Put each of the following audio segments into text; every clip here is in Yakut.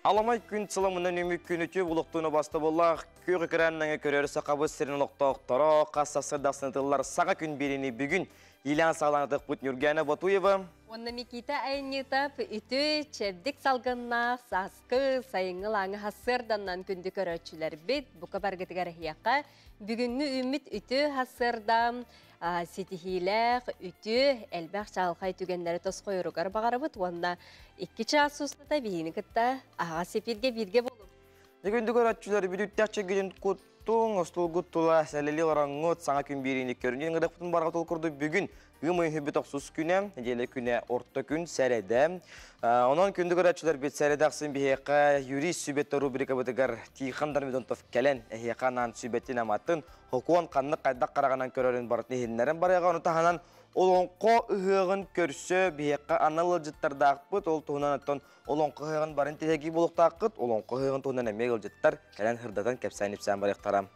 Аламай күн сыламынан үмүк күн үтүө булуктууну баста боллаах күөх экраннаҥа көрөр сахабыт сирин олохтоохторо хас сарсыардахсынытыллар саҥа күн биэриини бүгүн иилээн саҕалаан Нюргана Ботуева Уонна Микита Айнитов үтүө чэбдик салгыннаах сааскы сайыҥҥы лааҥы хассыарданнан күндү көрөөччүлэрбит бука баргытыгар эһиэхэ бүгүҥҥү үүммүт үтүө хассыарда ситиһиилээх үтүө элбэх чаҕылхай түгэннэри тосхойоругар баҕарабыт уонна 2 чаас устата биһини кытта аһаҕас эфиргэ бииргэ буолуҥ. Күндү көрөөччүлэр бүтүттэх чэгирин куттуҥ, остуолгут тула сэлэли олороҥҥут саҥа күн биэриини көрүнүн ырыппытын барҕа курдук бүгүн ыам ыйын тохсус күнэ, нэдиэлэ күнэ орто күн сэрэдэ. Онон күндү көрөөччүлэр бит сэрэдэ ахсын биһиэхэ юрист сүбэтэ рубрикабытыгар Тихон Дормидонтов кэлэн эһиэхэ анаан сүбэтин аматын, хокуон ханнык хайдах хараҕынан көрөрүн барытын иһиннэрэн барыаҕа, ону таһынан олоҥхо ыһыаҕын көрсө биһиэхэ анал ыалдьыттардаахпыт, ол туһунан оттон олоҥхо ыһыаҕын барын тиһэги буолуохтааххыт, олоҥхо ыһыаҕын туһунан эмиэ ыалдьыттар кэлэн хырдатан кэпсээн ипсээн барыахтара.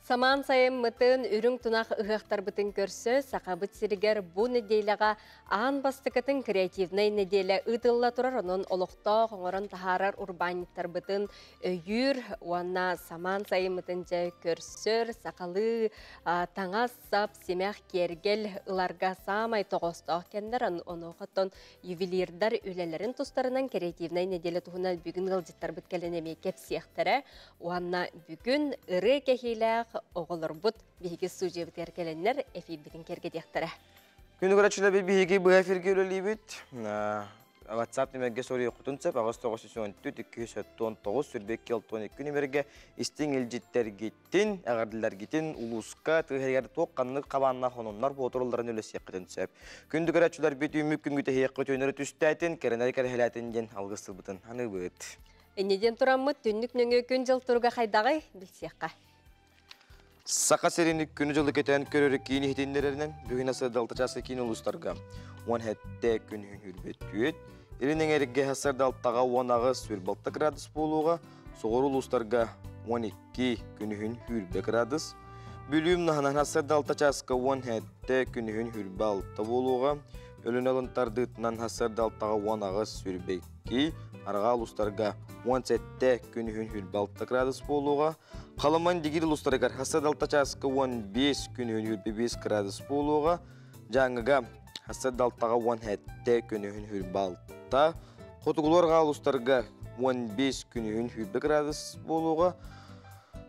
Самаан сайыммытын үрүҥ тунах ыһыахтарбытын көрсө сахабыт сиригэр бу нэдиэлэҕэ аан бастакытын креативнай нэдиэлэ ыытылла турар, онон олохтоох оҥорон таһаарар урбаанньыттарбытын өйүүр уонна самаан сайыммытын дьэ көрсөр сахалыы таҥас сап симэх киэргэл ыларга саамай тоҕоостоох кэмнэр, онуохаттан ювелирдар үлэлэрин тустарынан креативнай нэдиэлэ туһунан бүгүн ыалдьыттарбыт кэлэн эмиэ кэпсиэхтэрэ уонна бүгүн ырыа кэһиилээх оҕолорбут биһиги студиябытыгар кэлэннэр эфирбитин киэргэтиэхтэрэ. Күндү көрөөччүлэр биһиги быһа эфиргэ үлэлиибит. WhatsApp нөмерге соруйуоххутун сөп 8 914 279 22 62 нөмерге истиҥ илдьиттэргитин, эҕэрдэлэргитин улууска тыһыгар туох ханнык хабааннаах сонуннар буотурулларын үлэсиэххитин сөп. Күндү көрөөччүлэр бит үүммүт күҥҥүт эһиэххэ үтүөнү түстээтин, кэрэнэри кэрэһэлээтин диэн алгыс тылбытын аныыбыт. Инниден тураммыт түннүк нөҥүө күн дьыл туруга хайдаҕый билсиэххэ. Саха сирин күнү дьылы кэтээн көрөр киин иһитиннэрэринэн бүгүн сарсыарда 6 чааска киин улуустарга 17 күн 24, илин эҥэргэ сарсыарда 6-га 18 26 градус буолуоҕа, соҕуруу улуустарга 12 күнүһүн 20 градус, Бүлүү умнаһынан сарсыарда 6 чааска 17 күнүһүн 26 буолуоҕа, Өлүөнэ алын тардыытынан сарсыарда 6-га 18 22, арҕаа улуустарга 17 күнүһүн 26 градус буолуоҕа, Халыма Индигиир улуустарыгар сарсыарда 6 чааска 15 күнүһүн 25 градус буолуоҕа, Дьааҥыга сарсыарда 6-га 17 күнүһүн 26, Хотугулуу арҕаа улуустарга 15 күнүһүн 20 градус буолуоҕа,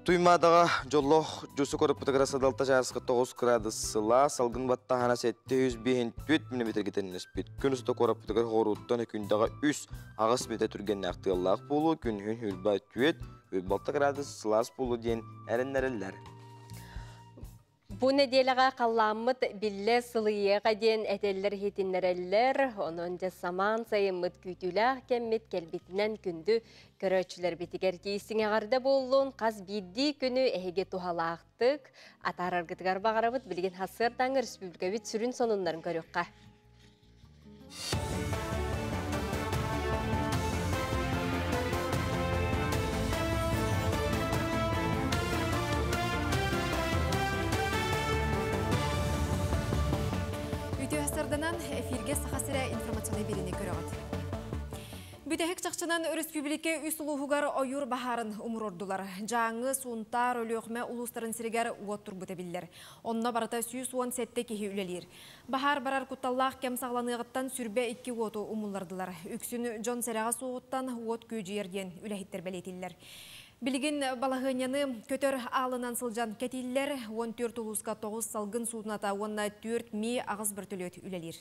Туймаадаҕа дьоллоох дьусу куораппытыгар сарсыарда 6 чааска 9 градус сылаас, салгын баттааһына 705 миллиметргэ тэҥнэспит. Күн устата куораппытыгар хоруттан күндэҕэ 3 8 метр түргэннээх тыаллаах буолуо, күнүһүн 24 26 градус сылаас буолуо диэн эрэннэрэллэр. Бу нэдиэлэҕэ халлааммыт биллэ сылыйыаҕа диэн этэллэр иһитиннэрэллэр, онон дьэ самаан сайыммыт күүтүүлээх кэммит кэлбитинэн күндү көрөөччүлэрбитигэр тиийсиҥ эҕэрдэ буоллун, хас биирдии күнү эһиги туһалаахтык атаараргытыгар баҕарабыт. Билигин сарсыардааҥы республикабыт сүрүн сонуннарын көрүөххэ. Үтүө сарданан эфиргэ Саха сирэ информационнай биэриини көрөҕүт. Бүтэһик чахчынан өрөспүүбүлүкэ үс улууһугар ойуур баһаарын умуруордулар. Дьааҥы, Сунтаар, Өлүөхүмэ улуустарын сиригэр уот турбута биллэр. Онно барыта 117 киһи үлэлиир. Баһаар барар кутталлаах кэм саҕаланыаҕыттан 22 уоту умуллардылар. Үксүн дьон сэрэҕэ суоҕуттан уот күөдьүйэр диэн үлэһиттэр бэлиэтииллэр. Билигин балаһыанньаны көтөр аалынан сылдьан кэтииллэр, 14 улууска 9 салгын суудуната уонна 4 Ми-8 бөртөлүөт үлэлиир.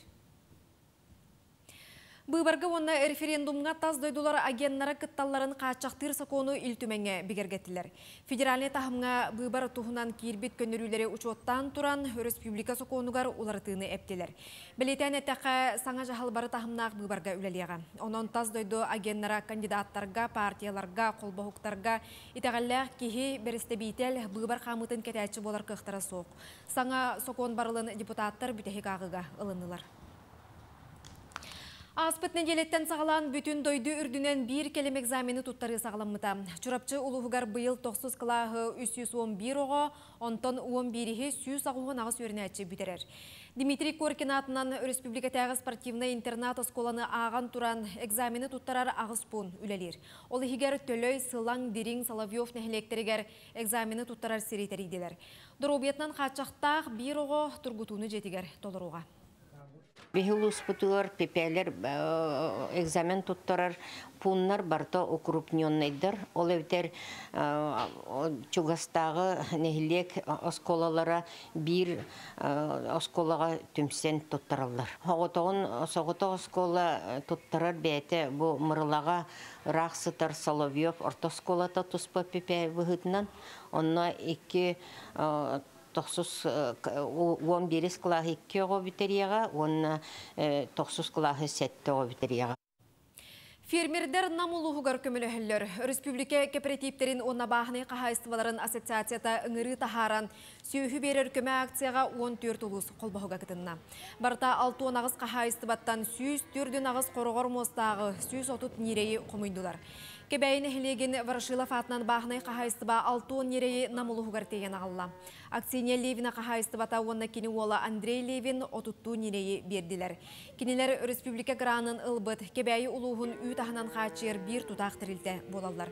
Быыбарга уонна референдумҥа тас дойдулар агеннара кытталларын хааччахтыыр сокуону Ил Түмэҥҥэ бигэргэттилэр. Федеральнай таһымҥа быыбар туһунан киирбит көннөрүүлэри учуоттаан туран, республика сокуонугар уларытыыны эптилэр. Бэлиэтээн эттэххэ, саҥа дьаһал бары таһымнаах быыбарга үлэлиэҕэ. Онон тас дойду агеннара кандидаттарга, партияларга, холбоһуктарга итэҕэллээх киһи, бэрэстэбиитэл, быыбар хаамыытын кэтээччи буолар кыахтара суох. Саҥа сокуон барылын депутаттар бүтэһик ааҕыыга ылыннылар. Ааспыт нэдиэлэттэн саҕалаан бүтүн дойду үрдүнэн биир кэлим экзамены туттарыы саҕаламмыта. Чурапчы улууһугар быйыл тохсус кылааһы 311 оҕо, онтон 11-иһи 188 үөрэнээччи бүтэрэр. Дмитрий Коркин аатынан өрөспүүбүлүкэтээҕи спортивнай интернат оскуоланы ааҕан туран экзамены туттарар аҕыс пуун үлэлиир. Ол иһигэр Төлөй, Сылаҥ, Дириҥ, Соловьев нэһилиэктэригэр экзамены туттарар сири тэрийдилэр. Доруобуйатынан хааччахтаах биир оҕо тургутууну дьиэтигэр толоруоҕа. Биһи улууспутугар ППЛэр экзамен туттарар пууннар барыта укрупненнайдар. Ол эбэтэр чугастааҕы нэһилиэк оскуолалара биир оскуолаҕа түмсэн туттараллар. Соҕотоҕун соҕотох оскуола туттарар бэйэтэ бу Мырылаҕа ыраах сытар Соловьев орто оскуолата туспа ПП быһыытынан. Онно икки тохсус 11 кылааһы икки оҕо бүтэриэҕэ уонна тохсус кылааһы сэттэ оҕо бүтэриэҕэ. Фермердэр Нам улууһугар көмөлөһөллөр. Өрөспүүбүлүкэ кэпэрэтииптэрин уонна бааһынай хаһаайыстыбаларын ассоциацията ыҥырыы таһааран, сүөһү биэрэр көмө акцияҕа 14 улуус холбоһуга кытынна. Барыта 68 хаһаайыстыбаттан 148 хороҕор муостааҕы 130 ньирэйи хомуйдулар. Кэбээйи нэһилиэгин Ворошилов аатынан бааһынай хаһаайыстыба 60 ньирэйи Нам улууһугар тиэйэн аҕалла. Аксинья Левина хаһаайыстыбата уонна кини уола Андрей Левин отуттуу ньирэйи биэрдилэр. Кинилэр өрөспүүбүлүкэ гранын ылбыт Кэбээйи улууһун үүт аһынан хааччыйар биир тутаах тэрилтэ буолаллар.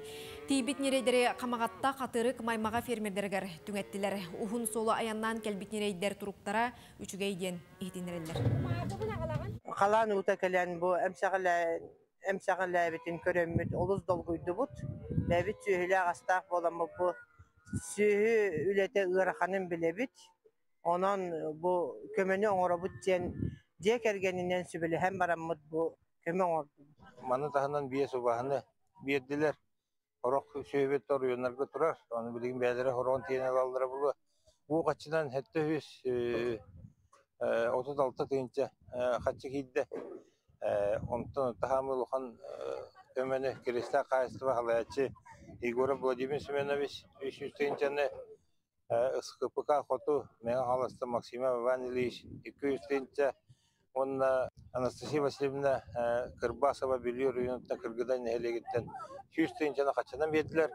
Тиийбит ньирэйдэри Хамаҕатта, Хатырык, Маймаҕа фермердэригэр түҥэттилэр. Уһун суолу айаннаан кэлбит ньирэйдэр туруктара үчүгэй диэн иһитиннэрэллэр. Халаан уута кэлэн бу эмсэҕэлээбитин көрөммүт олус долгуйдубут. Бэйэбит сүөһүлээх-астаах буоламмыт бу сүөһү үлэтэ ыараханын билэбит. Онон бу көмөнү оҥоробут диэн дьиэ кэргэнинэн сүбэлэһэн бараммыт бу көмө оҥордубут. Маны таһынан биэс убаһаны биэрдилэр. Сорох сүөһүбүт оройуоннарга турар. Ону билигин бэйэлэрэ хороон тиэнэ ылаллара буолуо. Уу хаччынан 736 тыһыынча хаччы киирдэ. Онтон таһаамы улахан көмөнү Киристээх хаһаайыстыба салайааччы Егоров Владимир Семенович 300 тыһыынчаны СХПК Хоту Мэҥэ Хаҥаластан Максимов Иван Ильич 200 тыһыынча уонна Анастасия Васильевна Кырбасова Бүлүү оройуонуттан Кыргыдай нэһилиэгиттэн 100 тыһыынчаны хаччынан биэрдилэр.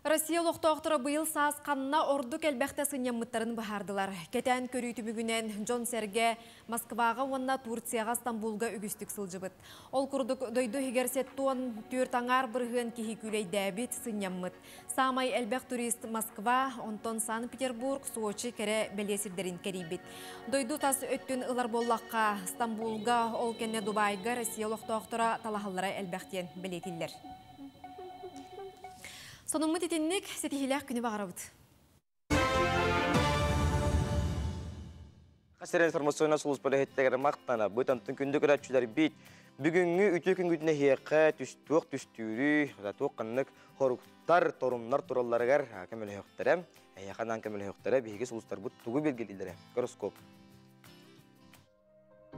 Россия олохтоохторо быйыл саас ханна ордук элбэхтэ сынньаммыттарын быһаардылар. Кэтээн көрүү түмүгүнэн дьон-сэргэ Москваҕа уонна Турцияҕа Стамбулга үгүстүк сылдьыбыт. Ол курдук дойду иһигэр 74 аҥаар бырыһыан киһи күүлэйдээбит, сынньаммыт. Саамай элбэх турист Москва, онтон Санкт-Петербург, Сочи кэрэ бэлиэ сирдэрин кэрийбит. Дойду тас өттүн ылар буоллахха, Стамбулга, ол кэннэ Дубайга Россия олохтоохторо талаһаллара элбэх диэн бэлиэтииллэр. Сонуммут итинник ситиһиилээх күнү баҕарабыт. Сирэн информационнай сулууспа үлэһиттэригэр махтанабыт. Онтон күндү көрөөччүлэрбит бүгүҥҥү үтүө күҥҥүтүн эһиэхэ түстүөх түстүүрү, туох ханнык хоруктар, торумнар туралларыгар көмөлөһүөхтэрэ. Эһиэхэ анаан көмөлөһүөхтэрэ. Биһиги сулустарбыт тугу билгэлииллэрэ? Гороскоп.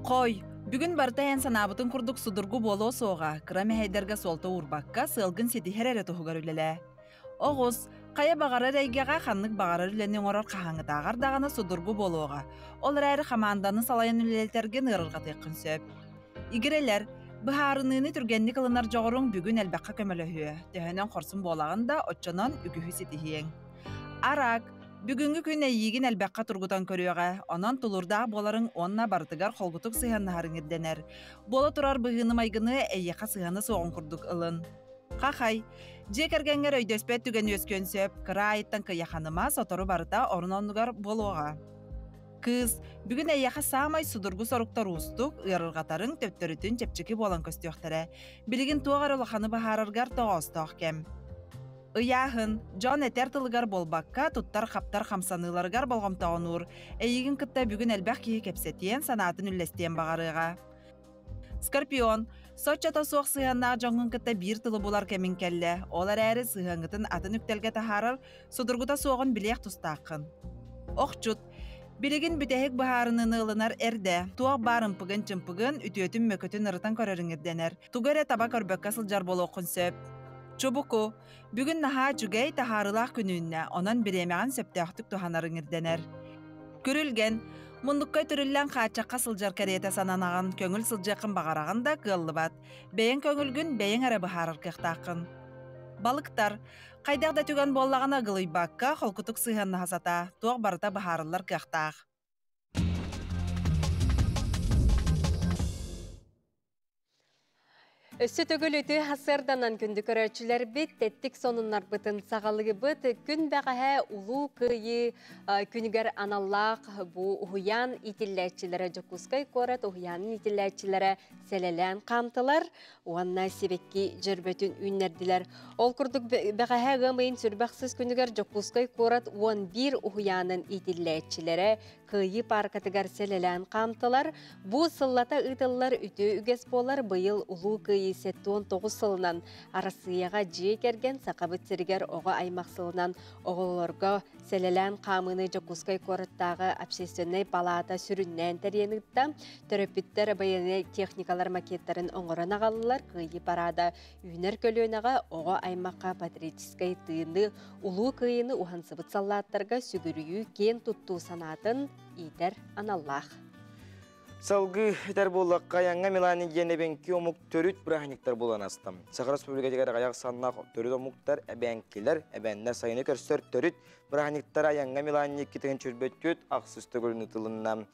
Хой, бүгүн барыта эн санаабытын курдук судургу буолуо суоҕа, кыра мэһэйдэргэ суолта уурбакка, сыалгын ситиһэр эрэ туһугар үлэлээ. Оҕус, хайа баҕарар эйгэҕэ ханнык баҕарар үлэни оҥорор хаһааҥҥытааҕар даҕаны судургу буолуоҕа. Ол эрээри хамаанданы салайан үлэлэтэргин ыарырҕатыаххын сөп. Игирэлэр, быһаарыныыны түргэнник ылынар дьоҕуруҥ бүгүн элбэххэ көмөлөһүө. Төһөнөн хорсун буолаҕын да, оччонон үгүһү ситиһиэҥ. Арак, бүгүҥҥү күн эйиигин элбэххэ тургутан көрүөҕэ, онон тулуурдаах буоларыҥ уонна барытыгар холкутук сыһыаннаһарыҥ ирдэнэр. Буола турар быһыыны-майгыны эйиэхэ сыһыана суоҕун курдук ылын. Хахай, дьиэ кэргэҥҥэр өйдөспөт түгэн үөскүөн сөп, кыра аайыттан кыйаханыма, сотору барыта орун-оннугар буолуоҕа. Кыыс, бүгүн эйиэхэ саамай судургу соруктар уустук, ыарырҕатарыҥ төттөрүтүн чэпчэки буолан көстүөхтэрэ. Билигин туох эрэ улаханы быһаараргар тоҕоостоох кэм. Ыйааһын, дьон этэр тылыгар буолбакка, туттар-хаптар хамсаныыларыгар болҕомтоҕун уур. Эйигин кытта бүгүн элбэх киһи кэпсэтиэн, санаатын үллэстиэн баҕарыаҕа. Скорпион, соччото суох сыһыаннаах дьоҥҥун кытта биир тылы булар кэмиҥ кэллэ. Ол эрээри сыһыаҥҥытын атын үктэлгэ таһаарар судургута суоҕун билиэх тустааххын. Охчут, билигин бүтэһик быһаарыныыны ылынар эрдэ. Туох баар ымпыгын-чымпыгын, үтүөтүн-мөкүтүн ырытан көрөрүҥ ирдэнэр. Тугу эрэ таба көрбөккө сылдьар буолуоххун сөп. Чубуку, бүгүн наһаа үчүгэй, таһаарыылаах күн үүннэ, онон бириэмэҕин сөптөөхтүк туһанарыҥ ирдэнэр. Күрүлгэн, Муннукка үтүрүллэн хааччахха сылдьар кэриэтэ сананаҕын, көҥүл сылдьыаххын баҕараҕын да кыаллыбат. Бэйэҥ көҥүлгүн бэйэҥ эрэ быһаарар кыахтааххын. Балыктар. Хайдах да түгэн буоллаҕына ыгылыйбакка, холкутук сыһыаннаһа сатаа, туох барыта быһаарыллар кыахтаах. Өссө төгүл үтүө сарсыарданан күндү көрөөччүлэрбит, тэттик сонуннарбытын саҕалыыбыт. Күн бэҕэһээ Улуу Кыайыы күнүгэр аналлаах бу уһуйаан иитиллээччилэрэ Дьокуускай куорат уһуйаанын иитиллээччилэрэ сэлэлээн хаамтылар уонна сибэкки дьөрбөтүн үүннэрдилэр. Ол курдук бэҕэһээ ыам ыйын сүрбэхсис күнүгэр Дьокуускай куорат 11 уһуйаанын иитиллээччилэрэ Кыайыы пааркатыгар сэлэлээн хаамтылар. Бу сыллата ыытыллар үтүө үгэс буолар быйыл Улуу Кыайыы 79 сылынан Арассыыйаҕа дьиэ кэргэн Сахабыт сиригэр оҕо аймах сылынан оҕолорго сэлэлээн хаамыыны Дьокуускай куораттааҕы общественнай палаата сүрүннээн тэрийэн ыытта. Төрөппүттэр байыаннай техникалар макеттарын оҥорон аҕаллылар. Кыайыы параада үүнэр көлүөнэҕэ оҕо аймахха патриотическай тыыны Улуу Кыайыыны уһансыбыт саллааттарга сүгүрүйүү киэн туттуу санаатын иитэр аналлаах. Салгыы этэр буоллахха, Айаҥҥа Милани диэн эбэҥки омук төрүт бырааһынньыктар буолан аста. Саха Республикатыгар аҕыйах саннаах төрүт омуктар, эбэҥкилэр, эбээннэр сайыны көрсөр төрүт бырааһынньыктар Айаҥҥа Милани иккитин чөрбөттүт ахсыс төгүлүн ыытылынна.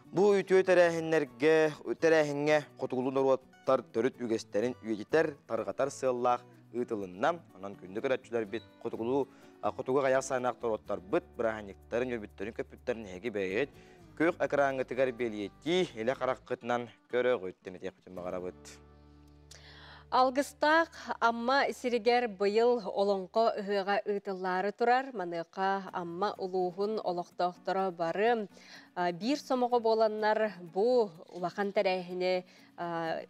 Бу үтүө тэрээһиннэргэ, тэрээһиҥҥэ хотугулуу норуоттар төрүт үгэстэрин үйэтитэр, тарҕатар сыаллаах ыытылынна. Онон күндү көрөөччүлэрбит хотугулуу хотугу хайах саанаах норуоттарбыт бырааһынньыктарын, үөрбүттэрин, көппүттэрин эһиги бэйэҕит күөх экраҥҥытыгар бэлиэтии илэ хараххытынан көрөҕүт тэнитиэхпитин баҕарабыт. Алгыстаах Амма сиригэр быйыл Олоҥхо ыһыаҕа ыытыллаары турар. Маныаха Амма улууһун олохтоохторо бары биир сомоҕо буоланнар бу улахан тэрээһини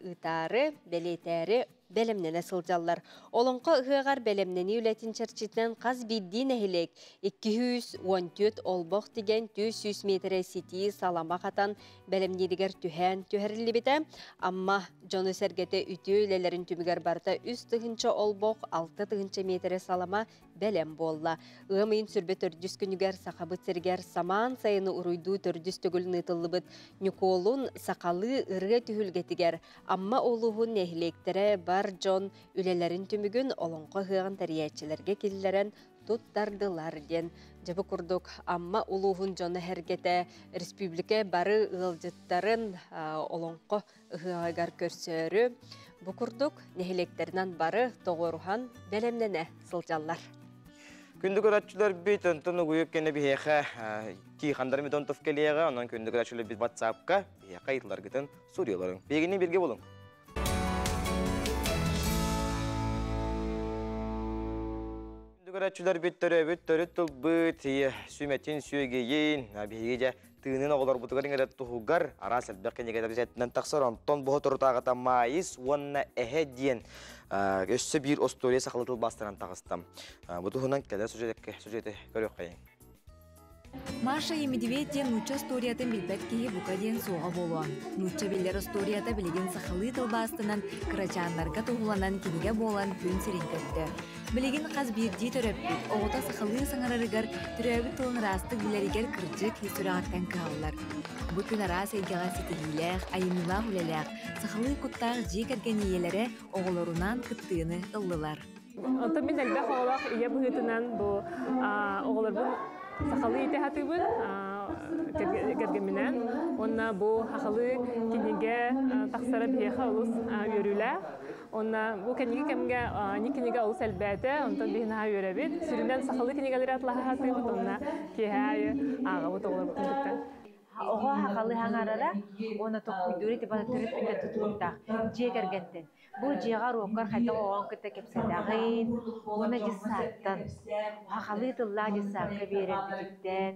ыытаары, бэлиэтээри бэлэмнэнэ сылдьаллар. Олоҥхо ыһыаҕар бэлэмнэнии үлэтин чэрчитинэн хас биирдии нэһилиэк 214 олбох тигэн 400 миэтэрэ ситии салама хатан бэлэмнииригэр түһээн түһэриллибитэ. Амма дьоно-сэргэтэ үтүө үлэлэрин түмүгэр барыта 3 тыһыынча олбох, 6 тыһыынча миэтэрэ салама бэлэм буолла. Ыам ыйын сүрбэ төрдүс күнүгэр Сахабыт сиригэр самаан сайыны уруйдуу төрдүс төгүл ыытыллыбыт Ньукуолун сахалыы ырыа түһүлгэтигэр Амма улууһун нэһилиэктэрэ бар дьон үлэлэрин түмүгүн олоҥхо ыһыаҕын тэрийээччилэргэ киллэрэн туттардылар диэн дьэ бу курдук Амма улууһун дьоно-сэргэтэ республика бары ыалдьыттарын олоҥхо ыһыаҕыгар көрсөөрү бу курдук нэһилиэктэринэн бары тоҕуоруһан бэлэмнэнэ сылдьаллар. Күндү көрөөччүлэрбит, онтон угуйук кэнэ биһиэхэ Тихон Дормидонтов кэлиэҕэ, онон күндү көрөөччүлэрбит WhatsApp-ка биһиэхэ ыйытыыларгытын суруйаларыҥ. Биһигини биргэ булуҥ. Күндү көрөөччүлэрбит төрөөбүт төрүт тылбыт сүмэтин сүөгэйин биһиги дьэ тыынын оҕолорбутугар иҥэрэр туһугар араас элбэх кинигэлэр бэчээтинэн тахсар. Онтон бу соторутааҕыта Маайыс уонна эһэ диэн өссө биир остуоруйа сахалыы тылбаастаран таҕыста. Бу туһунан кэлэр сюжетке сюжети көрүөххэйиҥ. Маша и Медведь диэн нуучча историятын билбэт киһи бука диэн суоҕа буолуо. Нуучча биллэр остуоруйата билигин сахалыы тылбаастанан, кырачааннарга туһуланан кинигэ буолан күн сирин көрдө. Билигин хас биирдии төрөппүт оҕото сахалыы саҥарарыгар, төрөөбүт тылын ыраастык билэригэр кырдьык ис сүрэҕиттэн кыһаллар. Бу күн араас эйгэҕэ ситиһиилээх, айымньылаах үлэлээх, сахалыы куттаах дьиэ кэргэн ийэлэрэ оҕолорунаан кыттыыны ыллылар. Онтон мин элбэх оҕолоох ийэ быһыытынан бу оҕолорбун сахалыы иитэ сатыыбын кэргэмминэн. Уонна бу сахалыы кинигэ тахсара биһиэхэ олус үөрүүлээх. Уонна бу кэнники кэмҥэ кинигэ олус элбээтэ, онтон биһи наһаа үөрэбит. Сүрүнэн сахалыы кинигэлэри атыылаһа сатыыбыт, уонна киэһэ аайы ааҕабыт оҕолорбутун кытта. Оҕо сахалыы саҥарара уонна толкуйдуура ити бары төрөппүттэн тутулуктаах дьиэ кэргэнтэн. Бу дьиэҕэр уоккар хайдах оҕоҥ кытта кэпсэтэҕин уонна дьыссааттан сахалыы тыллаах дьыссаакка биэрэрбититтэн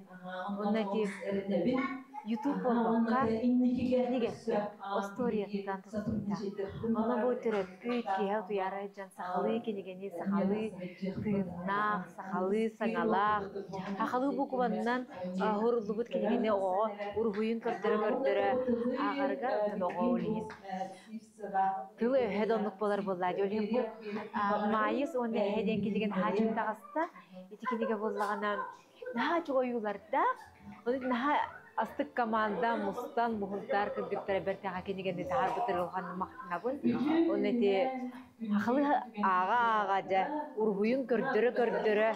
уонна ити ютуб буолбакка кинигэттэн, остуоруйаттан тутулуктаах. Онно бу төрөппүт киэһэ утуйаары сылдьан сахалыы кинигэни сахалыы тыыннаах, сахалыы саҥалаах, сахалыы букваннан уһуруллубут кинигэни оҕоҕо уруһуйун көрдөрө-көрдөрө ааҕарыгар оттон оҕо ол иһин тыл өһө да оннук буолар буоллаа дии. Ол иһин бу Маайыс уонна эһэ диэн кинигэ наһаа үчүгэй таҕыста. Ити кинигэ буоллаҕына наһаа үчүгэй ойуулардаах, наһаа Астык команда мустан муһунтаар кыргыттара бэртээхэ кинигэни таһаарбытыгар улаханнык махтанабын. Уонна ити хахалы ааҕа-ааҕа дьэ уруһуйун көрдөрө-көрдөрө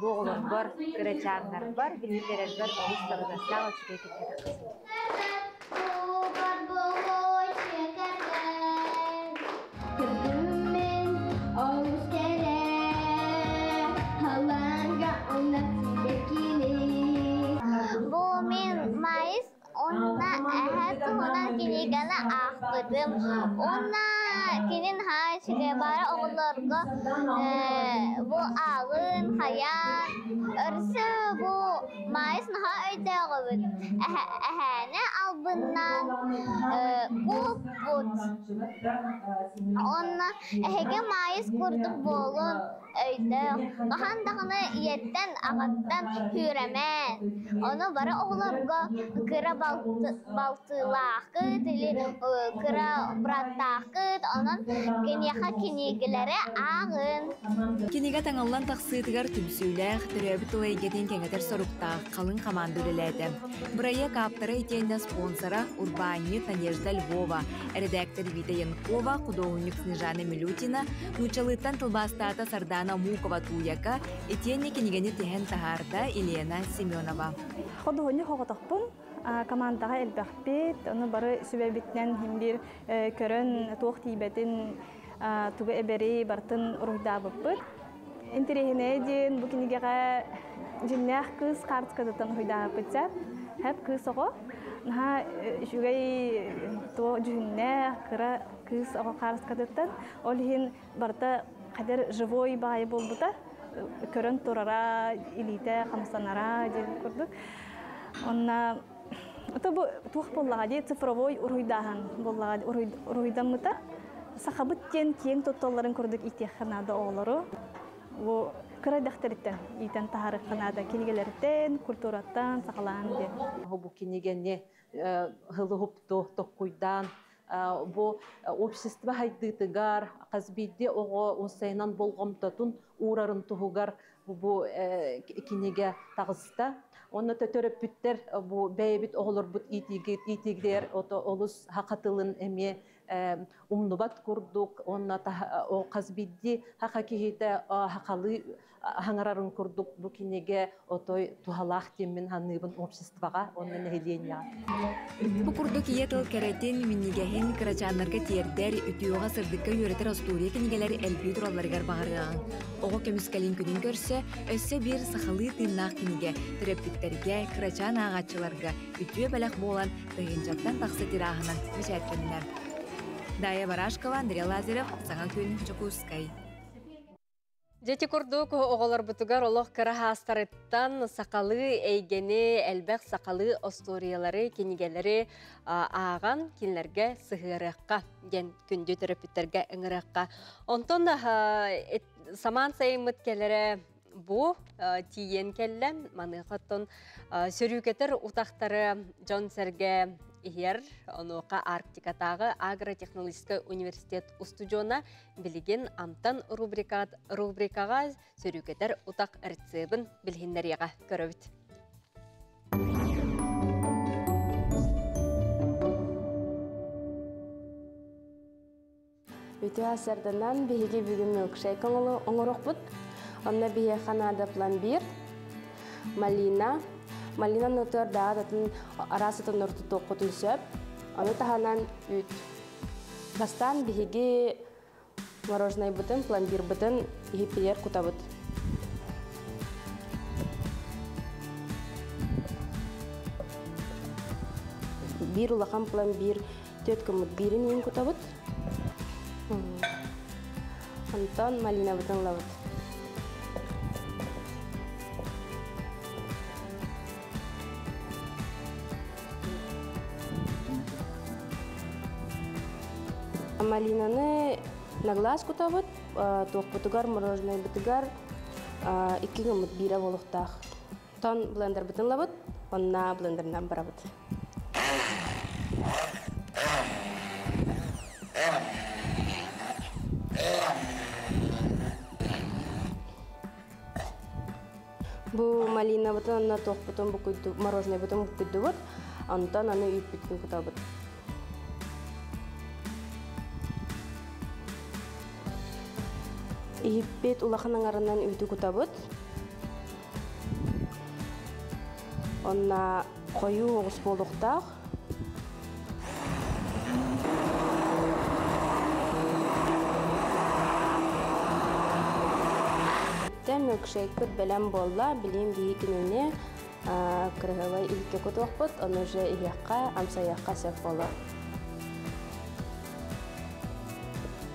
бу оҕолорбор, кырачааннарбар, билиһиннэрэрбэр олус табыгастаах үчүгэй кинигэ тахсыбыт. Бу мин Майс уонна эһэ туһунан кинигэни аахпытым. Уонна кини наһаа үчүгэй баара оҕолорго бу ааҕын, хайаан, өрсө бу Маайыс наһаа өйдөөҕүбүт. Эһээни албыннаан кууппут. Уонна эһиги Маайыс курдук буолун, өйдөөх. Хаһан даҕаны ийэттэн, аҕаттан үүрэмээн. Ону бары оҕолорго кыра балтылааххыт или кыра бырааттааххыт, онон киниэхэ кинигэлэри ааҕын. Кинигэ таҥыллан тахсыытыгар түмсүүлээх, төрөөбүт тыл эйгэтин кэҥэтэр соруктаах халыҥ хамаанда үлэлээтэ. Бырайыак ааптара итиэннэ спонсора урбаанньыт Надежда Львова, эрэдээктэр Вита Янкова, худуоһунньук Снежана Милютина, нууччалыыттан тылбаастаата Сардаана Мукова-Тууяка, итиэннэ кинигэни тиһэн таһаарда Елена Семенова. Худуоһунньук соҕотохпун, командаҕа элбэхпит, ону бары сүбэбитинэн иһин биир көрөн туох тиийбэтин тугу эбэри барытын уруһуйдаабыппыт. Интэриэһинэйэ диэн бу кинигэҕэ дьиҥнээх кыыс хаартыскатыттан уруһуйдаабыппыт сөп. Хэп кыыс оҕо. Наһаа үчүгэй туох дьүһүннээх кыра кыыс оҕо хаартыскатыттан. Ол иһин барыта хадер живой баайы буолбута. Көрөн турара, илиитэ хамсанара диэн курдук. Онна Это бу туох буоллаҕа дии цифровой уруһуйдааһын буоллаҕа уруһуйдаммыта. Сахабыт диэн киэҥ тутталларын курдук иитиэххэ наада оҕолору. Бу кыра дэхтэриттэн иитэн таһаарыахха наада кинигэлэриттэн, культураттан саҕалаан диэн. Бу кинигэни хылыһупту токкуйдаан бу общество хайдыытыгар хас биирдии оҕо уссайынан болҕомтотун уурарын туһугар бу кинигэ таҕыста. Онно төрөппүттэр бу бэйэбит оҕолорбут иитиигэр олус хахатылын эмиэ умнубат курдук уонна хас биирдии хаха киһитэ хахалыы хаҥарарын курдук бу кинигэ отой туһалаах диэммин саныыбын обществоҕа уонна нэһилиэнньэҕэ. Бу курдук ийэ тыл кэрэтин, минньигэһин кырачааннарга тиэрдэр, үтүөҕэ сырдыкка үөрэтэр остуоруйа кинигэлэр элбии туралларыгар баҕарыаҕыҥ. Оҕо көмүскэлин күнүн көрсө, өссө биир сахалыы тыыннаах кинигэ төрөппүттэргэ, кырачаан ааҕааччыларга үтүө бэлэх буолан тыһыынчаттан тахса тираһынан бэчээттэннэ. Дая Барашкова, Андрей Лазарев, Саҥа күн, Дьокуускай. Дьэти курдук оҕолорбутугар олох кыра хаастарыттан сахалыы эйгэни, элбэх сахалыы остуоруйалары, кинигэлэри ааҕан кинилэргэ сыһыарыахха диэн күндү төрөппүттэргэ ыҥырыахха. Онтон самаан сайыммыт кэлэрэ бу тиийэн кэллэ. Маныаха оттон сөрүүкэтэр утахтары дьон-сэргэ иһэр. Онуоха Арктикатааҕы агротехнологическай университет устудьуона билигин Амтан рубрикаҕа сөрүүкэтэр утах рецебин билиһиннэриэҕэ көрөбүт. Үтүө асарданан биһиги бүгүн милкшейк оҥорохпут. Онно биһиэхэ наада пломбир, малина. Малина нотуор даҕа араас атын тутуоххутун сөп. Ону таһынан үүт. Бастаан биһиги мороженайбытын, пломбирбытын иһиппиер кутабыт. Биир улахан пломбир төрт көмүт биирин иин кутабыт. Онтон малинабытын ылабыт. Малинаны на глаз кутабыт, туохпутугар, мороженайбытыгар икки гыммыт биирэ буолуохтаах. Тон блендербытын ылабыт, онна блендеринэн барабыт. Бу малинабытын онно туохпутун букуйду, мороженойбутун букуйдубут, онтон аны үүппүтүн кутабыт. Иһиппит улахан аҥарынан үүтү кутабыт. Онна хойуу оҕус буолуохтаах. Милкшейкпыт бэлэм буолла. Билим биһи кинини кырыһылай иһиккэ кутуохпут, ону уже иһиэххэ, амсайыахха сөп буолар.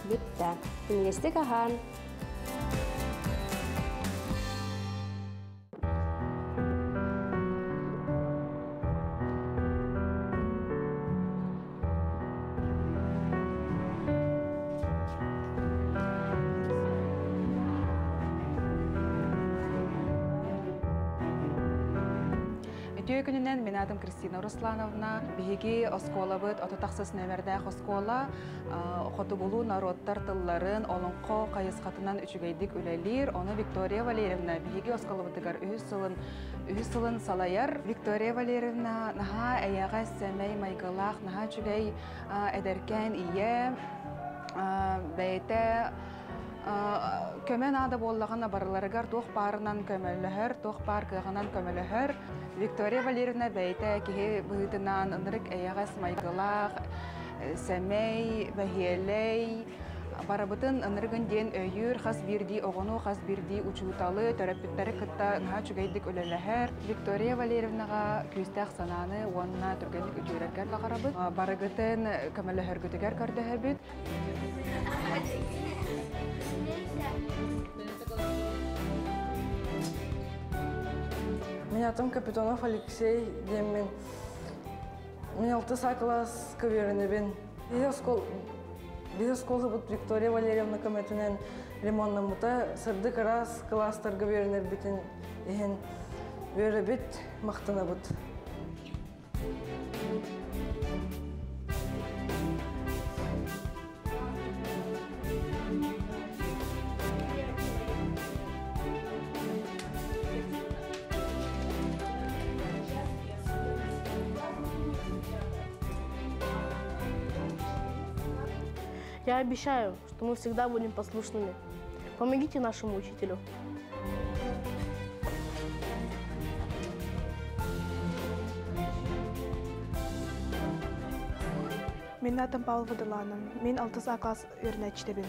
Бүттэ. Минньигэстик аһаан. Үтүө күнүнэн мин аатым Кристина Руслановна. Биһиги оскуолабыт 36 нөмердээх оскуола хотугулуу норуоттар тылларын олоҥхо хайысхатынан үчүгэйдик үлэлиир. Ону Виктория Валерьевна биһиги оскуолабытыгар үһүс сылын үһүс сылын салайар. Виктория Валерьевна наһаа эйэҕэс, сэмэй майгылаах, наһаа үчүгэй эдэркээн ийэ, бэйэтэ көмө наада буоллаҕына барыларыгар туох баарынан көмөлөһөр, туох баар кыаҕынан көмөлөһөр. Виктория Валерьевна бэйэтэ киһи быһыытынан ынырык эйэҕэс майгылаах, сэмэй, бэһиэлэй, барыбытын ынырыгын диэн өйүүр, хас биирдии оҕону, хас биирдии учууталы, төрөппүттэри кытта наһаа үчүгэйдик үлэлэһэр. Виктория Валерьевнаҕа күүстээх санааны уонна түргэнник үтүөрэргэр баҕарабыт. Барыгытын көмөлөһөргүтүгэр көрдөһөбүт. Меня там Капитонов Алексей диэммин. Мин алтыс класс көбүөрэнэбин. Биһи оскуолабыт Виктория Валерьевна көмөтүнэн ремоннаммыта сырдык ыраас кылаастарга үөрэнэрбитин иһин үөрэбит, махтанабыт. Я обещаю, что мы всегда будем послушными. Помогите нашему учителю. Мин атым Павлова Далана. Мин алтыс А класс үөрэнээччитэбин.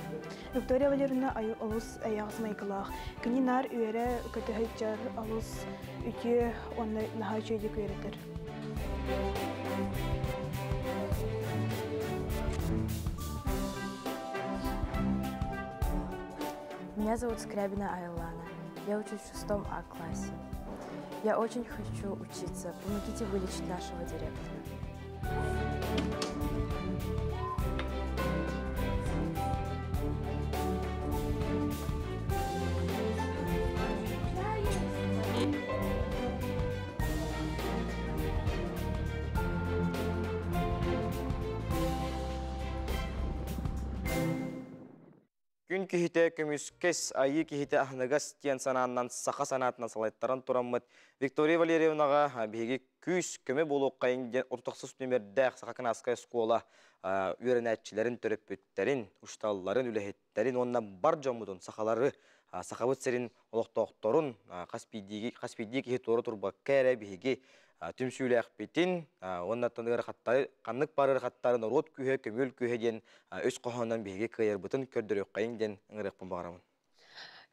Виктория Валерьевна олус эйэҕэс майгылаах. Кини наар үөрэ көтөһөйдьэр олус үтүө уонна наһаа үчүгэйдик үөрэтэр. Меня зовут Скрябина Айлана. Я учусь в шестом А классе. Я очень хочу учиться. Помогите вылечить нашего директора. Күн киһитэ көмүскэс, айыы киһитэ аһыныгас диэн санааннан саха санаатынан салайтаран тураммыт Виктория Валерьевнаҕа биһиги күүс көмө буолуоххайыҥ диэн 36 нүмердээх Саха Канадскай оскуола үөрэнээччилэрин, төрөппүттэрин, учууталларын, үлэһиттэрин уонна бар дьоммутун сахалары Сахабыт сирин олохтоохторун хас биирдии киһи туора турбакка эрэ биһиги түмсүүлээхпитин уонна ыарахаттары ханнык баар ыарахаттары норуот күүһэ, көмүөл күүһэ диэн өс хоһоонунан биһиги кыайарбытын көрдөрүөххэйиҥ диэн ыҥырыахпын баҕарабын.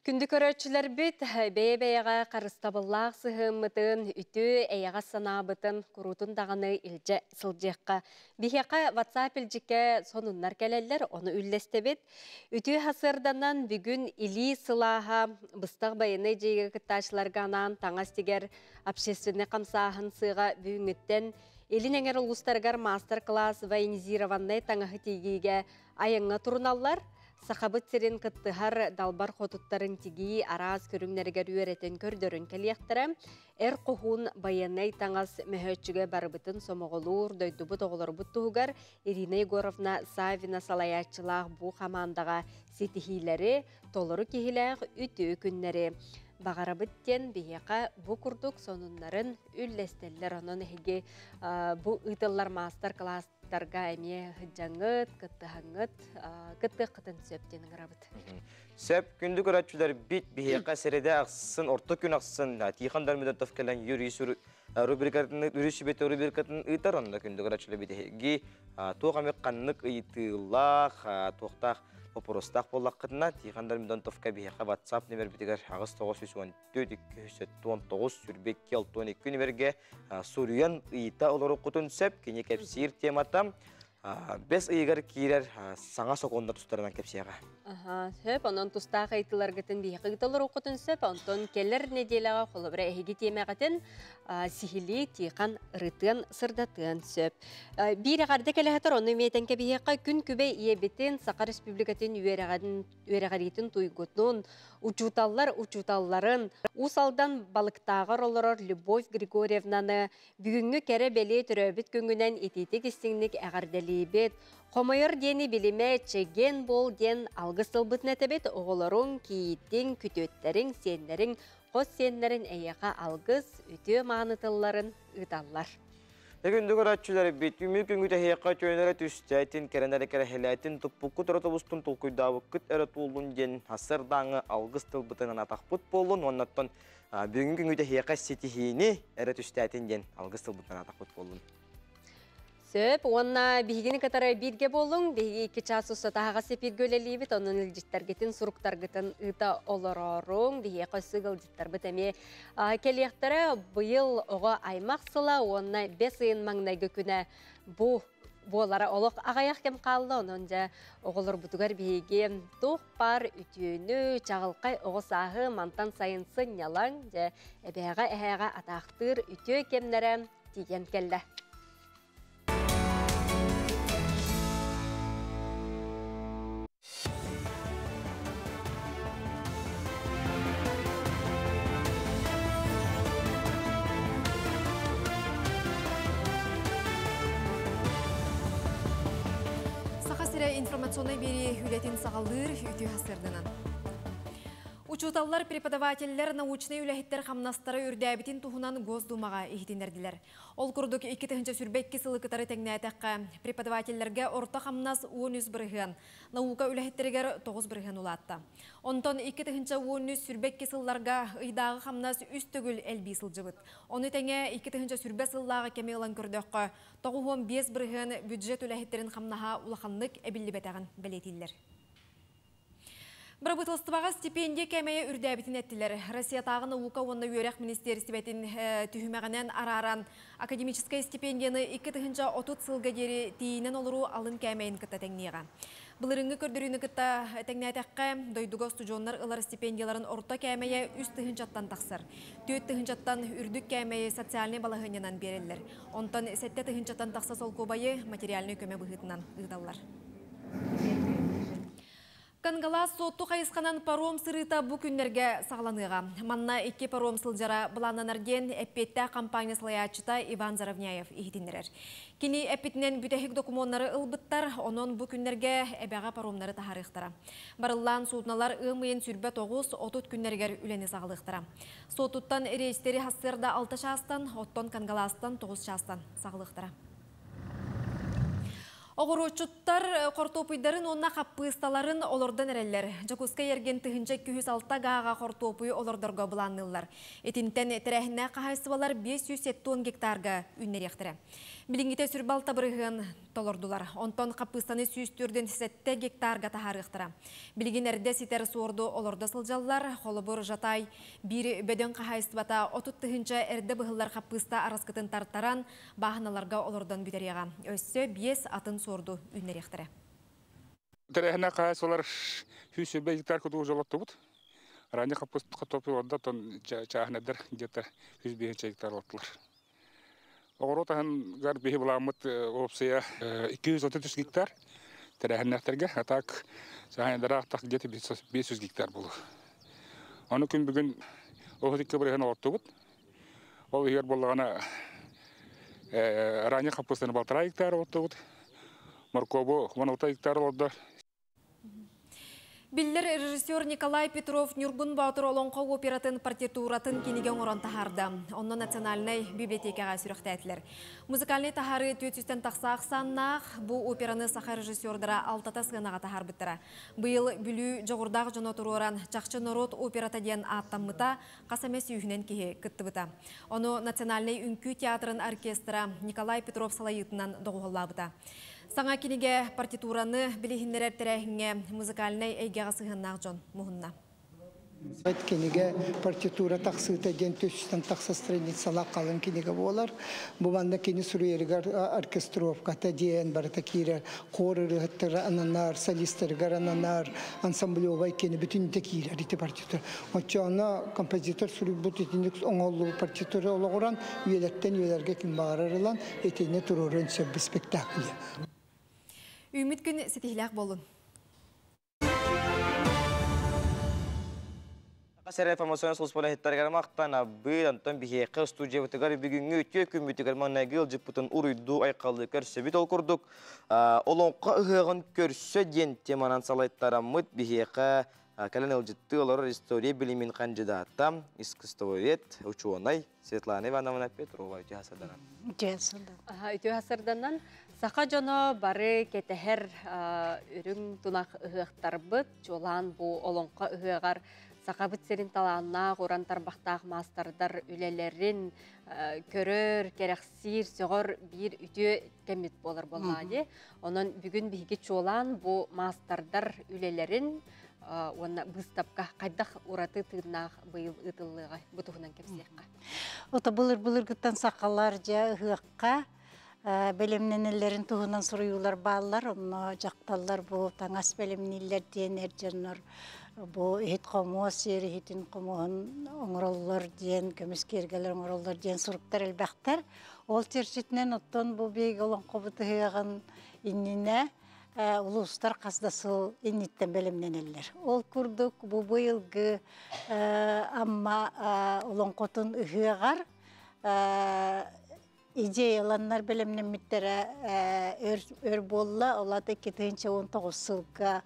Күндү көрөөччүлэрбит, бэйэ-бэйэҕэ харыстабыллаах сыһыаммытын, үтүө эйэҕэс санаабытын куруутун даҕаны илдьэ сылдьыахха. Биһиэхэ WhatsApp илдьиккэ сонуннар кэлэллэр, ону үллэстэбит. Үтүө хасыарданан бүгүн илии сылааһа быстах байыаннай дьиэгэ кыттааччыларга анаан таҥас тигэр общественный хамсааһын сыаҕа бүгүҥҥүттэн Илин эҥэр улуустарыгар мастер-класс военизированнай таҥаһы тигиигэ айаҥҥа туруналлар. Сахабыт сирин кыттыһар далбар хотуттарын тигии араас көрүҥнэригэр үөрэтэн көрдөрөн кэлиэхтэрэ. Эр хоһуун байыаннай таҥас мөһөөччүгэ барыбытын сомоҕолуур дойдубут оҕолорбут туһугар Ирина Егоровна Савина салайааччылаах бу хамаандаҕа ситиһиилэри, толору киһилээх үтүө күннэри. баҕарабыт диэн биһиэхэ бу курдук сонуннарын үллэстэллэр. Онон эһиги бу ыытыллар маастар-кылаастарга эмиэ сылдьаҥҥыт, кыттыһаҥҥыт, кыттыаххытын сөп диэн ыҥырабыт. Сөп, күндү көрөөччүлэр бит биһиэхэ сэрэдэ ахсын, орто күн ахсын Тихон Дармидонтов кэлэн Юрий рубрикатын, Юрий сүбэтэ рубрикатын ыытар, онно күндү көрөөччүлэр биһиги туох эмэ ханнык ыйытыылаах, туохтаах боппуруостаах буоллаххытына, Тихон Дармидонтовка биһиэхэ WhatsApp нөмербитигэр 8 914 279 22 62 нөмерге суруйан ыйыта олоруккутун сөп, кини кэпсиир темата бес ыйыгар киирэр саҥа сокуоннар тустарынан кэпсиэҕэ. Аха, сөп, онон тустаах ыйытыыларгытын биһиэхэ ыыталар оккутун сөп, онтон кэлэр нэдиэлэҕэ холобура эһиги тиэмэҕитин сиһилии Тихон ырытыан, сырдатыан сөп. Биир эҕэрдэ кэлэһэтэр, ону эмиэтэн кэбиһиэххэ күн күбэй ийэбитин Саха Республикатын үөрэҕириитин туйгутун, учууталлар учууталларын, Уус Алдан Балыктааҕар олорор Любовь Григорьевнаны бүгүҥҥү кэрэ бэлиэ төрөөбүт күҥүнэн итиитик истиҥник эҕэрдэлиибит. Хомойор диэни билимэ, чэгиэн буол диэн алгыс тылбытын этэбит, оҕолоруҥ, кийиитиҥ, күтүөттэриҥ, сиэннэриҥ, хос сиэннэрин эйиэхэ алгыс, үтүө мааны тылларын ыыталлар. Күндү көрөөччүлэрбит, үмүү күнгү тэһиэххэ түөнэрэ түстээтин, кэрэнэрэ кэрэһэлээтин, туппуккут эрэ тобустун толкуйдаабыккыт эрэ туоллун диэн асырдааҥы алгыс тылбытынан атахпыт буоллун, оннаттан бүгүҥҥү күнгү тэһиэхэ ситиһиини эрэ түстээтин диэн алгыс тылбытынан атахпыт буоллун. Сөп, уонна биһигини кытары бииргэ буолуҥ, биһиги 2 чаас устата аһаҕас эфиргэ үлэлиибит, онон илдьиттэргитин, суруктаргытын ыыта олороруҥ, биһиэхэ өссө ыалдьыттарбыт эмиэ кэлиэхтэрэ. Быйыл оҕо аймах сыла уонна бэс ыйын маҥнайгы күнэ бу буолара олох аҕыйах кэм хаалла, онон дьэ оҕолорбутугар биһиги туох баар үтүөнү, чаҕылхай оҕо сааһы мантан сайын сынньалаҥ, дьэ эбээҕэ эһээҕэ атаахтыыр үтүө кэмнэрэ тиийэн кэллэ. Саха сирэ информационнай биэрии үлэтин саҕалыыр үтүө хасырданан. Учууталлар, преподавателлэр, научнай үлэһиттэр хамнастара үрдээбитин туһунан Госдумаҕа иһитиннэрдилэр. Ол курдук 2022 сылы кытары тэҥнээтэххэ, преподавателлэргэ орто хамнас 13 бырыһыан, наука үлэһиттэригэр 9 бырыһыан улаатта. Онтон 2013 сылларга ыйдааҕы хамнас 3 төгүл элбии сылдьыбыт. Ону тэҥэ 2020 сыллааҕы кэми ылан көрдөххө, 95 бырыһыан бюджет үлэһиттерин хамнаһа улаханнык эбиллибэтэҕин бэлиэтииллэр. Бырабыыталыстыбаҕа стипендия кээмэйэ үрдээбитин эттилэр. Россиятааҕы наука уонна үөрэх министиэристибэтин түһүмэҕинэн арааран академическай стипендияны 2030 сылга диэри тиийинэн олоруу алын кээмэйин кытта тэҥниэҕэ. Былырыыҥҥы көрдөрүүнү кытта тэҥнээтэххэ, дойдуга устудьуоннар ылар стипендияларын орто кээмэйэ 3 тыһыынчаттан тахсар. 4 тыһыынчаттан үрдүк кээмэйи социальнай балаһыанньанан биэрэллэр. Онтон 7 тыһыынчаттан тахса солкуобайы материальнай көмө быһыытынан ыыталлар. Кангалаас Суотту хайысханан паром сырыыта бу күннэргэ саҕаланыаҕа. Манна 2 паром сылдьара былааннанар диэн эппиэттээх компания салайааччыта Иван Заровняев иһитиннэрэр. Кини эппитинэн бүтэһик докумуоннары ылбыттар, онон бу күннэргэ эбэҕэ паромнары таһаарыахтара. Барыллаан суднолар ыам ыйын 29-30 күннэригэр үлэни саҕалыахтара. Суоттуттан рейстери хассыарда 6 чаастан, оттон Кангалаастан 9 чаастан саҕалыахтара. Оҕуруотчуттар хортуопуйдарын уонна хаппыысталарын олордон эрэллэр. Дьокуускай эргин 1206 гааҕа хортуопуйу олордорго былаанныыллар. Итинтэн тэрээһиннээх хаһаайыстыбалар 570 гектарга үүннэриэхтэрэ. Билиҥҥитэ сүрбалта бырыһыан толордулар. Онтон хаппыыстаны 147 гектарга таһаарыахтара. Билигин эрдэ ситэр суорду олордо сылдьаллар. Холобур Жатай биир бөдөҥ хаһаайыстыбата 30 тыһыынча эрдэ быһыллар хаппыыста араскытын тартаран бааһыналарга олордон бүтэриэҕэ. Өссө 5 атын суорду үүннэриэхтэрэ. Тэрээһинэ хаһаайыстыбалар 120 гектар кутуу жолоттубут. Ранее хаппыст хатопы орда тон чааһынайдар где-то 105 гектар олоттулар. Оҕуруот аһыгар биһи былааммыт опция 233 гектар тэрээһиннэхтэргэ, а так чааһынайдара ахтах где-то 500 гектар болу. Аны күн бүгүн 32 бырыһын олоттубут. Ол иһигэр буоллаҕына ранее хаппыстаны 1,5 гектар олоттубут. Моркуобу 16 гектар олордо. Биллэр режиссер Николай Петров Ньургун Боотур олоҥхо оператын партитуратын кинигэ оҥорон таһаарда. Онно Национальнай библиотекаҕа сүрэхтээтилэр. Музыкальнай таһаарыы 400-тэн тахса ахсааннаах бу операны саха режиссердара алтата сыанаҕа таһаарбыттара. Быйыл Бүлүү дьоҕурдаах дьоно туруоран Чахчы норуот операта диэн ааттаммыта, хас эмэ сүүһүнэн киһи кыттыбыта. Ону Национальнай үҥкүү театрын оркестра Николай Петров салайыытынан доҕуһуоллаабыта. Саҥа кинигэ партитураны билиһиннэрэр тэрээһиҥҥэ музыкальнай эйгэҕэ сыһыаннаах дьон муһунна. Кинигэ партитура тахсыыта диэн түстэн тахса страницалаах халыҥ кинигэ буолар. Бу манна кини суруйарыгар оркестровката диэн барыта киирэр, хор ырыаһыттара ананар, солистарыгар ананар, ансамблевай кини бүтүннүүтэ киирэр ити партитура. Оччоҕуна композитор суруйбут итинник оҥоһуллубут партитура олоҕуран үйэлэртэн үйэлэргэ ким баҕарар ылан итини туруоруон сөп спектакль. Үүммүт күн ситиһилээх буоллун. Сэрэ информационнай сулууспа үлэһиттэригэр махтанабыт. Онтон биһиэхэ студиябытыгар бүгүҥҥү үтүө күммүтүгэр маҥнайгы ыалдьыппытын уруйдуу айхаллыы көрсөбүт. Ол курдук Олоҥхо ыһыаҕын көрсө диэн теманан салайтараммыт биһиэхэ кэлэн ыалдьыттыы олорор история билимин хандьыдаата, искусствовед, учуонай Светлана Ивановна Петрова үтүө хасырданан. Үтүө хасырданан. Үтүө хасырданан саха дьоно бары кэтэһэр үрүҥ тунах ыһыахтарбыт, чуолаан бу олоҥхо ыһыаҕар сахабыт сирин талааннаах, уран тарбахтаах маастардар үлэлэрин көрөр, кэрэхсиир, сөҕөр биир үтүө кэммит буолар буоллаҕа дии. Онон бүгүн биһиги чуолаан бу маастардар үлэлэрин уонна быыстапка хайдах ураты тыыннаах быйыл ыытыллыаҕай бу туһунан кэпсиэххэ. Ото былыр-былыргыттан сахалар дьэ ыһыахха бэлэмнэнэллэрин туһунан суруйуулар бааллар. Онно дьахталлар бу таҥас бэлэмнииллэр диэн эр дьоннор бу иһит хомуос сиэр иһитин хомуоһун оҥороллор диэн, көмүс киэргэлэр оҥороллор диэн суруктар элбэхтэр. Ол чэрчитинэн оттон бу биһиги олоҥхобут ыһыаҕын иннинэ улуустар хас да сыл инниттэн бэлэмнэнэллэр. Ол курдук бу быйылгы Амма олоҥхотун ыһыаҕар идеяланнар бэлэмнэммиттэрэ өр буолла. Ол аата 2019 сылга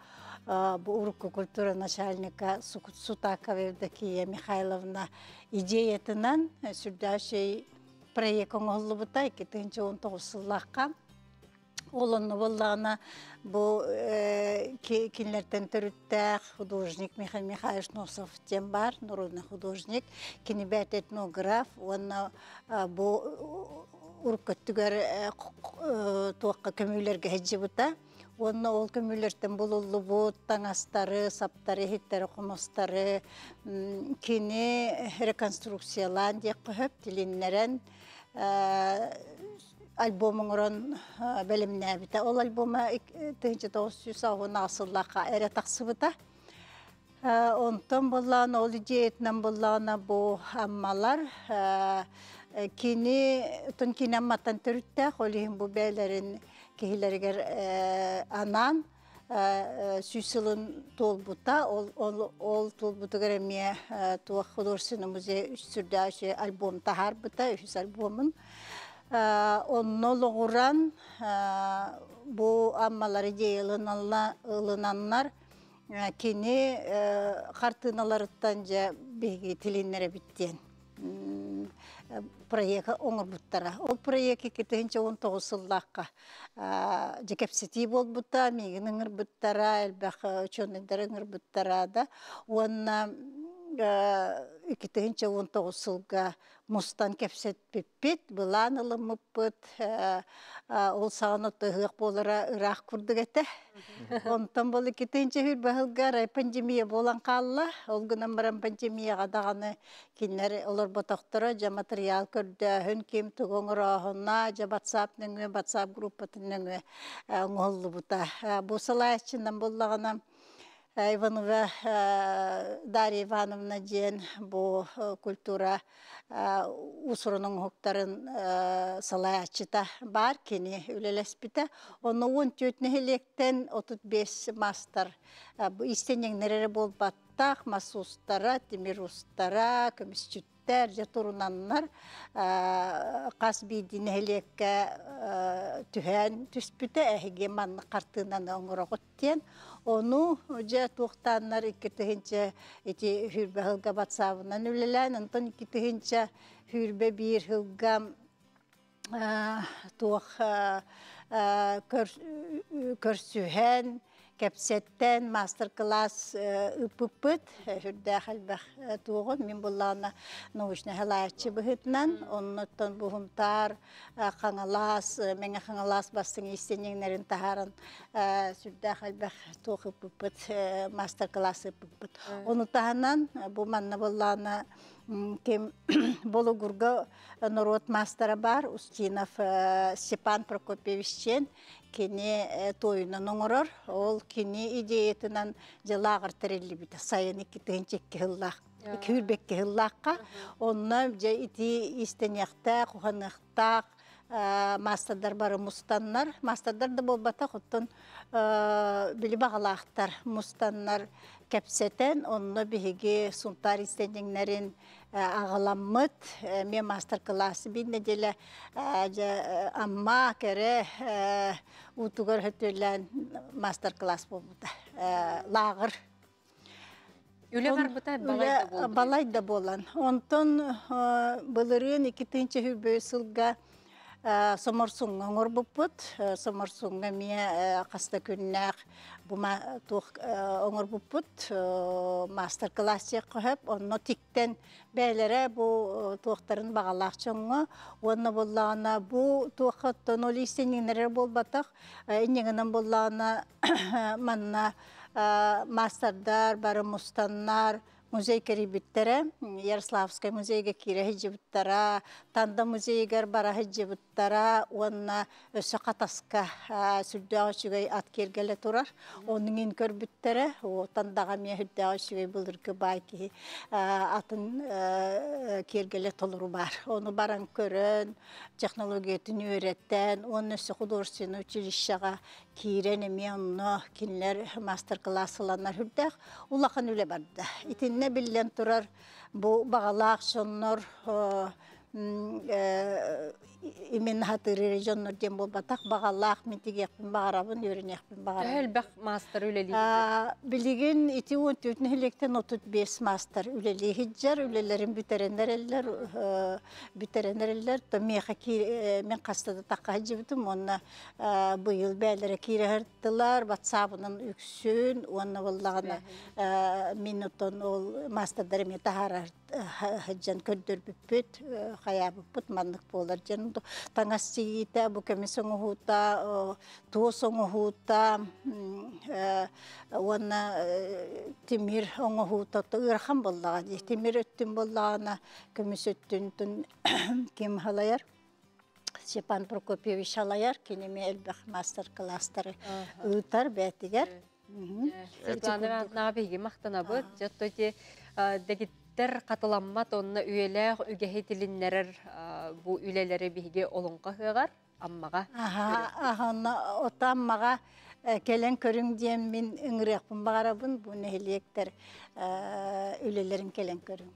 бу урукку культура начальника Сутакова Евдокия Михайловна идеятынан сүрдээх проект оҥоһуллубута 2019 сыллаахха. Ол онно буоллаҕына бу кинилэртэн төрүттээх художник Михаил Михайлович Носов диэн баар, народный художник. Кини бэйэтэ этнограф уонна бу урукку өттүгэр туохха көмүүлэргэ сылдьыбыта. Уонна ол көмүүлэртэн булуллубут таҥастары, саптары, иһиттэри, хомустары кини реконструкциялаан диэххэ сөп, тилиннэрэн альбом оҥорон бэлэмнээбитэ. Ол альбома 1990 сыллаахха эрэ тахсыбыта. Онтон буоллаҕына, ол идеятынан буоллаҕына бу Аммалар кини тун кини Амматтан төрүттээх, ол иһин бу бэйэлэрин киһилэригэр анаан сүүс сылын туолбута. Ол туолбутугар эмиэ туох художественный музей сүрдээх альбом таһаарбыта, үһүс альбомун. Онно олоҕуран бу Аммалар идея ылынаннар кини хартыыналарыттан дьэ биһиги тилиннэрэбит диэн проект оҥорбуттара. Ол проект 2019 сыллаахха дьэ кэпсэтии буолбута, миигин ыҥырбыттара, элбэх учуонайдары ыҥырбыттара да. Уонна 2019 сылга мустан кэпсэппиппит, былаан ылыммыппыт, ол саҕана ыһыах буолара ыраах курдук этэ. Онтон бол иккитинчи баһылга арай пандемия буолан хаалла. Ол гынан баран пандемияҕа даҕаны кинилэр олорботохторо, дьэ материал көрдөөһүн, ким тугу оҥорооһуна, дьэ WhatsApp нөҥүө, WhatsApp группатын нөҥүө оҥоһуллубута. Бу салайааччынан буоллаҕына Иванова Дарья Ивановна диэн бу культура уус-уран оҥоһуктарын салайааччыта баар, кини үлэлэспитэ. Онно 14 нэһилиэктэн 35 маастар бу иистэнньэҥнэр эрэ буолбаттах, мас уустара, тимир уустара, көмүсчүттэр. төрөппүттэр дьэ турунаннар хас биирдии нэһилиэккэ түһээн түспүтэ эһиги маннык хартыынаны оҥороҕут диэн. Ону дьэ туохтааннар 2 тыһыынча ити 20 сылга батсаабынан үлэлээн, онтон 2021 сылга туох көрсүһэн, кэпсэттэн мастер-класс ыыппыппыт сүрдээх элбэх туоҕун мин буллаана научнай халааччы быһыытынан оннуттан бу Һунтаар, Хаҥалас, Мэҥэ Хаҥалас бастыҥ иистэнньэҥнэрин таһааран сүрдээх элбэх туох ыыппыппыт, мастер-класс ыыппыппыт. Ону таһынан бу манна буллаана ким Болугурга норуот маастара бар Устинов Степан Прокопьевич диэн, кини туойунан оҥорор. Ол кини идеятынан дьэ лааҕыр тэриллибитэ сайын 2002 сыллаах 2022 сыллаахха. Онно дьэ ити иистэниэхтээх, уһаныахтаах маастардар бары мустаннар, маастардар да буолбатах, оттон били баҕалаахтар мустаннар кэпсэтэн, онно биһиги Сунтаар иистэнньэҥнэрин аҕаламмыт, мен мастер-класс биир неделя Амма кэрэ уутугар хөтүөлээн мастер-класс буолбута. Лааҕыр. Үлэ барбыта балай да буолбут. Балай да буолан. Онтон былырыын 2023 сылга Соморсуҥҥа оҥорбуппут. Соморсуҥҥа эмиэ хаста күннээх бу туох оҥорбуппут мастер-класс диэххэ сөп. Онно тиктэн бээлэрэ бу туохтарын баҕалаах дьоҥҥо уонна буоллаҕына бу туоххаттан ол иистэнньэҥнэрэ буолбатах, инньэгинэн буоллаҕына манна маастардар бары мустаннар музей кэрийбиттэрэ, Ярославскай музейга киирэ сылдьыбыттара, Танда музейыгар бара сылдьыбыттара уонна өссө Хатаска сүрдээх үчүгэй ат киэргэлэ турар. Онуҥин көрбүттэрэ, Тандаҕа эмиэ сүрдээх үчүгэй былыргы баай киһи атын киэргэлэ толору бар. Ону баран көрөн, технологиятын үөрэттэн, уонна өссө художественный училищеҕа киирэн эмиэ онно кинилэр мастер-класс ыланнар сүрдээх улахан үлэ барда. Итиннэ биллэн турар бу баҕалаах дьоннор именно хатырыыр дьоннор диэн буолбатах, баҕалаах мин тигиэхпин баҕарабын, үөрэниэхпин баҕарабын. Төһө элбэх маастар үлэлиир? Билигин ити 14 нэһилиэктэн 35 маастар үлэлии сылдьар, үлэлэрин бүтэрэн эрэллэр, бүтэрэн эрэллэр. То миэхэ мен хаста да тахха сылдьыбытым, уонна быйыл бээлэрэ киирэ сырыттылар, ватсабынан үксүн, уонна буоллаҕына мин отон ол маастардар эмиэ таһаарар сылдьан көрдөрбүппүт, хайаабыппыт маннык буолар дьэн таҥас тигиитэ, бу көмүс оҥоһуута, туос оҥоһуута уонна тимир оҥоһуута ыарахан буоллаҕа дии. Тимир өттүн буоллаҕына, көмүс өттүн ким халайар? Степан Прокопьевич халайар, киними элбэх мастер-класстары ыытар бээтигэр. Светлана Ивановнаҕа биһиги махтанабыт. Дьотто ити дэгиттэр хатыламмат онно үйэлээх үгэһи тилиннэрэр бу үлэлэри биһиги олоҥхо ыһыаҕар Аммаҕа. Аха, ото Аммаҕа кэлэн көрүҥ диэн мин ыҥырыахпын баҕарабын, бу нэһилиэктэр үлэлэрин кэлэн көрүҥ.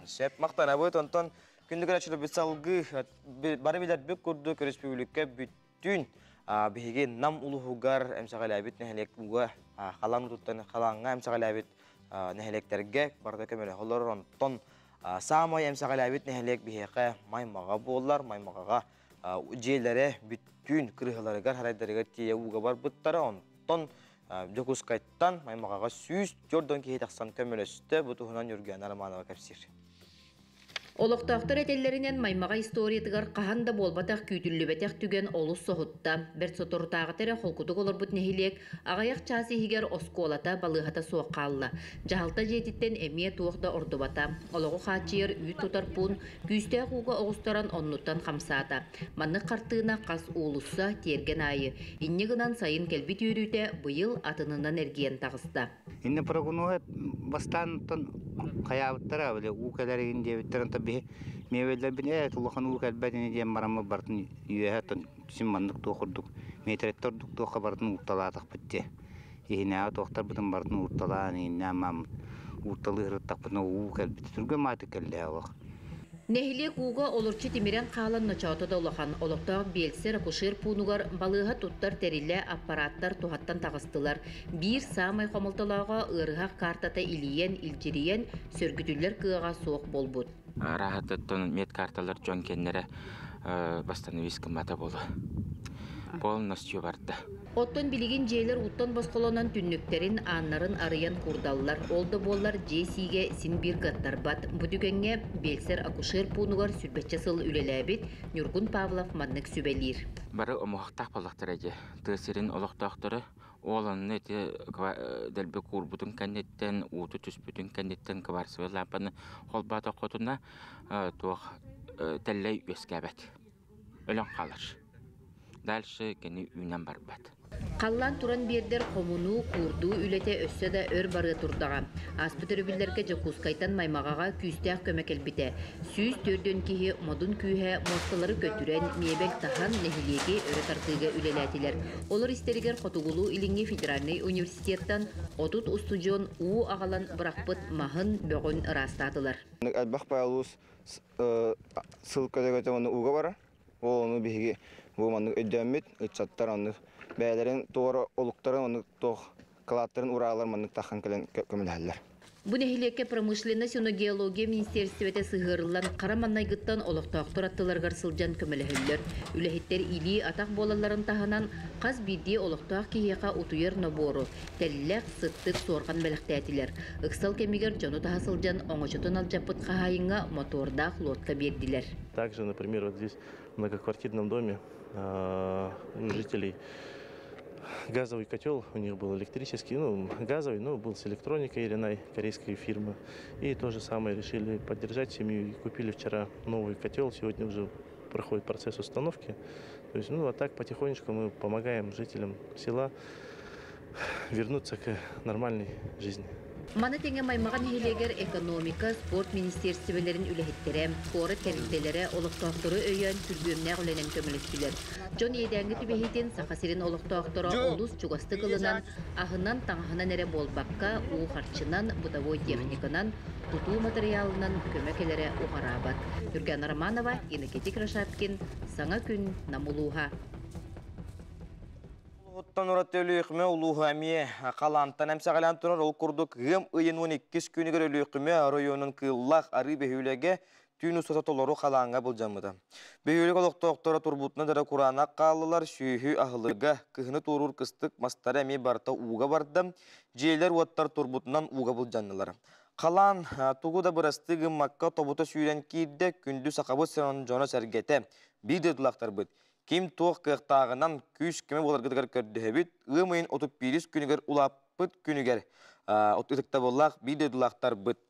Сөп, махтанабыт. Онтон күндү көрөөччүлэр, салгыы бары билэрбит курдук республика бүттүүн биһиги Нам улууһугар эмсэҕэлээбит нэһилиэк ууга халаан уутуттан халааҥҥа эмсэҕэлээбит нэһилиэктэргэ барыта көмөлөһөлөр. Онтон саамай эмсэҕэлээбит нэһилиэк биһиэхэ Маймаҕа буолар. Маймаҕаҕа дьиэлэрэ бүттүүн кырыһаларыгар харайдарыгар тиийэ ууга барбыттара. Онтон Дьокуускайтан Маймаҕаҕа 104 киһи тахсан көмөлөстө. Бу туһунан Юргена Романова кэпсиир. Олохтоохтор этэллэринэн, Маймаҕа историятыгар хаһан да буолбатах күүтүллүбэтэх түгэн олус соһутта. Бэрт соторутааҕыта эрэ холкутук олорбут нэһилиэк аҕыйах чаас иһигэр оскуолата, балыыһата суох хаалла. Дьаһалта дьиэтиттэн эмиэ туох да ордубата. Олоҕу хааччыйар үүт тутар пуун күүстээх ууга оҕустаран оннуттан хамсаата. Маннык хартыына хас уулусса, тиэргэн аайы. Инньэ гынан сайын кэлбит үөрүүтэ быйыл атынынан эргийэн таҕыста. Инне прогноһа бастаан хайаабыттара били уу кэлэригин диэбиттэр онто биһи миэбэллэрбин улахан уу кэлбэт ини диэн бараммыт бартын үөһэ син маннык туох курдук метреттер ордук туохха бартын уурталаатахпыт дии иһинээҕи туохтарбытын бартын уурталаан ииннээн мааммыт уурталыы сырыттахпытына уу кэлбит түргэн маатык кэллээ олох. Нэһилиэк ууга олорчу тимирэн хаалан ночоото да улахан. Олохтоох биэлсэр-акушер пуунугар балыыһа туттар тэрилэ, аппараттар туһаттан таҕыстылар. Биир саамай хомолтолооҕо ыарыһах каартата илийэн, илдьирийэн, сөргүтүллэр кыаҕа суох буолбут. Арааһатыттан медкарталар дьон кэннэрэ восстановить гыммата буолуо. Полностью барда. Оттон билигин дьиэлэр ууттан босхолонон түннүктэрин, ааннарын арыйан куурдаллар. Ол да буоллар дьиэ сиигэ син биир кыаттарбат. Бу түгэҥҥэ биэлсэр-акушер пуунугар сүүрбэччэ сыл үлэлээбит Ньургун Павлов маннык сүбэлиир. Бары омуһахтаах буоллахтара дьэ. Тыа сирин олохтоохторо ол онно ити дэлби куурбутун кэнниттэн, ууту түспүтүн кэнниттэн кварцевай лаампаны холбоотоххутуна туох тэллэй үөскээбэт. Өлөн хаалар. Дальше кини үүнэн барбат. Халлаан туран биэрдэр хомунуу, куурдуу үлэтэ өссө да өр барыа турдаҕа. Ааспыт өрөбүллэргэ Дьокуускайтан Маймаҕаҕа күүстээх көмө кэлбитэ. 104 киһи модун күүһэ муосталары көтүрэн, миэбэл таһан, нэһилиэги өрө тардыыга үлэлээтилэр. Олор истэригэр Хотугулуу-Илиҥҥи федеральнай университеттан 30 устудьуон уу аҕалан бырахпыт маһын, бөҕүн ыраастаатылар. Элбэх улуус сыл көтө-көтө уонна ууга барар. Ол ону биһиги бу маннык өйдөөммүт ыччаттар оннук бэйэлэрин туора олуктарын оннук туох кылааттарын ураалар маннык таххан кэлэн көмөлөһөллөр. Бу нэһилиэккэ промышленность уонна геология министиэристибэтэ сыһыарыллан хара маннайгыттан олохтоохтор аттыларыгар сылдьан көмөлөһөллөр. Үлэһиттэр илии-атах буолалларын таһынан хас биирдии олохтоох киһиэхэ утуйар нобуору, тэллэх, сыттык, суорҕан бэлэхтээтилэр. Ыксал кэмигэр дьону таһа сылдьан оҥочотун алдьаппыт хаһаайыҥҥа мотордаах лодка биэрдилэр. Также, например, вот здесь в многоквартирном доме у жителей газовый котел у них был электрический, ну, газовый, но был с электроникой Иринай, корейской фирмы. И то же самое решили поддержать семью и купили вчера новый котел. Сегодня уже проходит процесс установки. То есть, ну, а так потихонечку мы помогаем жителям села вернуться к нормальной жизни. Маны тэҥэ Маймаҕа нэһилиэгэр экономика, спорт министиэристибэлэрин үлэһиттэрэ, куорат тэрилтэлэрэ олохтоохтору өйөөн күргүөмнээх үлэнэн көмөлөстүлэр. Дьон иэдээҥҥи түбэһиитин Саха сирин олохтоохторо олус чугастык ылынан, аһынан-таҥаһынан эрэ буолбакка, уу харчынан, бытовой техниканан, тутуу матырыйаалынан көмө кэлэрэ уҕараабат. Юргана Романова, Иннокентий Крошапкин, Саҥа күн, Нам улууһа. Улууһуттан ураты Өлүөхүмэ улууһа эмиэ халаантан эмсэҕэлээн турар. Ол курдук ыам ыйын 12 күнүгэр Өлүөхүмэ оройуонун Кыыллаах арыы бөһүөлэгэ түүн устата толору халааҥҥа былдьаммыта. Бөһүөлэк олохтоохторо турбутунан эрэ кураанах хааллылар, сүөһү аһылыга, кыһыны туоруур кыстык мастара эмиэ барыта ууга барда, дьиэлэр-уоттар турбутунан ууга былдьаннылар. Халаан тугу да бырастыы гыммакка тобута сүүрэн киирдэ, күндү сахабыт сирин дьоно-сэргэтэ, биир дойдулаахтарбыт Ким туох кыахтааҕынан күүс-көмө буоларгытыгар көрдөһөбүт. Ыам ыйын 31 күнүгэр улааппыт күнүгэр ытыктабыллаах биир дойдулаахтарбыт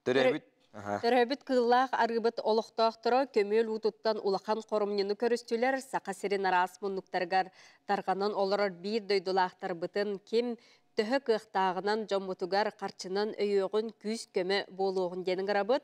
төрөөбүт Төрөөбүт кыыллаах арыыбыт олохтоохторо көмүөл уутуттан улахан хоромньуну көрүстүлэр. Саха сирин араас муннуктарыгар тарҕанан олорор биир дойдулаахтарбытын ким төһө кыахтааҕынан дьоммутугар харчынан өйүөҕүн күүс-көмө буолуоҕун диэн ыҥырабыт.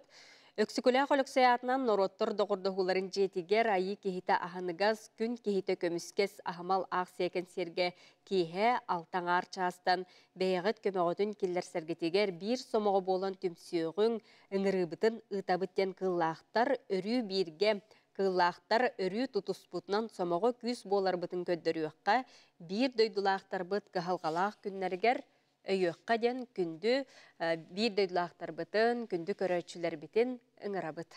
Өксөкүлээх Өлөксөй аатынан норуоттар доҕордоһууларын дьиэтигэр айыы киһитэ аһыныгас, күн киһитэ көмүскэс аһымал аахсыйа кэнсиэргэ киэһэ алта аҥаар чаастан бэйэҕит көмөҕүтүн киллэрсэргитигэр биир сомоҕо буолан түмсүөҕүҥ, ыҥырыыбытын ыытабыт диэн кыыллаахтар өрүү бииргэ кыыллаахтар өрүү тутуспутунан сомоҕо күүс буоларбытын көрдөрүөххэ, биир дойдулаахтарбыт кыһалҕалаах күннэригэр өйүөххэ диэн күндү биир дойдулаахтарбытын, күндү көрөөччүлэрбитин ыҥырабыт.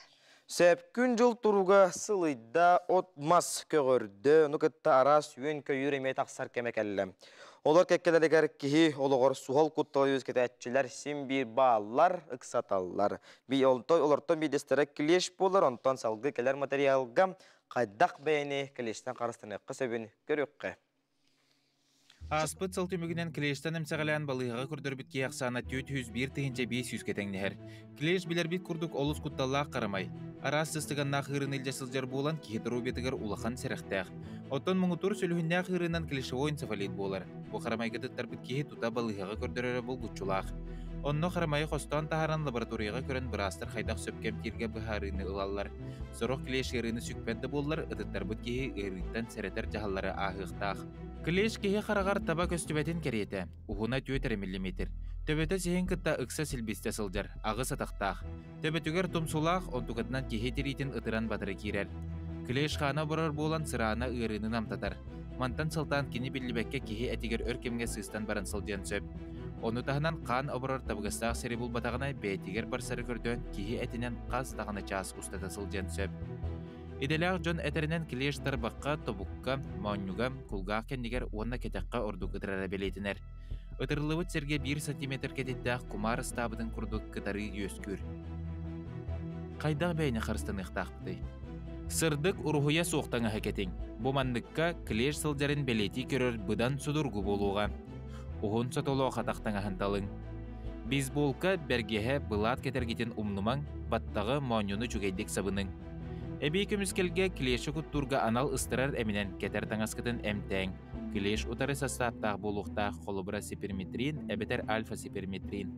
Сөп күн-дьыл туруга сылыйда, от-мас көҕөрдө, ону кытта араас үөн-көйүүр эмиэ тахсар кэмэ кэллэ. Олор кэккэлэригэр киһи олоҕор суһал кутталы үөскэтээччилэр син биир бааллар, ыксаталлар. Олортон биирдэстэрэ клещ буолар, онтон салгыы кэлэр материалга хайдах бэйэни клещтэн харыстаныахха сөбүн көрүөххэ. Ааспыт сыл түмүгүнэн клещтан эмсэҕэлээн балыыһаҕа көрдөрбүт киһи ахсаана 401 500-гэ тэҥнэһэр. Клещ билэрбит курдук олус кутталлаах харамай. Араас сыстыганнаах ыарыыны илдьэ сылдьар буолан киһи доруобуйатыгар улахан сэрэхтээх. Оттон муҥутуур сүлүһүннээх ыарыынан клещевой энцефалит буолар. Бу харамайга тыттарбыт киһи тута балыыһаҕа көрдөрөрө булгуччулаах. Онно харамайы хостоон таһааран лабораторияҕа көрөн быраастар хайдах сөпкө эмтииргэ быһаарыыны ылаллар. Сорох клещ ыарыыны сүкпэт да буоллар, ытыттарбыт киһи ыарыыттан сэрэтэр дьаһаллары ааһыахтаах. Клещ киһи хараҕар таба көстүбэтин кэриэтэ, уһуна 4 миллиметр. Төбөтө сиһин кытта ыкса силбистэ сылдьар, аҕыс атахтаах. Төбөтүгэр тумсулаах, онтукатынан киһи тириитин ытыран батары киирэр. Клеш хаана оборор буолан сыраана ыарыыны намтатар. Мантан сылтаан кини биллибэккэ киһи этигэр өр кэмҥэ сыыстан баран сылдьыан сөп. Ону таһынан хаан оборор табыгастаах сири булбатаҕына бэйэтигэр барсары көрдөөн киһи этинэн хас даҕаны чаас устата сылдьыан сөп. Идэлээх дьон этэринэн клеш тарбахха, тобукка, моонньуга, кулгаах кэннигэр уонна кэтэххэ ордук ытырара бэлиэтэнэр. Ытырыллыбыт сиргэ биир сантиметр кэтиттээх кумаар ыстаабытын курдук кытарыы үөскүүр. Хайдах бэйэни харыстаныахтаахпытый? Сырдык уруһуйа суох таҥаһы кэтиҥ. Бу манныкка клеш сылдьарын бэлиэтии көрөр быдан судургу буолуоҕа. Уһун сотолоох атах таҥаһын талыҥ. Бейсболка, бэргэһэ, былаат кэтэргитин умнумаҥ, баттаҕы, моонньуну үчүгэйдик сабыныҥ. Эбии көмүскэлгэ клеши куттуурга анал ыстарар эминэн кэтэр таҥаскытын эмтээҥ. Клеш утары састааптаах буолуохтаах холобура сиперметрин эбэтэр альфа-сиперметрин.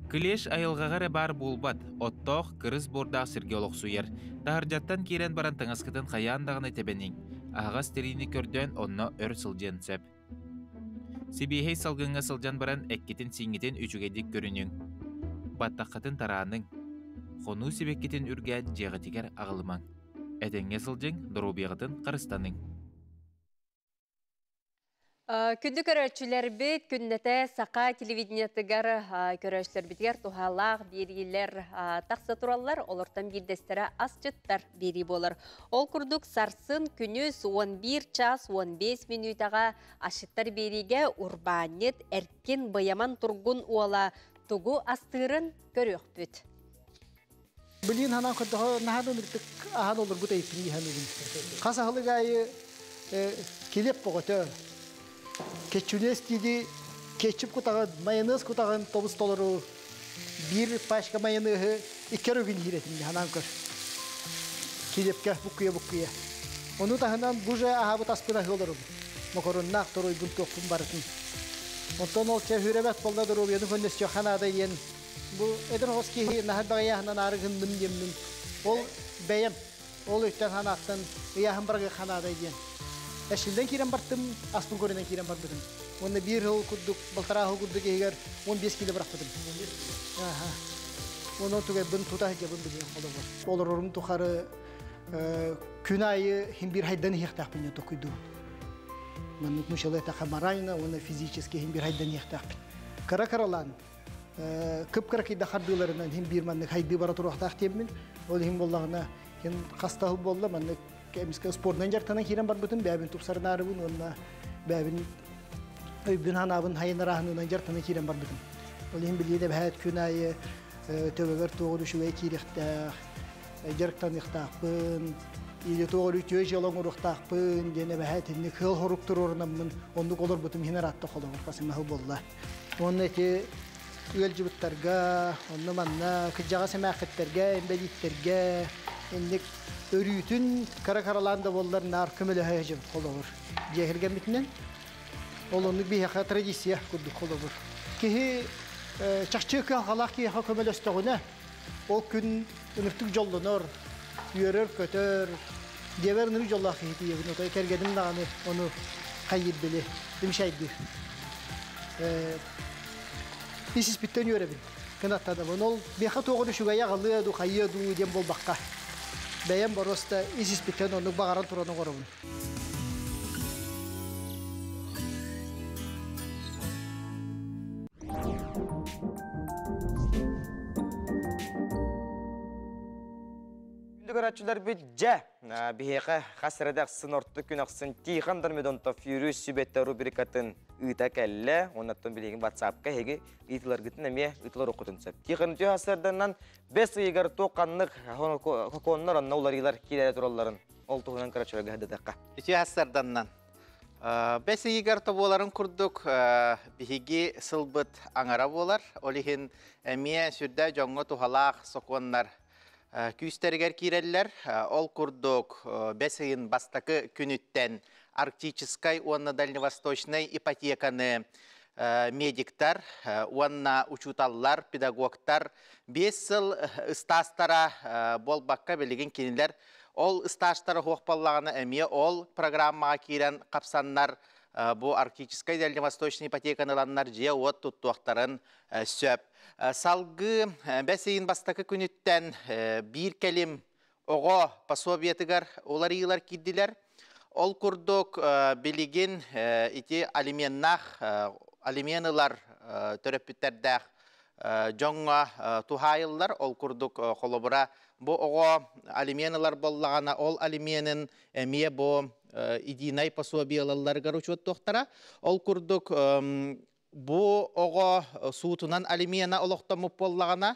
Клеш айылҕаҕа эрэ баар буолбат, оттоох, кырыс буордаах сиргэ олохсуйар. Таһырдьаттан киирэн баран таҥаскытын хайаан даҕаны тэбэниҥ. Аһаҕас тириини көрдөөн онно өр сылдьыан сөп. Сибиэһэй салгыҥҥа сылдьан баран эккитин-сииҥҥитин үчүгэйдик көрүнүҥ. Баттаххытын тарааныҥ. Хонуу сибэккитин үргээн дьиэҕитигэр аҕалымаҥ. Этэҥҥэ сылдьыҥ, доруобуйаҕытын харыстаныҥ. Күндү көрөөччүлэрбит, күннэтэ саха телевидениетыгар көрөөччүлэрбитигэр туһалаах биэриилэр тахса тураллар. Олортон биирдэстэрэ асчыттар биэрии буолар. Ол курдук сарсын күнүс 11 час 15 мүнүүтэҕэ асчыттар биэриигэ урбаанньыт Эркин Быйаман Тургун уола тугу астыырын көрүөхпүт. Билигин ханаан көрдөхө наһаа да ынырыктык аһан олорбут эйиппин иһэн угун. Хас аһылык аайы килиэп бөҕөтө. Кетчүнес диди кетчуп кутаҕын, майонез кутаҕын тобус толору биир пачка майонеһы икки өрүгүн иһир этим ханаан көр. Килиэпкэ буккуйа-буккуйа. Ону таһынан бу же аһаабыт аспын аһыы олорум. Мокоруннаах торуйбун туохпун барытын. Онтон ол чэ хүребэт болла доруобуйаны көннөстүөххэ наада диэн Бу эдэр оҕус киһи наһаа баҕайаһынан аары гынным диэммин. Ол бэйэм ол өйтөн ханааттан ыйааһын барыгы ханаадай диэн. Эшилден киирэн бартым, аспын көрүнэн киирэн барбытым. Уонна биир сыл курдук, балтараа сыл курдук иһигэр 15 кило бырахпытым. Аха. Онон тугайбын тута сылдьабын билиэн холобур. Олорорум тухары күн аайы хин биир хайдан иһиэхтээхпин диэн токуйдуубун. Маннык мучалы этэ морально уонна физически хин биир хайдан иһиэхтээхпин. Кыра-кыралаан кып-кыракыйда хардыыларынан иһин биир маннык хайдыы бара туруохтаах диэммин. Ол иһин буоллаҕына иһин хастаһыл буолла маннык эмискэ спордунан дьарыктанан киирэн барбытым бэйэбин тупсарынаарыбын уонна бэйэбин өйбүн ханаабын хайынарааһынынан дьарыктанан киирэн барбытым. Ол иһин билии эбэһээт күн аайы төбөбөр туоҕу үчүгэй киириэхтээх, дьарыктаныахтаахпын, или туох үтүө дьыала оҥоруохтаахпын диэн эбэһээт инник сыал хорук туруорунаммын оннук олорбутум иһин ыраатта холобур хасымаһыл буолла. Уонна ити ыалдьыбыттарга, онно-манна, кырдьаҕас эмээххиттэргэ, инбэлииттэргэ инник өрүүтүн кыра-кыралаан да буоллар наар көмөлөһө сылдьыбыт холобур. Дьиэ кэргэммитинэн. Ол оннук биһиэхэ традиция курдук холобур. Киһи чахчы кыһалҕалаах киһиэхэ көмөлөстөҕүнэ, ол күн ыныртык дьоллонор, үөрэр-көтөр, дьиэбэр ынырык дьоллоох киһи тиийэбин, отой кэргэним даҕаны ону хайыыр били, имшайдыыр. Ис испиттэн үөрэбин, кынаттанабын. Ол миэхэ туох үчүгэйи аҕалыа дуу, хайыа дуу диэн буолбакка, бэйэм боруоста ис испиттэн оннук баҕаран туран оҥоробун. Күндү көрөөччүлэрбит дьэ биһиэхэ хас эрэ ахсын орто күн ахсын Тихон Дормидонтов Юрий Сүбэтэ рубрикатын ыыта кэллэ. Оннаттан билигин WhatsApp-ка эһиги ыытыларгытын эмиэ ыытылар оккутун сөп. Тихон үтүө сарсыарданан бэс ыйыгар туох ханнык хокуоннар онно уларыылар киирэ туралларын ол туһунан көрөөччүлэргэ сырдатыахха. Үтүө сарданнан. Бэс ыйыгар тобуоларын курдук биһиги сылбыт аҥара буолар. Ол иһин эмиэ сүрдээх дьоҥҥо туһалаах сокуоннар күүстэригэр киирэллэр. Ол курдук бэс ыйын бастакы күнүттэн арктическай уонна дальневосточнай ипотеканы медиктар уонна учууталлар, педагогтар 5 сыл ыстаастара буолбакка билигин кинилэр ол ыстаастара суох буоллаҕына эмиэ ол программаҕа киирэн хапсаннар Бу Арктическай Дальневосточный ипотеканы ыланнар дьиэ-уот туттуохтарын сөп. Салгыы бэс ыйын бастакы күнүттэн биир кэлим оҕо пособиетыгар уларыйыылар киирдилэр. Ол курдук билигин ити алименнаах алимен ылар төрөппүттэрдээх дьоҥҥо туһаайыллар. Ол курдук холобура бу оҕо алимен ылар буоллаҕына, ол алименын эмиэ бу единай пособие ылалларыгар учуоттуохтара. Ол курдук бу оҕо суутунан алимена олохтоммут буоллаҕына,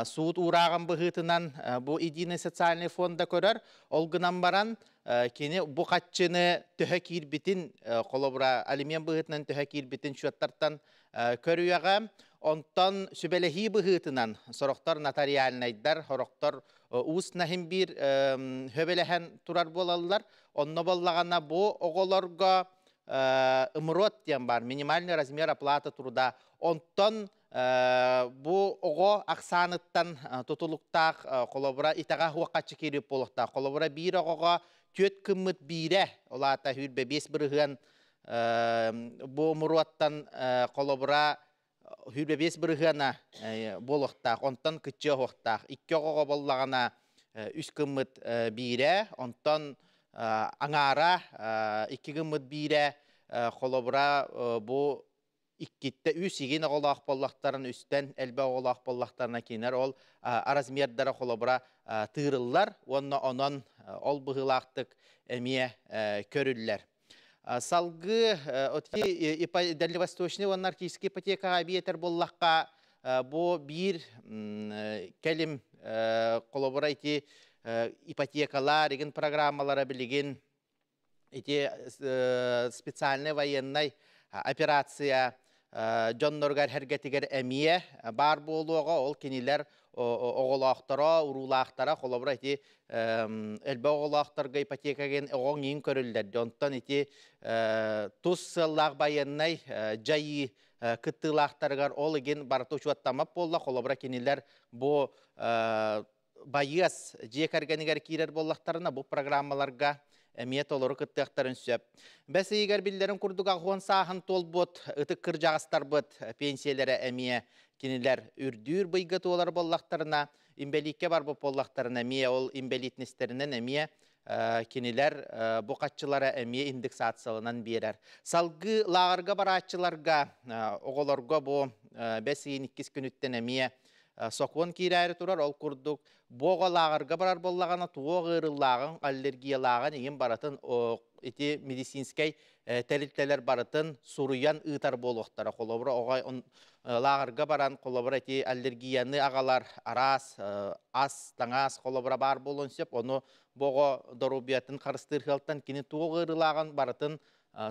суут уурааҕын быһыытынан бу единый социальный фонда көрөр. Ол гынан баран кини бу хаччыны төһө киирбитин, холобура алимент быһыытынан төһө киирбитин счеттартан көрүөҕэ. Онтон сүбэлэһии быһыытынан сорохтор нотариальнайдар, сорохтор уус наһин биир хөбөлөһөн турар буолаллар. Онно боллаҕына бу оҕолорго ымрот диэн бар, минимальный размер оплаты труда. Онтон бу оҕо ахсааныттан тутулуктаах холобура итэҕэ хуоххаччы киирип буолуохтаах. Холобура биир оҕоҕо түөт кыммыт биирэ, олаата хүрбэ 5% бу муруоттан холобура 25% буолуохтаах, онтон кыччыа уохтаах. Икки оҕоҕо боллаҕына үс кыммыт биирэ, онтон аҥаара икки гыммыт биирэ холобура бу иккиттэ үс игин оҕолоох боллахтарын үстэн элбэх оҕолоох боллахтарына кинилэр ол размердара холобура тыырыллар уонна онон ол быһыылаахтык эмиэ көрүллэр. Салгыы Дальневосточный уонна Арктический ипотекаҕа биэтэр буоллахха бу биир кэлим холобура ити ипотекалар игин программалара билигин ити специальный военный операция дьонноругар эргэтигэр эмиэ баар буолуоҕа ол кинилэр оҕолоохторо уруулаахтара холобура ити элбэх оҕолоохторго ипотекаген оҕоҥ иин көрүллэр онтон ити тус сыаллаах байыаннай дьайыы кыттыылаахтарыгар ол игин барыта учуоттаммат буолла холобура кинилэр бу байыас дьиэ кэргэнигэр киирэр буоллахтарына бу программаларга эмиэ толору кыттыахтарын сөп. Бэс ыйыгар биллэрин курдук аҕыс сааһын туолбут ытык кырдьаҕастарбыт пенсиялэрэ эмиэ кинилэр үрдүүр быйга туолар буоллахтарына имбэлииккэ барбыт буоллахтарына эмиэ ол имбэлиитнестеринэн эмиэ кинилэр бу хаччылара эмиэ индексацияланан биэрэр. Салгыы лааҕырга барааччыларга оҕолорго бу бэс ыйын иккис күнүттэн эмиэ сокуон киирээри турар ол курдук буоҕа лааҕырга барар буоллаҕына туох ыарыылааҕын аллергиялааҕын иһин барытын ити медицинскэй тэрилтэлэр барытын суруйан ыытар буолуохтара холобура оҕо лааҕырга баран холобура ити аллергияны аҕалар араас ас таҥас холобура баар буолуон сөп ону боҕо доруобуйатын харыстыыр сыалтан кини туох ыарыылааҕын барытын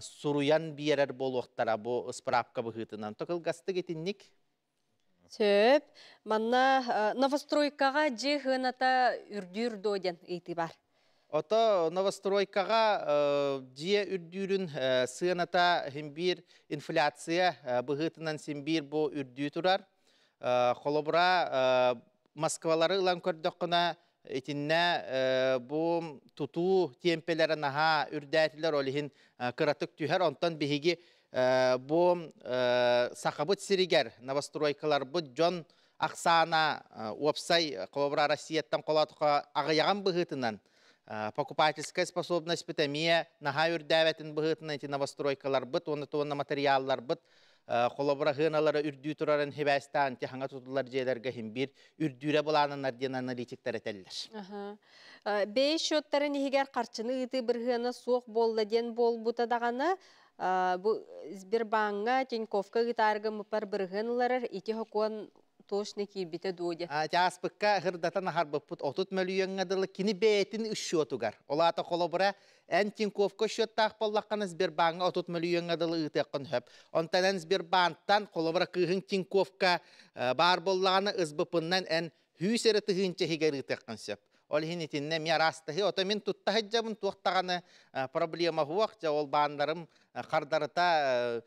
суруйан биэрэр буолуохтара бу справка быһыытынан токылгастык итинник. Сөп. Манна новостройкаҕа дьиэ сыаната үрдүүр дуо диэн ыйытыы бар. Ото новостройкаҕа дьиэ үрдүүрүн сыаната син инфляция быһыытынан син биир бу үрдүү турар. Холобура Москвалары ылан көрдөххүнэ итиннэ бу тутуу темпелері наһаа үрдээтилэр ол иһин кыратык түһэр онтон биһиги бу сахабыт сиригэр новостройкаларбыт дьон ахсаана уопсай холобура Россияттан холоотохо аҕыйаҕан быһыытынан покупательская способность бит эмиэ наһаа үрдээбэтин быһыытынан ити новостройкаларбыт уонна туонна материалларбыт холобура сыаналара үрдүү турарын хибээстээн ти хаҥа тутулар дьиэлэргэ хим биир үрдүүрэ былаананар диэн аналитиктар этэллэр. Бэйэ счеттарын иһигэр харчыны ыытыы бырыһыана суох буолла диэн буолбута даҕаны бу Сбербанҥа Тиньковка ыытаарга мыпар бырыһыан ыларар ити хокуон точно киирбитэ дуо диэн. Тааспыкка хырдатан аһарбыппыт 30 мөлүйүөҥҥэ дылы кини бэйэтин счетугар. Олаата холобура эн Тиньковка счеттаах боллаххына Сбербанҥа 30 мөлүйүөҥҥэ дылы ыытыаххын сөп. Онтон эн Сбербанктан холобура кыыһыҥ Тиньковка баар боллаҕына СБП-нан эн 100 эрэ тыһыынча иһигэр ыытыаххын сөп. Ол иһин итиннэ эмиэ араастаһыы ото мин тутта сылдьабын туохтаҕаны проблема суох дьэ ол бааннарым хардарыта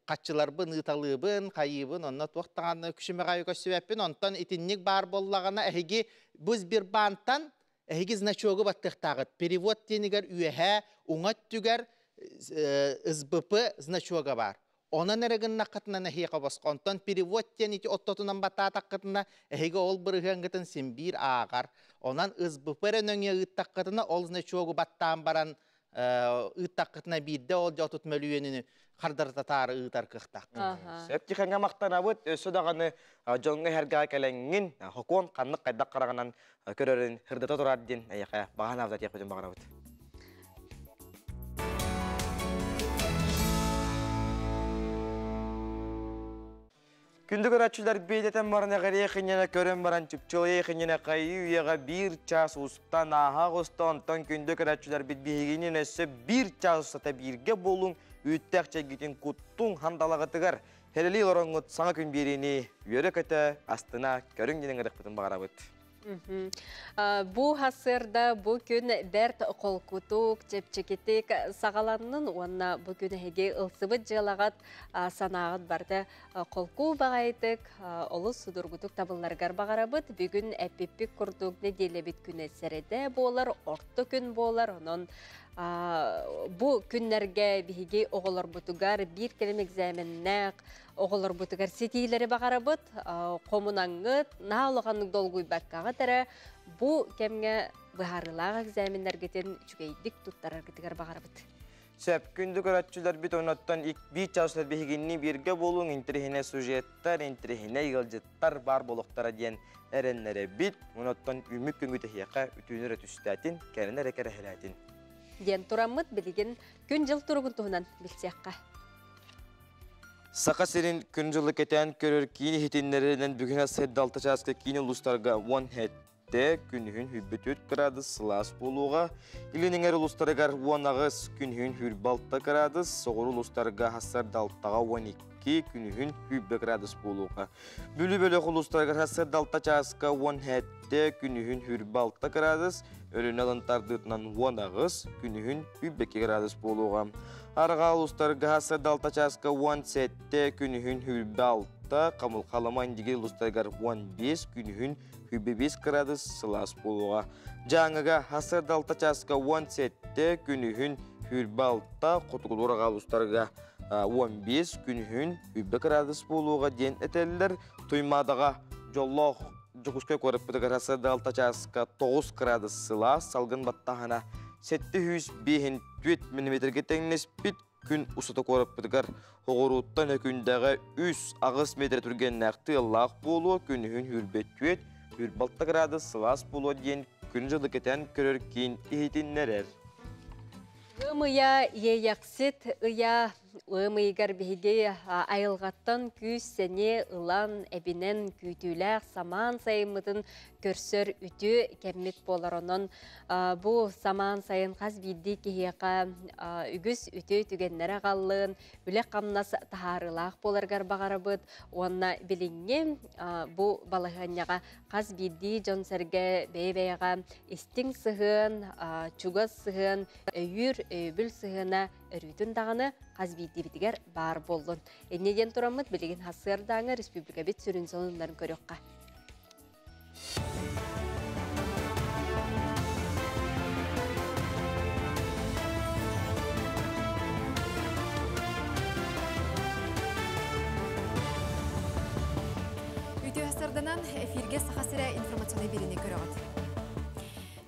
хаччыларбын ыыталыыбын хайыыбын онно туохтаҕаны күшүмэҕэ көссүбэппин онтон итинник баар буоллаҕына эһиги бу Сбербантан эһиги значогу баттыахтааҕыт перевод диэнигэр үөһээ уҥа өттүгэр СБП значога бар. Онон эрэ гыннаххытына нэһиэхэ босхо. Онтон перевод диэн ити оттотунан баттаатаххытына эһиги ол бырыһыаҥҥытын син биир ааҕар. Онон СБП эрэ нөҥүө ыыттаххытына ол значогу баттаан баран ыыттаххытына биирдэ ол дьэ 30 мөлүйүөнүнү хардарытатаары ыытар кыахтааххыт. Сөп тихэҥҥэ махтанабыт. Өссө даҕаны дьоҥҥо эһэргэҕэ кэлэҥҥин хокуон ханнык хайдах хараҕынан көрөрүн сырдата турар диэн эйиэхэ баҕа санаабыт этиэхпитин баҕарабыт. Күндү көрөөччүлэр биэдэтэн баран эҕэрийэ хинньэнэ көрөн баран чыпчылыйа хинньэнэ хайыы үйэҕэ биир чаас устан ааһа оҕуста онтон күндү көрөөччүлэрбит биһигинин өссө биир чаас устата бииргэ буолуҥ үүттээх чэйгитин куттуҥ хандалаҕытыгар Хэрэлии олороҥҥут саҥа күн биэриини үөрэ-көтө, астына көрүҥ диэн ыҥырыахпытын баҕарабыт. Бу сарсыарда бу күн бэрт холкутук, чэпчэкитик саҕаланнын уонна бу күн эһиги ылсыбыт дьыалаҕыт санааҕыт барыта холку баҕайытык, олус судургутук табылларыгар баҕарабыт. Бүгүн эппиппит курдук нэдиэлэбит күнэ сэрэдэ буолар, орто күн буолар. Онон бу күннэргэ биһиги оҕолорбутугар биир кэлим экзаменнээх оҕолорбутугар ситиилэри баҕарабыт. Хомунаҥҥыт, наһаа улаханнык долгуйбаккаҕыт эрэ бу кэмҥэ быһаарыылаах экзаменнэргитин үчүгэйдик туттараргытыгар баҕарабыт. Сөп, күндү көрөөччүлэрбит оннуттан биир чаас биһигинни бииргэ буолуҥ, интэриэһинэй сюжеттар, интэриэһинэй ыалдьыттар баар буолуохтара диэн эрэннэрэбит. Онуттан үмүк күнгү тэһиэхэ үтүөнү эрэ түстээтин, кэрэн эрэ кэрэһэлээтин. Диэн тураммыт билигин күн-дьыл туругун туһунан билсиэххэ. Саха сирин күн-дьылы кэтээн көрөр киин иһитиннэрэринэн бүгүн сырда 6 чааска киин улуустарга 17 күнүһүн 24 градус сылаас буолуоҕа. Илин эҥэр улуустарыгар 18 күнүһүн 26 градус, соҕуруу улуустарга сарда 6-га 12 күнүһүн 20 градус буолуоҕа. Бүлүү бөлөх улуустарыгар сарда 6 чааска 17 күнүһүн 26 градус, Өлүнэ ылын тардыытынан 18, күнүһүн 22 градус буолуоҕа. Арҕаа улуустарга сарда 6 чааска 17, күнүһүн 26, Халыма Индигир улуустарыгар 15, күнүһүн 25 градус сылаас буолуоҕа. Дьааҥыга сарда 6 чааска 17, күнүһүн 26, Хотугулуур арҕаа улуустарга 15, күнүһүн 20 градус буолуоҕа диэн этэллэр. Туймаадаҕа дьоллоох Дьокуускай куораппытыгар сарда 6 чааска 9 градус сылаас, салгын баттаһына 705 миллиметргэ тэҥнэспит күн устата куораппытыгар оҕурууттан өкүндэҕэ 3-8 метр түргэннээх тыаллаах буолуо, күнүһүн 24 46 градус сылаас буолуо диэн күн-дьылы кэтээн көрөр киин иһитиннэрэр. Ыам ыйа Иэйэхсит ыйа ыам ыйыгар биһиги айылҕаттан күүс-сэниэ ылан, эбинэн күүтүүлээх самаан сайыммытын көрсөр үтүө кэммит буолар. Онон бу самаан сайын хас биирдии киһиэхэ үгүс үтүө түгэннэри аҕаллын, үлэ-хамнас таһаарыылаах буоларыгар баҕарабыт уонна билиҥҥи бу балаһыанньаҕа хас биирдии дьон-сэргэ бэйэ-бэйэҕэ истиҥ сыһыан, чугас сыһыан, өйүүр, өйөбүл сыһыана өрүүтүн даҕаны хас биирдиибитигэр баар буоллун. Инньэ диэн тураммыт билигин сарсыардааҥы республикабыт сүрүн сонуннарын көрүөххэ. Үтүө сарданан эфирге Саха сирэ информационный бириини көрөҕүт.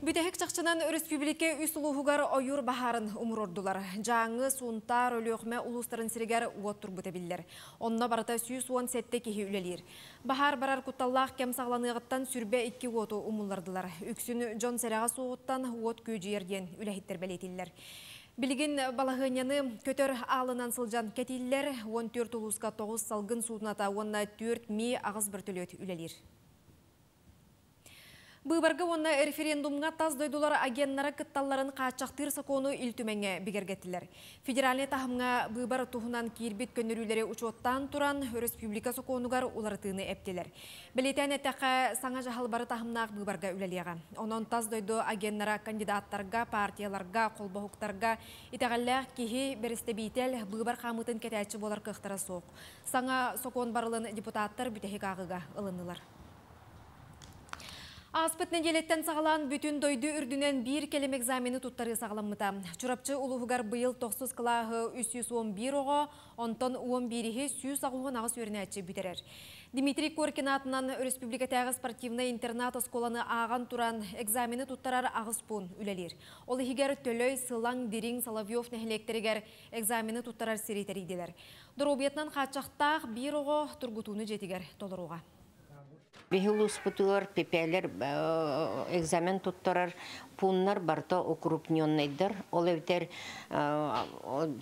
Бүтэһик чахчынан өрөспүүбүлүкэ үс улууһугар ойуур баһаарын умуруордулар. Дьааҥы, Сунтаар, Өлүөхүмэ улуустарын сиригэр уот турбута биллэр. Онно барыта 117 киһи үлэлиир. Баһаар барар кутталлаах кэм саҕаланыаҕыттан 22 уоту умуллардылар. Үксүн дьон сэрэҕэ суоҕуттан уот күөдьүйэр диэн үлэһиттэр бэлиэтииллэр. Билигин балаһыанньаны көтөр аалынан сылдьан кэтииллэр. 14 улууска 9 салгын суудуната уонна 4 Ми-8 бөртөлүөт үлэлиир. Быыбарга уонна референдумҥа тас дойдулар агеннара кытталларын хааччахтыыр сокуону Ил Түмэҥҥэ бигэргэттилэр. Федеральнай таһымҥа быыбар туһунан киирбит көннөрүүлэри учуоттаан туран, өрөспүүбүлүкэ сокуонугар уларытыыны эптилэр. Бэлиэтээн эттэххэ, саҥа дьаһал бары таһымнаах быыбарга үлэлиэҕэ. Онон тас дойду агеннара кандидаттарга, партияларга, холбоһуктарга итэҕэллээх киһи, бэрэстэбиитэл, быыбар хаамыытын кэтээччи буолар кыахтара суох. Саҥа сокуон барылын депутаттар бүтэһик ааҕыыга ылыннылар. Ааспыт нэдиэлэттэн саҕалаан бүтүн дойду үрдүнэн биир кэлим экзамены туттарыы саҕаламмыта. Чурапчы улууһугар быйыл тохсус кылааһы 311 оҕо, онтон 11-иһи 188 үөрэнээччи бүтэрэр. Дмитрий Коркин аатынан өрөспүүбүлүкэтээҕи спортивнай интернат-оскуоланы ааҕан туран, экзамены туттарар аҕыс пуун үлэлиир. Ол иһигэр Төлөй, Сылаҥ, Дириҥ, Соловьев нэһилиэктэригэр экзамены туттарар сири тэрийдилэр. Доруобуйатынан хааччахтаах биир оҕо тургутууну дьиэтигэр толоруоҕа. Биһи улууспутугар ПП-лэр экзамен туттарар пууннар барыта укрупненнайдар. Ол эбэтэр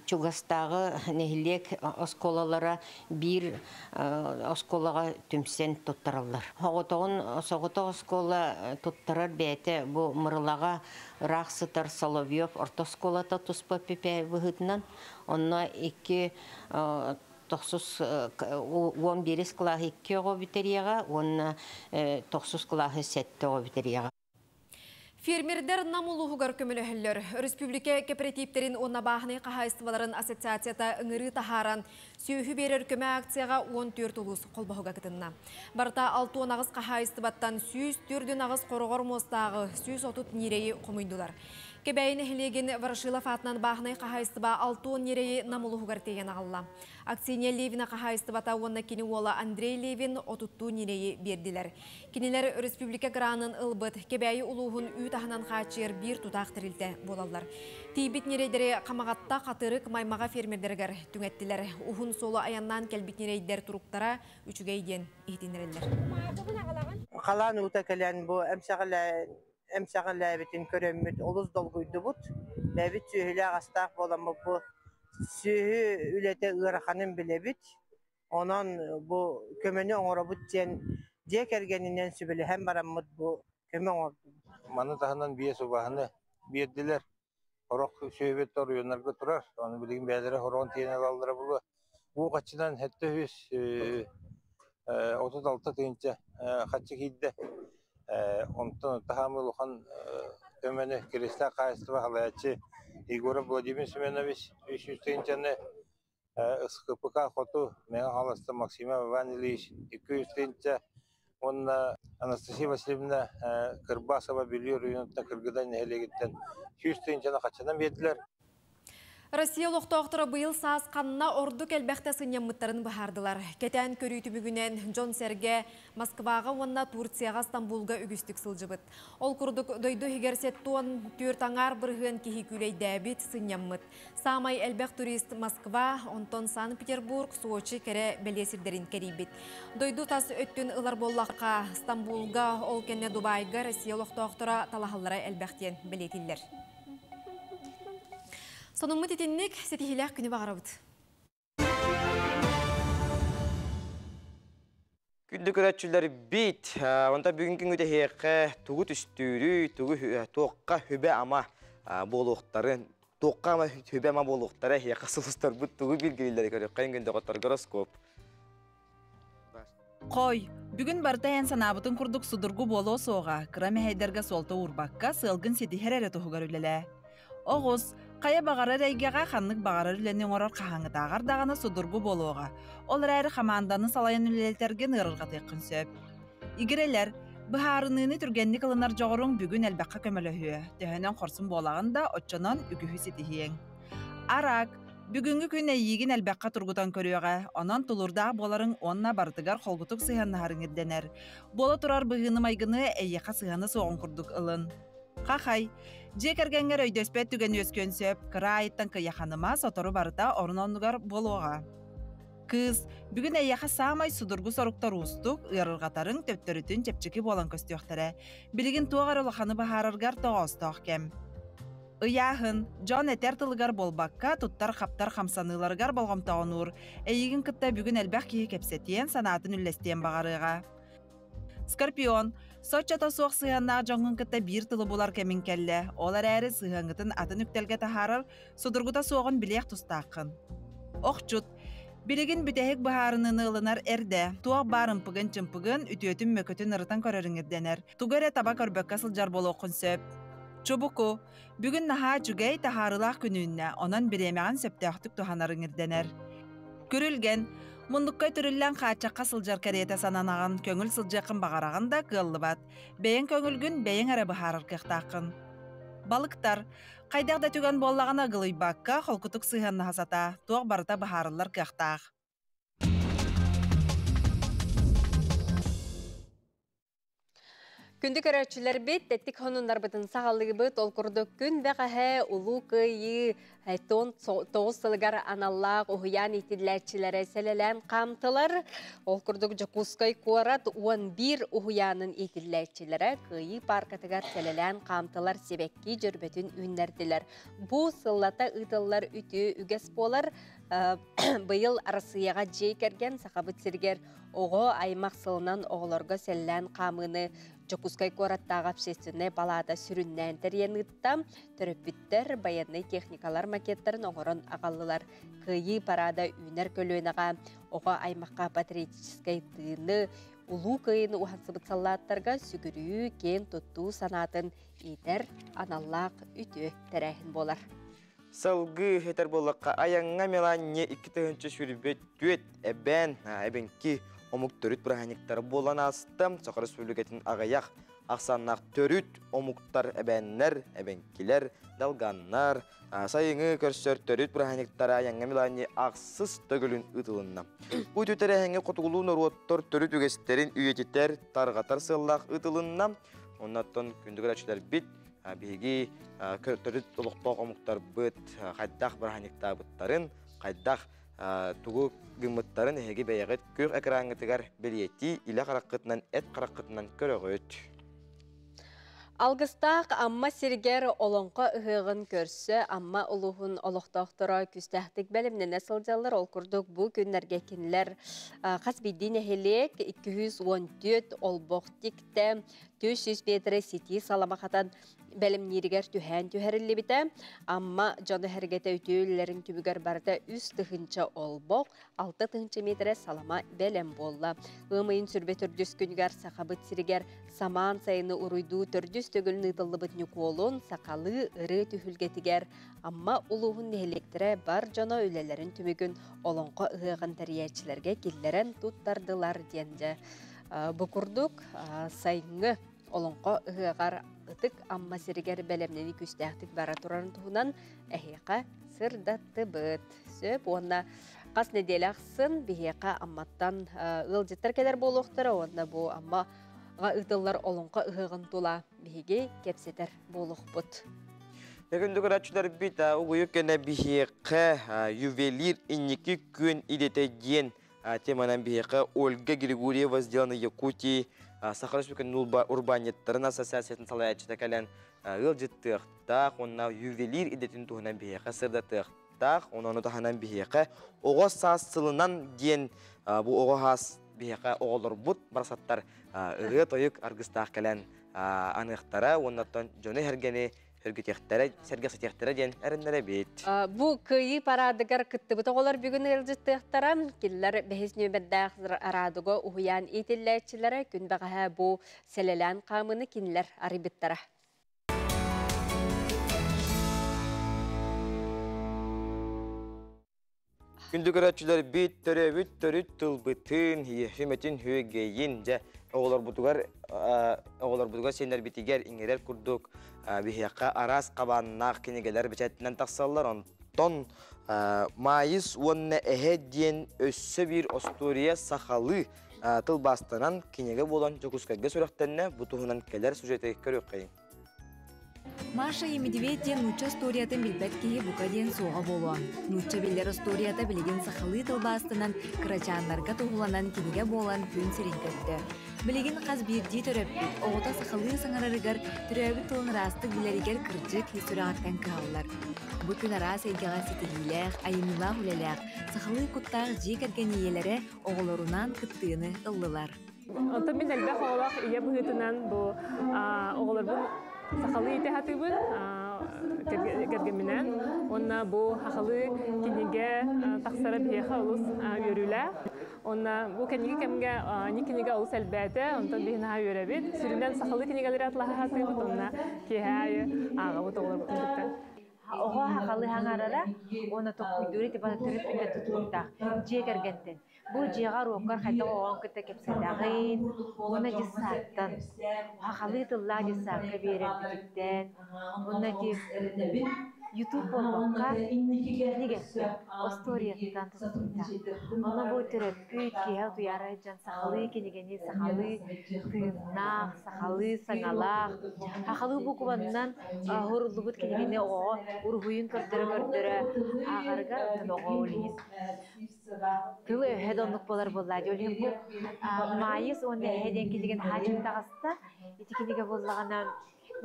чугастааҕы нэһилиэк оскуолалара биир оскуолаҕа түмсэн туттараллар. Соҕотоҕун соҕотох оскуола туттарар бэйэтэ бу Мырылаҕа ыраах сытар Соловьев орто оскуолата туспа ПП быһыытынан. Онно икки тохсус уон биирис кылааһы икки оҕо бүтэриэҕэ уонна тохсус кылааһы сэттэ оҕо бүтэриэҕэ. Фермердэр Нам улууһугар көмөлөһөллөр. Өрөспүүбүлүкэ кэпэрэтииптэрин уонна бааһынай хаһаайыстыбаларын ассоциацията ыҥырыы таһааран, сүөһү биэрэр көмө акцияҕа 14 улуус холбоһуга кытынна. Барыта 68 хаһаайыстыбаттан 148 хороҕор муостааҕы 130 ньирэйи хомуйдулар. Кэбээйи нэһилиэгин Ворошилов аатынан бааһынай хаһаайыстыба 60 ньирэйи Нам улууһугар тиэйэн аҕалла. Аксинья Левина хаһаайыстыбата уонна кини уола Андрей Левин отуттуу ньирэйи биэрдилэр. Кинилэр өрөспүүбүлүкэ гранын ылбыт Кэбээйи улууһун үүт аһынан хааччыйар биир тутаах тэрилтэ буолаллар. Тиийбит ньирэйдэри Хамаҕатта Хатырык Маймаҕа фермердэригэр түҥэттилэр. Уһун суолу айаннаан кэлбит ньирэйдэр туруктара үчүгэй диэн иһитиннэрэллэр. Халаан уута кэлэн бу эмсэҕэлээбитин көрөммүт олус долгуйдубут. Бэйэбит сүөһүлээх-астаах буоламмыт бу Сүөһү үлэтэ ыараханын билэбит, онон бу көмөнү оҥоробут диэн дьиэ кэргэнинэн сүбэлэһэн бараммыт бу көмө оҥордубут. Маны таһынан биэс убаһаны биэрдилэр. Сорох сүөһүбүт оройуоннарга турар, ону билигин бэйэлэрэ хороон тиэнэ ылаллара буолуо. Уу хаччынан 736 тыһыынча хаччы киирдэ. Онтон таһаамы улахан көмөнү Киристээх хаһаайыстыба салайааччы Егоров Владимир Семенович 300 тыһыынчаны СХПК Хоту Мэҥэ Хаҥаластан Максимов Иван Ильич 200 тыһыынча уонна Анастасия Васильевна Кырбасова Бүлүү оройуонуттан Кыргыдай нэһилиэгиттэн 100 тыһыынчаны хаччынан биэрдилэр. Россия олохтоохторо быйыл саас ханна ордук элбэхтэ сынньаммыттарын быһаардылар. Кэтээн көрүү түмүгүнэн дьон-сэргэ Москваҕа уонна Турцияҕа Стамбулга үгүстүк сылдьыбыт. Ол курдук дойду иһигэр 74 аҥаар бырыһыан киһи күүлэйдээбит, сынньаммыт. Саамай элбэх турист Москва, онтон Санкт-Петербург, Сочи кэрэ бэлиэ сирдэрин кэрийбит. Дойду тас өттүн ылар буоллахха, Стамбулга, ол кэннэ Дубайга Россия олохтоохторо талаһаллара элбэх диэн бэлиэтииллэр. Сонуммут итинник ситиһиилээх күнү баҕарабыт. Күндү көрөөччүлэр бит, онта бүгүн күнгү тэһиэххэ тугу түстүүрүй, тугу туохха хүбэ-ама буолуохтарын, туохха ама хүбэ-ама буолуохтара эһиэхэ сулустарбыт тугу билгилиллэри көрүөххэйин күндү доҕоттор гороскоп. Хой, бүгүн барыта эн санаабытын курдук судургу буолуо суоҕа, кыра мэһэйдэргэ суолта уурбакка, сыалгын ситиһэр эрэ туһугар үлэлээ. Оҕус, хайа баҕарар эйгэҕэ ханнык баҕарар үлэни оҥорор хаһааҥҥытааҕар даҕаны судургу буолуоҕа. Ол эрээри хамаанданы салайан үлэлэтэргин ыарырҕатыаххын сөп. Игирэлэр, быһаарыныыны түргэнник ылынар дьоҕуруҥ бүгүн элбэххэ көмөлөһүө. Төһөнөн хорсун буолаҕын да, оччонон үгүһү ситиһиэҥ. Араак, Бүгүҥҥү күн эйиигин элбэххэ тургутан көрүөҕэ, онон тулуурдаах буоларыҥ уонна барытыгар холкутук сыһыаннаһарыҥ ирдэнэр. Буола турар быһыыны-майгыны эйиэхэ сыһыана суоҕун курдук ылын. Хахай, дьиэ кэргэҥҥэр өйдөспөт түгэн үөскүөн сөп, кыра аайыттан кыйаханыма, сотору барыта орун-оннугар буолуоҕа. Кыыс, бүгүн эйиэхэ саамай судургу соруктар уустук, ыарырҕатарыҥ төттөрүтүн чэпчэки буолан көстүөхтэрэ. Билигин туох эрэ улаханы быһаараргар тоҕоостоох кэм. Ыйааһын, дьон этэр тылыгар буолбакка, туттар-хаптар хамсаныыларыгар болҕомтоҕун уур. Эйигин кытта бүгүн элбэх киһи кэпсэтиэн, санаатын үллэстиэн баҕарыаҕа. Скорпион, соччото суох сыһыаннаах дьоҥҥун кытта биир тылы булар кэмиҥ кэллэ. Ол эрээри сыһыаҥҥытын атын үктэлгэ таһаарар судургута суоҕун билиэх тустааххын. Охчут, билигин бүтэһик быһаарыныыны ылынар эрдэ. Туох баар ымпыгын-чымпыгын, үтүөтүн-мөкүтүн ырытан көрөрүҥ ирдэнэр. Тугу эрэ таба көрбөккө сылдьар буолуоххун сөп. Чубуку, бүгүн наһаа үчүгэй, таһаарыылаах күн үүннэ, онон бириэмэҕин сөптөөхтүк туһанарыҥ ирдэнэр. Күрүлгэн, Муннукка үтүрүллэн хааччахха сылдьар кэриэтэ сананаҕын, көҥүл сылдьыаххын баҕараҕын да кыаллыбат. Бэйэҥ көҥүлгүн бэйэҥ эрэ быһаарар кыахтааххын. Балыктар. Хайдах да түгэн буоллаҕына ыгылыйбакка, холкутук сыһыаннаһа сатаа, туох барыта быһаарыллар кыахтаах. Күндү көрөөччүлэрбит, тэттик хонуннарбытын саҕалыыбыт. Ол курдук күн бэҕэһээ Улуу Кыайыы 9 сылыгар аналлаах уһуйаан иитиллээччилэрэ сэлэлээн хаамтылар. Ол курдук Дьокуускай куорат 11 уһуйаанын иитиллээччилэрэ Кыайыы пааркатыгар сэлэлээн хаамтылар, сибэкки дьөрбөтүн үүннэрдилэр. Бу сыллата ыытыллар үтүө үгэс буолар. Быйыл Арассыыйаҕа дьиэ кэргэн Сахабыт сиригэр Оҕо аймах сылынан оҕолорго сэллээн хаамыыны Дьокуускай куораттааҕы общественнай палата сүрүннээн тэрийэн ыытта. Төрөппүттэр байыаннай техникалар макеттарын оҥорон аҕаллылар. Кыайыы парада үүнэр көлүөнэҕэ оҕо аймахха патриотическай тыыны, Улуу Кыайыыны уһансыбыт саллааттарга сүгүрүйүү, киэн туттуу санаатын иитэр аналлаах үтүө тэрээһин буолар. Салгыы этэр буоллахха, айаҥҥа Меланья 2024 эбээн эбэҥки омук төрүт бырааһынньыктара буолан ааста. Саха Республикатын аҕыйах ахсааннаах төрүт омуктар эбээннэр, эбэҥкилэр, долганнар сайыҥы көрсөр төрүт бырааһынньыктара айаҥҥа Меланья ахсыс төгүлүн ыытылынна. Бу үтүө тэрээһиҥҥэ хотугулуу норуоттар төрүт үгэстэрин үйэтитэр, тарҕатар сыаллаах ыытылынна. Оннуттан күндү көрөөччүлэрбит биһиги төрүт олохтоох омуктарбыт хайдах бырааһынньыктаабыттарын, хайдах тугу гыммыттарын эһиги бэйэҕит күөх экраҥҥытыгар бэлиэтии илэ хараххытынан, эт хараххытынан көрөҕүт. Алгыстаах Амма сиригэр Олоҥхо ыһыаҕын көрсө Амма улууһун олохтоохторо күүстээхтик бэлэмнэнэ сылдьаллар. Ол курдук бу күннэргэ кинилэр хас биирдии нэһилиэк 214 олбох тиктэ, 400 метрэ ситии саламахатан бэлэмнииригэр түһээн түһэриллибитэ. Амма дьоно-сэргэтэ үтүө үлэлэрин түмүгэр барыта 3 тыһыынча олбох, 6 тыһыынча метрэ салама бэлэм буолла. Ыам ыйын сүрбэ төрдүс күнүгэр Сахабыт сиригэр самаан сайыны уруйдуу төрдүс төгүлүн ыытыллыбыт Ньукуолун сахалыы ырыа түһүлгэтигэр Амма улууһун нэһилиэктэрэ бар дьоно үлэлэрин түмүгүн Олоҥхо ыһыаҕын тэрийээччилэргэ киллэрэн туттардылар диэн дьэ бу курдук сайыҥҥы Олоҥхо ыһыаҕар ытык Амма сиригэр бэлэмнэнии күүстээхтик бара турарын туһунан эһиэхэ сырдаттыбыт. Сөп уонна хас нэдиэлэ ахсын биһиэхэ Амматтан ыалдьыттар кэлэр буолуохтара уонна бу Амма ыытыллар Олоҥхо ыһыаҕын тула биһиги кэпсэтэр буолуохпут. Күндү көрөөччүлэрбит угуйук кэнэ биһиэхэ ювелир инники күөн идэтэ диэн теманан биһиэхэ Ольга Григорьева сделана Якутии Саха Республикатын урбаанньыттарын ассоциациятын салайааччыта кэлэн ыалдьыттыахтаах уонна ювелир идэтин туһунан биһиэхэ сырдатыахтаах. Ону таһынан биһиэхэ оҕо саас сылынан диэн бу оҕо саас биһиэхэ оҕолорбут барахсаттар ырыа-тойук аргыстаах кэлэн аныахтара уоннаттан дьону сэргэни сөргүтүөхтэрэ, сэргэхситиэхтэрэ диэн эрэннэрэбит. Бу Кыайыы парадыгар кыттыбыт оҕолор бүгүн ыалдьыттыахтара. Кинилэр бэһис нүөмэрдээх Радуга уһуйаан иитиллээччилэрэ күн бэҕэһээ бу сэлэлээн хаамыыны кинилэр арыйбыттара. Күндү көрөөччүлэр бит төрөөбүт төрүт тылбытын, сүмэтин хүөгэйин дьэ оҕолорбутугар оҕолорбутугар сиэннэрбитигэр иҥэрэр курдук биһиэхэ араас хабааннаах кинигэлэр бэчээтинэн тахсаллар. Онтон Маайыс уонна эһэ диэн өссө биир остуоруйа сахалыы тылбаастанан кинигэ буолан Дьокуускайга сүрэхтэннэ. Бу туһунан кэлэр сюжеты көрүөххэйиҥ. Маша и Медведь диэн нуучча остуоруйатын билбэт киһи бука диэн суоҕа буолуо. Нуучча биллэр остуоруйата билигин сахалыы тылбаастанан, кырачааннарга туһуланан кинигэ буолан күн сирин көрдө. Билигин хас биирдии төрөппүт оҕото сахалыы саҥарарыгар, төрөөбүт тылын ыраастык билэригэр кырдьык ис сүрэҕиттэн кыһаллар. Бу күн араас эйгэҕэ ситиһиилээх, айымньылаах үлэлээх, сахалыы куттаах дьиэ кэргэн ийэлэрэ оҕолорунаан кыттыыны ыллылар. Онтон мин элбэх оҕолоох ийэ быһыытынан бу оҕолорбун сахалыы иитэ сатыыбын кэргэмминэн. Уонна бу сахалыы кинигэ тахсара биһиэхэ олус үөрүүлээх. Уонна бу кэнники кэмҥэ ини кинигэ олус элбээтэ, онтон биһи наһаа үөрэбит. Сүрүнэн сахалыы кинигэлэри атлаһа сатыыбыт, уонна киэһэ аайы ааҕабыт оҕолорбутун кытта. Оҕо сахалыы саҥарара уонна толкуйдуура ити барыта төрөппүттэн тутулуктаах дьиэ кэргэнтэн. Бу дьиэҕэр уоккар хайдах оҕоҥ кытта кэпсэтэҕин уонна дьыссааттан сахалыы тыллаах дьыссаакка биэрэрбититтэн уонна ити Ютуб буолбакка кинигэттэн, остуоруйаттан тутулуктаах. Онно бу төрөппүт киэһэ утуйаары сылдьан сахалыы кинигэни сахалыы тыыннаах, сахалыы саҥалаах, сахалыы букваннан уһуруллубут кинигэни оҕоҕо уруһуйун көрдөрө-көрдөрө ааҕарыгар оттон оҕо ол иһин тыл өһө да оннук буолар буоллаа дии. Ол иһин бу Маайыс уонна эһэ диэн кинигэ наһаа үчүгэй таҕыста. Ити кинигэ буоллаҕына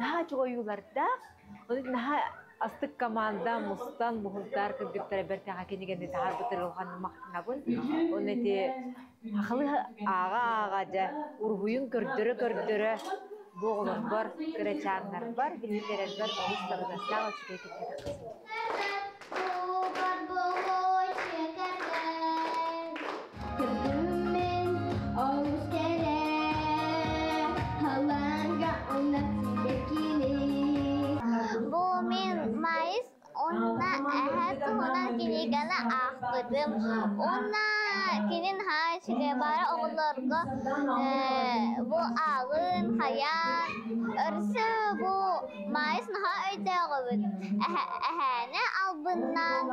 наһаа үчүгэй ойуулардаах, наһаа астык команда мустан муһунтаар кыргыттара бэрт аҕа кинигэни таһаарбыттар улаханнык махтанабын. Уонна ити сахалыы ааҕа-ааҕа дьэ уруһуйун көрдөрө-көрдөрө бу оҕолорбор, кырачааннарбар, билиһиннэрэрбэр олус табыгастаах үчүгэй кинигэ тахсыбыт. Бу мин Майс уонна эһэ туһунан кинигэни аахпытым. Уонна кини наһаа үчүгэй баара оҕолорго бу ааҕын, хайаан, өрсө бу Маайыс наһаа өйдөөҕүбүт. Эһээни албыннаан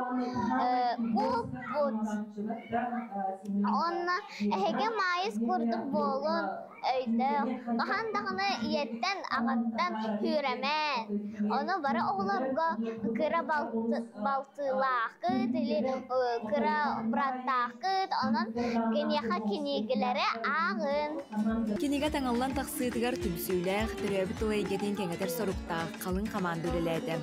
кууппут. Уонна эһиги Маайыс курдук буолун, өйдөөх. Хаһан даҕаны ийэттэн, аҕаттан күүрэмээн. Ону бары оҕолорго кыра балтылааххыт или кыра бырааттааххыт, онон киниэхэ кинигэлэри ааҕын. Кинигэ таҥыллан тахсыытыгар түмсүүлээх, төрөөбүт тыл эйгэтин кэҥэтэр соруктаах халыҥ хамаанда үлэлээтэ.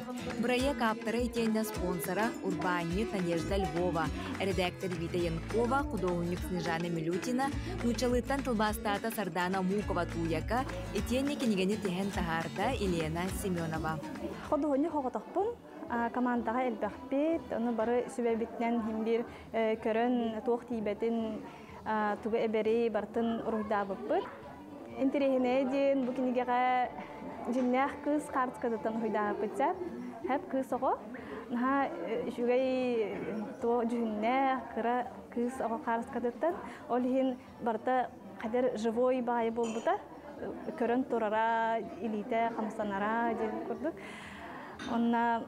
Бырайыак ааптара итиэннэ спонсора урбаанньыт Надежда Львова, эрэдээктэр Вита Янкова, худуоһунньук Снежана Милютина, нууччалыыттан тылбаастаата Сардаана Мукова-Тууяка, итиэннэ кинигэни тиһэн таһаарда Елена Семенова. Худуоһунньук оҕотохпун, командаҕа элбэхпит, ону бары сүбэбитинэн иһин биир көрөн туох тиийбэтин тугу эбэри барытын уруһуйдаабыппыт. Интэриэһинэйэ диэн бу кинигэҕэ дьиҥнээх кыыс хаартыскатыттан уруһуйдаабыппыт сөп. Хэп кыыс оҕо. Наһаа үчүгэй туох дьүһүннээх кыра кыыс оҕо хаартыскатыттан. Ол иһин барыта хадер живой баайы буолбута. Көрөн турара, илиитэ хамсанара диэн курдук. Онна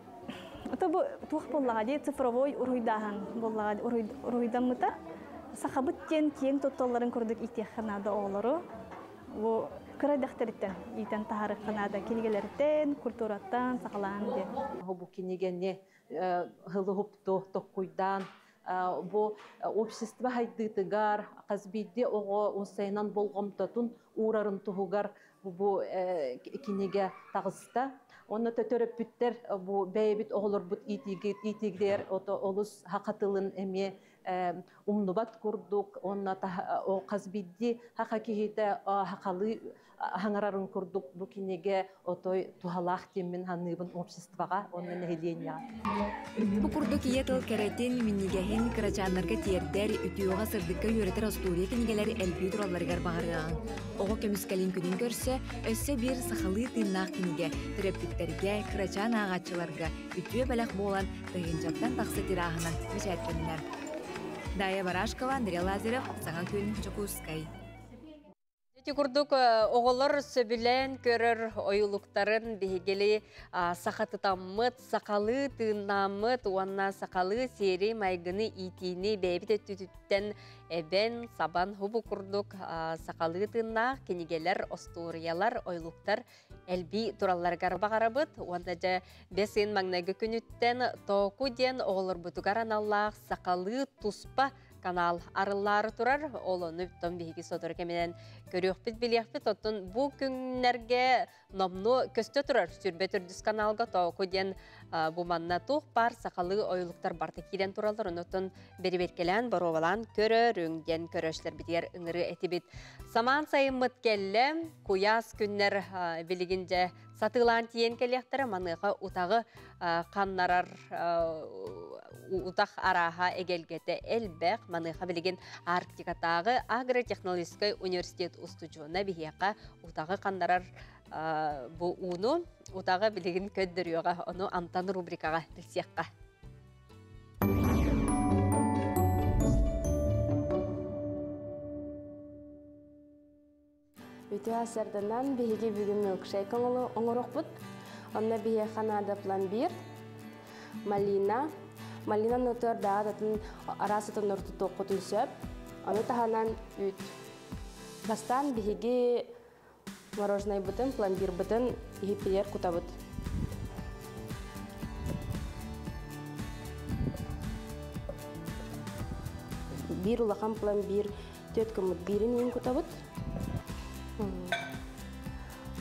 Это бу туох буоллаҕа дии цифровой уруһуйдааһын буоллаҕа уруһуйдаммыта. Сахабыт диэн киэҥ тутталларын курдук иитиэххэ наада оҕолору. Бу кыра дэхтэриттэн иитэн таһаарыахха наада кинигэлэриттэн, культураттан саҕалаан диэн. Бу кинигэни хылыһупту токкуйдаан бу общество хайдыытыгар хас биирдии оҕо уопсайынан болҕомтотун уурарын туһугар бу кинигэ таҕыста. Онно төрөппүттэр бу бэйэбит оҕолорбут иитиигэр олус хахатылын эмиэ умнубат курдук уонна хас биирдии хаха киһитэ хахалыы хаҥарарын курдук бу кинигэ отой туһалаах диэммин саныыбын обществоҕа уонна нэһилиэнньэҕэ. Бу курдук ийэ тыл кэрэтин, минньигэһин кырачааннарга тиэрдэр, үтүөҕэ-сырдыкка үөрэтэр остуоруйа кинигэлэр элбии туралларыгар баҕарыаҕыҥ. Оҕо көмүскэлин күнүн көрсө, өссө биир сахалыы тыыннаах кинигэ төрөппүттэргэ, кырачаан ааҕааччыларга үтүө бэлэх буолан тыһыынчаттан тахса тираһынан бэчээттэннэ. Дая Барашкова, Андрей Лазарев, Саҥа күн, Дьокуускай. Ити курдук оҕолор сөбүлээн көрөр ойулуктарын биһигили сахатытаммыт, сахалыы тыыннааммыт уонна сахалыы сиэри майгыны иитиини бэйэбит өттүтүттэн эбэн, сабан хубу курдук сахалыы тыыннаах кинигэлэр, остуоруйалар, ойулуктар элбии туралларыгар баҕарабыт уонна дьэ бэс ыйын маҥнайгы күнүттэн Тооку диэн оҕолорбутугар аналлаах сахалыы туспа канал арыллаары турар. Ол ону оттон биһиги сотору кэминэн көрүөхпүт, билиэхпит. Оттон бу күннэргэ номнуо көстө турар Сүрбэ төрдүс каналга Тооку диэн бу манна туох баар сахалыы ойулуктар барыта киирэн тураллар. Онуттан бэрибиэркэлээн, боруобалаан көрөрүҥ диэн көрөөччүлэрбитигэр ыҥырыы этибит. Самаан сайыммыт кэллэ. Куйаас күннэр билигин дьэ Сатыылаан тиийэн кэлиэхтэрэ, маныаха утаҕы ханнарар утах арааһа эгэлгэтэ элбэх. Маныаха билигин Арктикатааҕы агротехнологическай университет устудьуона биһиэхэ утаҕы ханнарар бу ууну утаҕы билигин көрдөрүөҕэ, ону Амтан рубрикаҕа билсиэххэ. Үтүө асарданан биһиги бүгүн милкшейк оҥорохпут. Онно биһиэхэ наада пломбир, малина. Малина нотуор даҕа араас отоннор тутуоххутун сөп. Ону таһынан үүт. Бастаан биһиги мороженайбытын, пломбирбытын иһиппиер кутабыт. Биир улахан пломбир төт көмүт биирин иин кутабыт.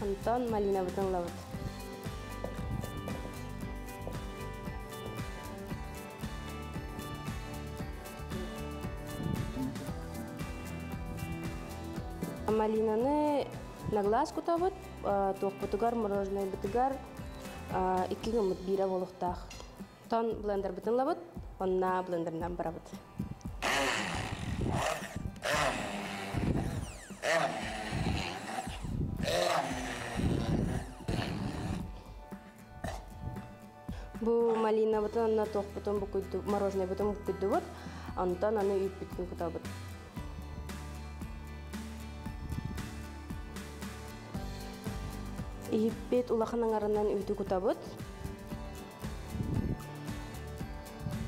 Онтон малинабытын ылабыт. Малинаны на глаз кутабыт, туохпутугар, мороженайбытыгар икки гыммыт биирэ буолуохтаах. Тон блендербытын ылабыт, онна блендеринэн барабыт. Бу малинабытын онно туохпутун букуйду, мороженайбытын букуйдубут, онтон аны үүппүтүн кутабыт. Иһиппит улахан аҥарынан үүтү кутабыт.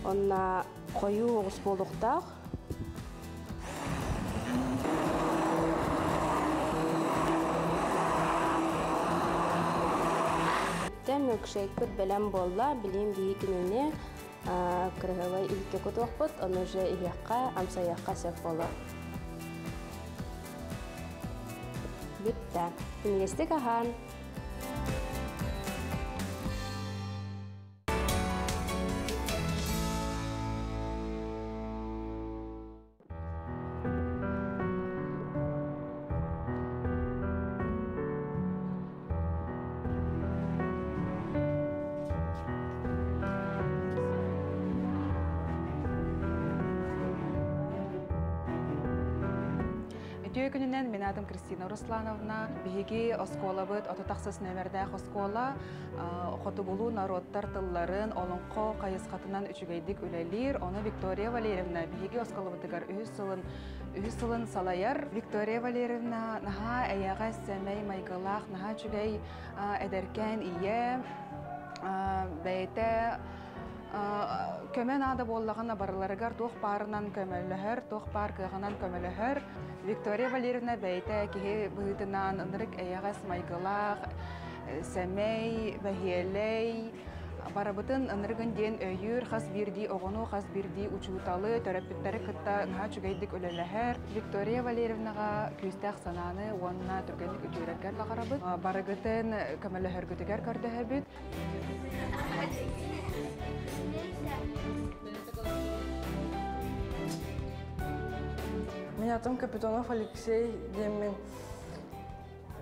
Онна хойуу оҕус буолуохтаах. Милкшейкпыт бэлэм буолла, билим биһи кинини кырыһылай иһикке кутуохпут, ону уже иһиэххэ, амсайыахха сөп буолар. Бүттэ. Минньигэстик аһаан. Үтүө күнүнэн мин аатым Кристина Руслановна. Биһиги оскуолабыт отут ахсыс нөмердээх оскуола хотугулуу норуоттар тылларын олоҥхо хайысхатынан үчүгэйдик үлэлиир. Ону Виктория Валерьевна биһиги оскуолабытыгар үһүс сылын салайар. Виктория Валерьевна наһаа эйэҕэс, сэмэй майгылаах, наһаа үчүгэй эдэркээн ийэ, бэйэтэ көмө наада буоллаҕына барыларыгар туох баарынан көмөлөһөр, туох баар кыаҕынан көмөлөһөр. Виктория Валерьевна бэйэтэ киһи быһыытынан ынырык эйэҕэс майгылаах, сэмэй, бэһиэлэй, барыбытын ынырыгын диэн өйүүр, хас биирдии оҕону, хас биирдии учууталы, төрөппүттэри кытта наһаа үчүгэйдик үлэлэһэр. Виктория Валерьевнаҕа күүстээх санааны уонна түргэнник үтүөрэргэр баҕарабыт. Барыгытын көмөлөһөргүтүгэр көрдөһөбүт. Мин аатым Капитонов Алексей диэммин.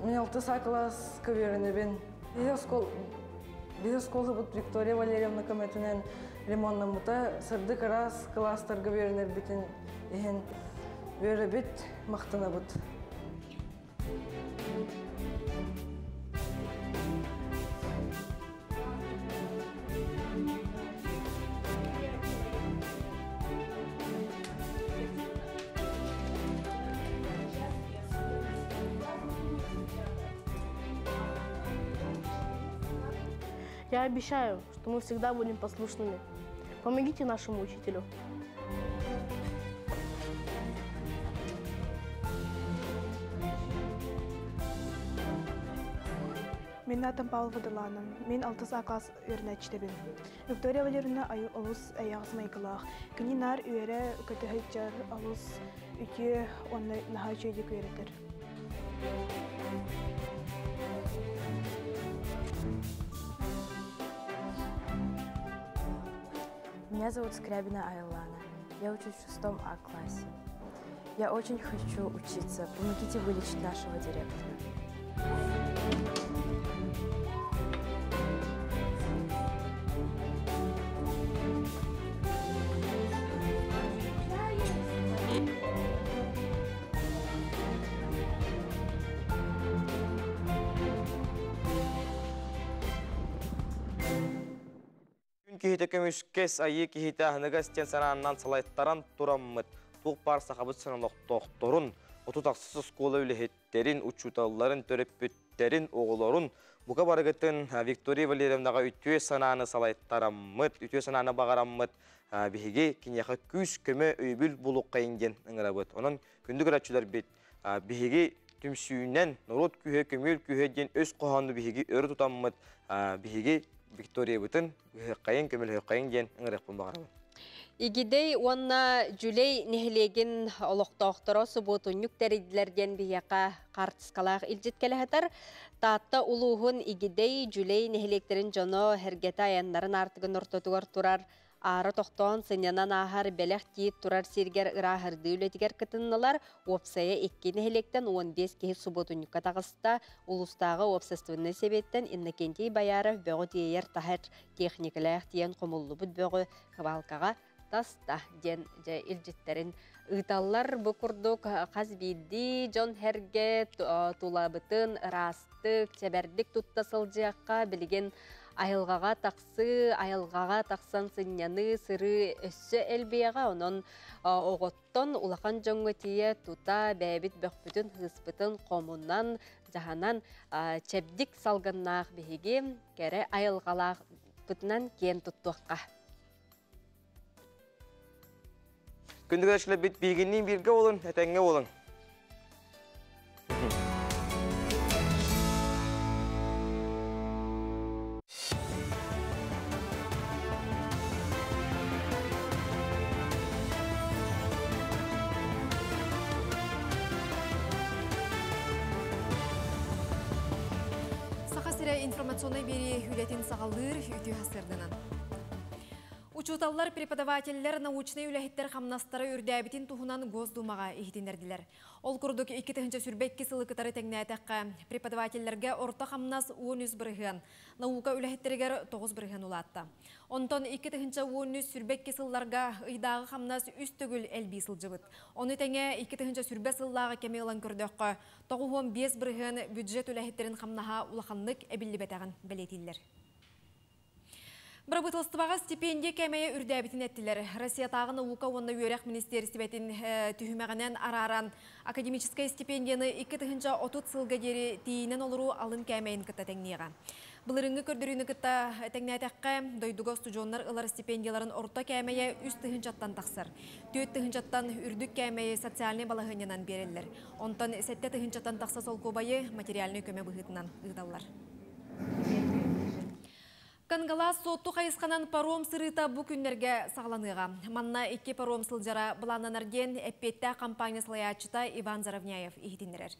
Мин алтыс А класска үөрэнэбин. Биһи оскуолабыт Виктория Валерьевна көмөтүнэн ремоннаммыта, сырдык ыраас кылаастарга үөрэнэрбитин иһин үөрэбит, махтанабыт. Я обещаю, что мы всегда будем послушными. Помогите нашему учителю. Мин аатым Павлова Далана. Мин алтыс А класс үөрэнээччитэбин. Виктория Валерьевна олус эйэҕэс майгылаах. Кини наар үөрэ көтө сылдьар, олус үтүө уонна наһаа үчүгэйдик үөрэтэр. Меня зовут Скрябина Айлана. Я учусь в шестом А классе. Я очень хочу учиться. Помогите вылечить нашего директора. киһитэ көмүскэс, айыы киһитэ аһыныгас диэн санааннан салайтаран тураммыт, туох баар сахабыт сирин олохтоохторун, 36 оскуола үлэһиттэрин, учууталларын, төрөппүттэрин, оҕолорун бука барыгытын Виктория Валерьевнаҕа үтүө санааны салайтараммыт, үтүө санааны баҕараммыт, биһиги киниэхэ күүс-көмө, өйөбүл булуоххайын диэн ыҥырабыт. Онон күндү көрөөччүлэрбит, биһиги түмсүүнэн норуот күүһэ, көмүөл күүһэ диэн өс хоһоону биһиги өрө тутаммыт, биһиги Викториябытын ыһыаххайын, көмөлөһүөххэйин диэн ыҥырыахпын баҕарабын. Игидэй уонна Дьүлэй нэһилиэгин олохтоохторо субуотунньук тэрийдилэр диэн биһиэхэ хаартыскалаах илдьит кэлэ сытар. Таатта улууһун Игидэй, Дьүлэй нэһилиэктэрин дьоно эргэтэ айаннарын аартыгын ортотугар турар Аара тохтоон сынньанан ааһар бэлэх тиит турар сиргэр ырааһырдыы үлэтигэр кытыннылар. Уопсайа икки нэһилиэктэн 15 киһи субуотунньукка таҕыста. Улуустааҕы уопсастыбаннай сэбиэттэн Иннокентий Бояров бөҕү тиэйэр таһар техникалээх тиийэн хомуллубут бөҕү хыбаалкаҕа таста диэн дьэ илдьиттэрин ыыталлар. Бу курдук хас биирдии дьон сэргэ тулабытын ыраастык, чэбэрдик тутта сылдьыахха билигин айылҕаҕа тахсыы, айылҕаҕа тахсан сынньаныы, сырыы өссө элбиэҕэ. Онон оҕоттон улахан дьоҥҥо тиийэ тута бэйэбит бөхпүтүн, хыыспытын хомунан, дьаһанан чэбдик салгыннаах биһиги кэрэ айылҕалаахпытынан киэн туттуохха. Күндү көрөөччүлэрбит биһигинниин бииргэ буолун, этэҥҥэ буолуҥ. Саха сирэ информационнай биэрии үлэтин саҕалыыр үтүө сырдынан. Учууталлар, преподавателлэр, научнай үлэһиттэр хамнастара үрдээбитин туһунан Госдумаҕа иһитиннэрдилэр. Ол курдук, 2022 сылы кытары тэҥнээтэххэ, преподавателлэргэ орто хамнас 13 бырыһыан, наука үлэһиттэригэр 9 бырыһыан улаатта. Онтон 2013-22 сылларга ыйдааҕы хамнас үс төгүл элбии сылдьыбыт. Ону тэҥэ 2020 сыллааҕы кэми ылан көрдөххө, 95 бырыһыан бюджет үлэһиттэрин хамнаһа улаханнык эбиллибэтэҕин бэлиэтииллэр. Бырабыыталыстыбаҕа стипендия кээмэйэ үрдээбитин эттилэр. Россиятааҕы наука уонна үөрэх министиэристибэтин түһүмэҕинэн арааран, академическай стипендияны 2030 сылга диэри тиийинэн олоруу алын кээмэйин кытта тэҥниэҕэ. Былырыыҥҥы көрдөрүүнү кытта тэҥнээтэххэ, дойдуга устудьуоннар ылар стипендияларын орто кээмэйэ үс тыһыынчаттан тахсар. Түөрт тыһыынчаттан үрдүк кээмэйи социальнай балаһыанньанан биэрэллэр. Онтон сэттэ тыһыынчаттан тахса солкуобайы материальнай көмө быһыытынан ыыталлар. Кангалаас Суотту хайысханан паром сырыыта бу күннэргэ саҕаланыаҕа. Манна икки паром сылдьара былааннанар диэн эппиэттээх компания салайааччыта Иван Заровняев иһитиннэрэр.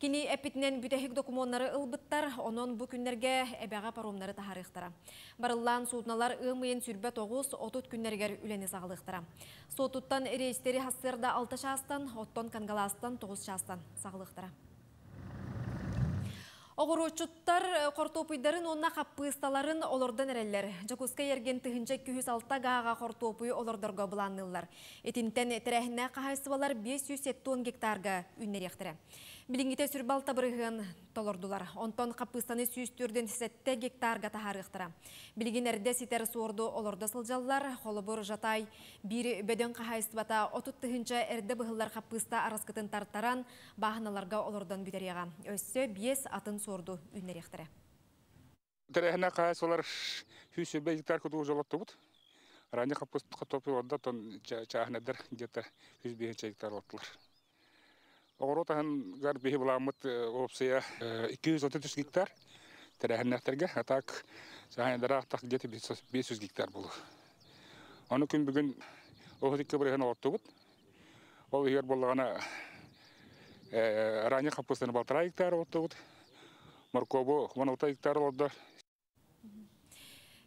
Кини эппитинэн бүтэһик докумуоннары ылбыттар, онон бу күннэргэ эбэҕэ паромнары таһаарыахтара. Барыллаан суудуналар ыам ыйын 29-30 күннэригэр үлэни саҕалыахтара. Суоттуттан рейстэри сарсыарда 6 чаастан, оттон Кангалаастан 9 чаастан саҕалыахтара. Оҕуруотчуттар хортуопуйдарын уонна хаппыысталарын олордон эрэллэр. Дьокуускай эргин 1206 гааҕа хортуопуйу олордорго былаанныыллар. Итинтэн тэрээһиннээх хаһаайыстыбалар 570 гектарга үүннэриэхтэрэ. Билиҥҥитэ сүрбалта бырыһыан толордулар. Онтон хаппыыстаны 147 гектарга таһаарыахтара. Билигин эрдэ ситэр суорду олордо сылдьаллар. Холобур, Жатай биир бөдөҥ хаһаайыстыбата 30 тыһыынча эрдэ быһыллар хаппыыста араскытын тартаран, бааһыналарга олордон бүтэриэҕэ. Өссө биэс атын суорду үүннэриэхтэрэ. Тэрээһинэ хаһаайыстыбалар 120 гектар кутугу жолоттубут. Ранее хаппыт хатопы орда тон чааһынайдар где-то 105 гектар олортулар. Оҕуруот аһыгар биһи былааммыт опция 233 гектар тэрээһиннээхтэргэ, а так чааһынайдара так где-то 500 гектар болу. Ону күн бүгүн 32 бырыһын олортубут. Ол иһигэр буоллаҕына ранее хаппыстаны балтараа гектар олортубут. Моркуобу 16 гектар олордо.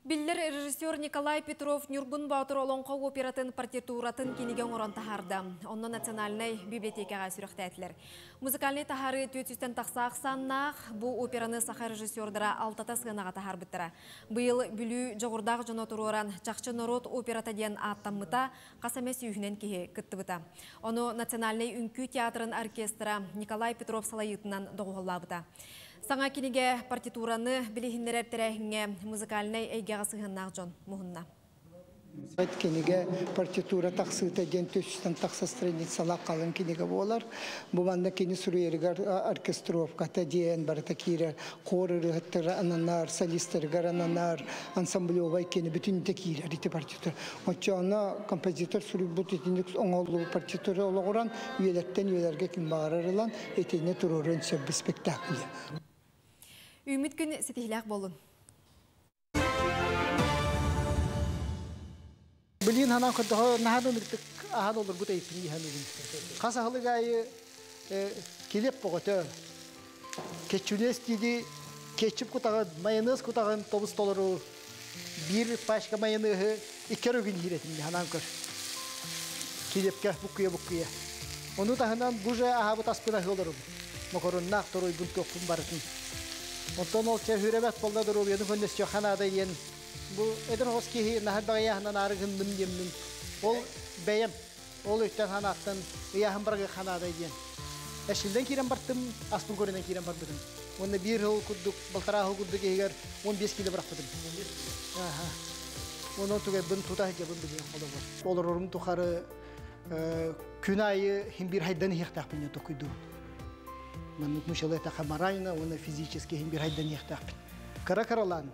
Биллэр режиссер Николай Петров Ньургун Боотур олоҥхо оператын партитуратын кинигэ оҥорон таһаарда. Онно национальнай библиотекаҕа сүрэхтээтилэр. Музыкальнай таһаарыы 400-тэн тахса ахсааннаах бу операны саха режиссердара алтата сыанаҕа таһаарбыттара. Быйыл Бүлүү дьоҕурдаах дьоно туруоран Чахчы норуот операта диэн ааттаммыта хас эмэ сүүһүнэн киһи кыттыбыта. Ону Национальнай үҥкүү театрын оркестра Николай Петров салайыытынан доҕуһуоллаабыта. Саҥа кинигэ партитураны билиһиннэрэр тэрээһиҥҥэ музыкальнай эйгэҕэ сыһыаннаах дьон муһунна. Кинигэ партитура тахсыыта диэн түстэн тахса страницалаах халыҥ кинигэ буолар. Бу манна кини суруйарыгар оркестровката диэн барыта киирэр, хор ырыаһыттара ананар, солистарыгар ананар, ансамблевай кини бүтүннүүтэ киирэр ити партитура. Оччоҕуна композитор суруйбут итинник оҥоһуллубут партитура олоҕуран үйэлэртэн үйэлэргэ ким баҕарар ылан итини туруоруон сөп спектакль. Үүммүт күн ситиһилээх буолун. Билин ханан көрдөһө наһаа ынырыктык аһан олорбут эйпин иһэн үгүн. Хас аһылык аайы килиэп боҕөтө. Кетчүнес диди кетчуп кутаҕын, майонез кутаҕын тобус толору биир пачка майонеһы иккер өгүн иһир этим ханан көр. Килиэпкэ буккуйа-буккуйа. Ону таһынан бу же аһаабыт аспын аһыы олоробун. Мокороннаах торуйбун туохпун барытын. Онтон ол чэ хүребэт болла доруобуйаны көннөстүөххэ наада диэн бу эдэр хос киһи наһар баҕайааһынан аары гынным диэммин. Ол бэйэм ол өйтөн ханааттан ыйааһын барыгы ханаада диэн. Эшилден киирэн бартым, аспын көрүнэн киирэн барбытым. Уонна биир сыл курдук, балтараа сыл курдук иһигэр 15 кило бырахпытым. Онон тугайбын тута сылдьабын билигин холобур. Олорорум тухары күн аайы хим бир хайдан иһиэхтээхпин диэн токуйдуубун. Маннык нучалы этэ морально уонна физически хим бир хайдан иһиэхтээхпин. Кыра-кыралаан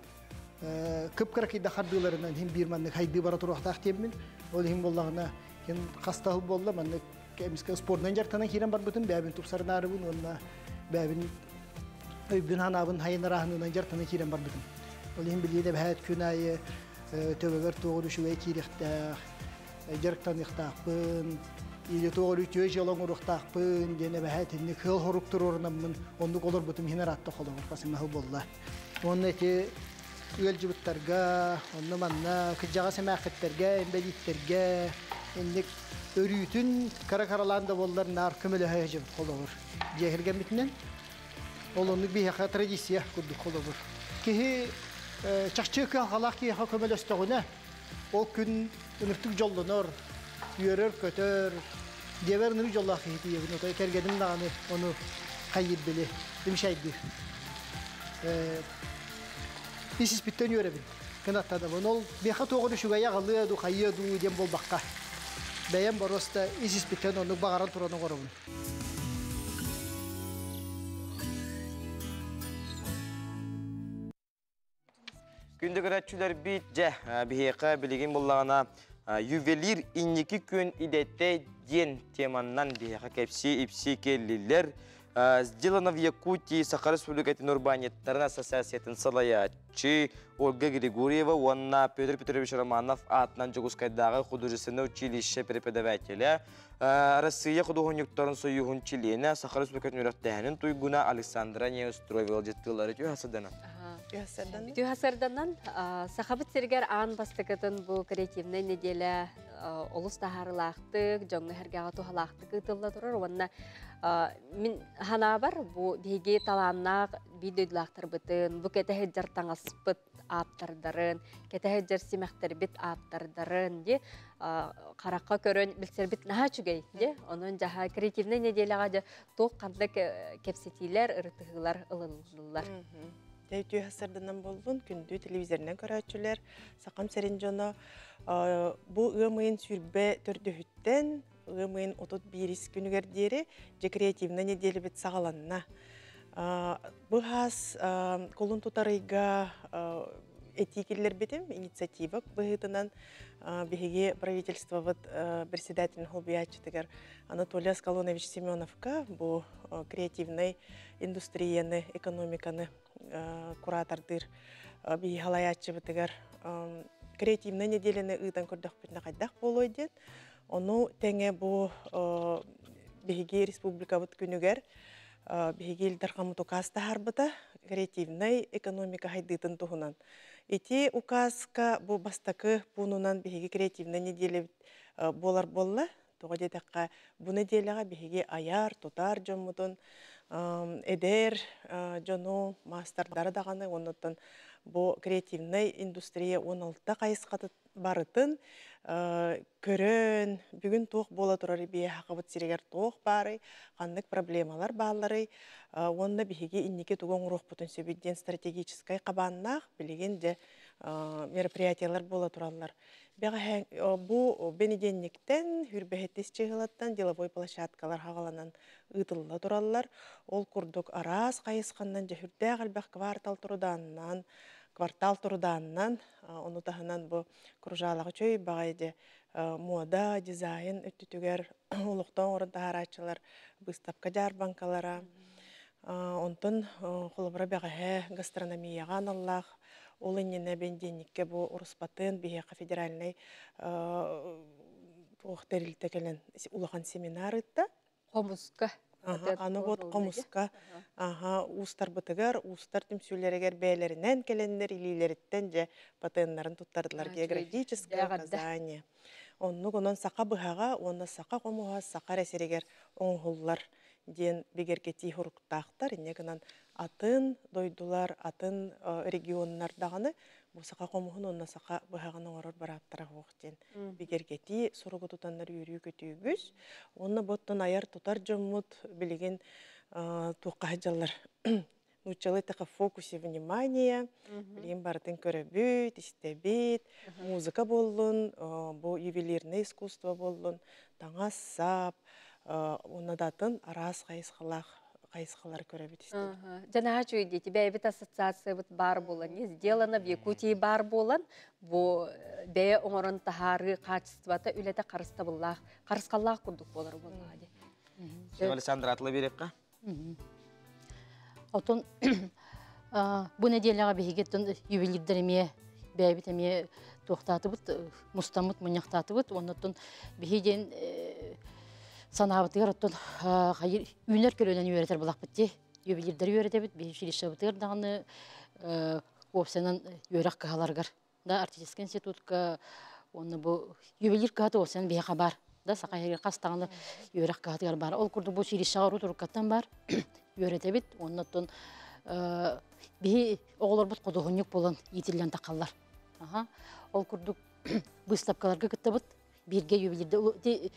кып-кыра кыйда хардыыларынан хим биир маннык хайдыы бара туруохтаах диэммин. Ол иһин буоллаҕына хин хастаһыл буолла маннык эмискэ спордунан дьарыктанан киирэн барбытым, бэйэбин тупсарынаарыбын уонна бэйэбин өйбүн ханаабын хайынарааһынынан дьарыктанан киирэн барбытым. Ол иһин билии эбэһээт күн аайы төбөбөр туоҕу үчүгэй киириэхтээх, дьарыктаныахтаахпын, или туоҕу үтүө дьыала оҥоруохтаахпын диэн эбэһээт инник сыал хорук туруорунаммын оннук олорбутум иһин ыраатта холобур хас эмэ буолла. Уонна ити ыалдьыбыттарга, онно манна кыдьаҕас эмээххиттэргэ, инбэлииттэргэ инник өрүүтүн кара-каралаан да буоллар наар көмөлөһө сылдьыбыт холобур. Дьиэ кэргэммитинэн ол оннук биһиэхэ традиция курдук холобур. Киһи чахчы кыһалҕалаах киһиэхэ көмөлөстөҕүнэ, ол күн ынырыктык дьоллонор, үөрэр-көтөр, дьиэбэр ынырык дьоллоох киһи тиийэбин, отой кэргэним даҕаны ону хайыыр били, имшайдыыр. Ис испиттэн үөрэбин, кынаттанабын. Ол биэхэ туоҕун үчүгэйэ аҕалыа дуу, хайыа дуу диэн буолбакка. Бэйэм боруоста ис испиттэн оннук баҕаран туран оҥоробун. Күндү көрөөччүлэрбит, дьэ, биһиэхэ билигин буллаҕына ювелир инники күн идэтэ диэн теманнан биһиэхэ кэпсии-ипсии кэллилэр. Сделано в Якутии Саха Республикатын урбаанньыттарын ассоциациятын салайааччы Ольга Григорьева уонна Петр Петрович Романов аатынан Дьокуускайдааҕы художественнай училище преподавателэ, Россия худуоһунньуктарын союһун чилиэнэ, Саха Республикатын үөрэхтээһинин туйгуна Александра Неустроева ыалдьыттыылары үтүө хасырданан. Үтүө хасырданан Сахабыт сиригэр аан бастакытын бу креативнай неделя олус таһаарылаахтык, дьоҥҥо сэргэҕэ туһалаахтык ыытылла турар уонна мин ханаабар бу биһиги талааннаах биир дойдулаахтарбытын, бу кэтэһэ таҥаспыт ааптардарын, кэтэһэ симэхтэрбит ааптардарын ди харахха көрөн билсэрбит наһаа үчүгэй ди. Онон жаһа креативнай неделяҕа дьэ туох ханнык кэпсэтиилэр, ырытыһыылар ылыныллар. Үтүө сырдынан боллун, күндү телевизорынан көрөөччүлэр, сахам сэрин дьоно бу ыам ыйын сүрбэ төрдүһүттэн ыам ыйын 31 күнүгэр диэри дьэ креативнай неделябит саҕаланна. Бу хас кулун тутарыйга этии киллэрбитим, инициатива быһыытынан биһиги правительствобыт председателин холбуйааччытыгар Анатолий Аскалонович Семеновка бу креативнай индустрияны, экономиканы куратордыыр биһи халайааччыбытыгар креативнай неделяны ыытан көрдөхпүтүнэ хайдах буолуой диэн. Ону тэҥэ бу биһиги республикабыт күнүгэр биһиги Ил Дархаммыт указ таһаарбыта креативнай экономика хайдыытын туһунан. Ити указка бу бастакы пуунунан биһиги креативнай неделябит буолар буолла. Тоҕо диэтэххэ, бу неделяҕа биһиги аяр, тутар дьоммутун, эдэр дьону, маастардары даҕаны, оннуттан Бу креативнай индустрия 16 хайысхаты барытын көрөн, бүгүн туох буола турар бие хакыбыт сиригэр туох баарый, ханнык проблемалар баалларый, уонна биһиги инники тугу оҥоруохпутун сөбүй диэн стратегическай хабааннаах билигин дьэ мероприятиялар буола тураллар. Бу бэнидиэнньиктэн хүрбэһиттис чыһылаттан деловой площадкалар хаҕаланан ыытылла тураллар. Ол курдук араас хайысханнан дьэһүрдээх элбэх квартал турудааннан, квартал турудааннан, ону таһынан бу кружалаҕа чөй баҕай де мода, дизайн өттүтүгэр олохтоон оҥорон таһаарааччылар быыстапка дьаарбаҥкалара, онтон холобура бэҕэһээ гастрономияҕа аналлаах ол иннинэ бэнидиэнньиккэ бу Руспатын биһиэхэ федеральнай туох тэрилтэ кэлэн улахан семинар ыытта. Хомуска. Аны вот хомуска аха уустарбытыгар уустар түмсүүлэригэр бэйэлэринэн кэлэннэр илиилэриттэн дьэ патеннарын туттардылар географическое указание. Оннук онон саха быһаҕа уонна саха хомуһа саха эрэ сиригэр оҥоһуллар диэн бигэргэтии соруктаахтар. Инньэ гынан атын дойдулар, атын регионнар даҕаны бу саха хомуһун уонна саха быһаҕын оҥорор бырааптара суох диэн бигэргэтии суругу тутаннар үөрүү-көтүү үгүс. Уонна бу оттон айар-тутар дьоммут билигин туохха сылдьаллар нууччалыы эттэххэ фокусе внимания, билигин барытын көрөбүт, истэбит, музыка буоллун, бу ювелирное искусство буоллун, таҥас-сап, уонна да атын араас хайысхалаах хайысхалары көрөбүт истэбит. Дьанаһа чуйдити бэйэбит ассоциациябыт баар буолан, сделано в Якутии баар буолан, бу бэйэ оҥорон таһаарыы хаачыстыбата үлэтэ харыстабыллаах, харысхаллаах курдук буолар буоллаҕа дии. Александра атыла биэриэххэ. Отон бу нэдиэлэҕэ биһиги ювелирдэр эмиэ бэйэбит эмиэ туохтаатыбыт, мустаммыт, мунньахтаатыбыт. Оннуттан биһи диэн санаабытыгар оттон хайыр үүнэр көлүөнэни үөрэтэр булахпыт дии. Ювелирдэри үөрэтэбит, биһи училищебытыгар даҕаны уопсайынан үөрэх кыһаларыгар да артистическай институтка уонна бу ювелир кыһата уопсайынан биһиэхэ баар да саха иһигэр хас даҕаны үөрэх кыһатыгар баар. Ол курдук бу училищеҕа урут уруккаттан баар үөрэтэбит. Уонна оттон биһи оҕолорбут худуоһунньук буолан иитиллэн тахаллар. Аха. Ол курдук быыстапкаларга кыттабыт. Бииргэ ювелирде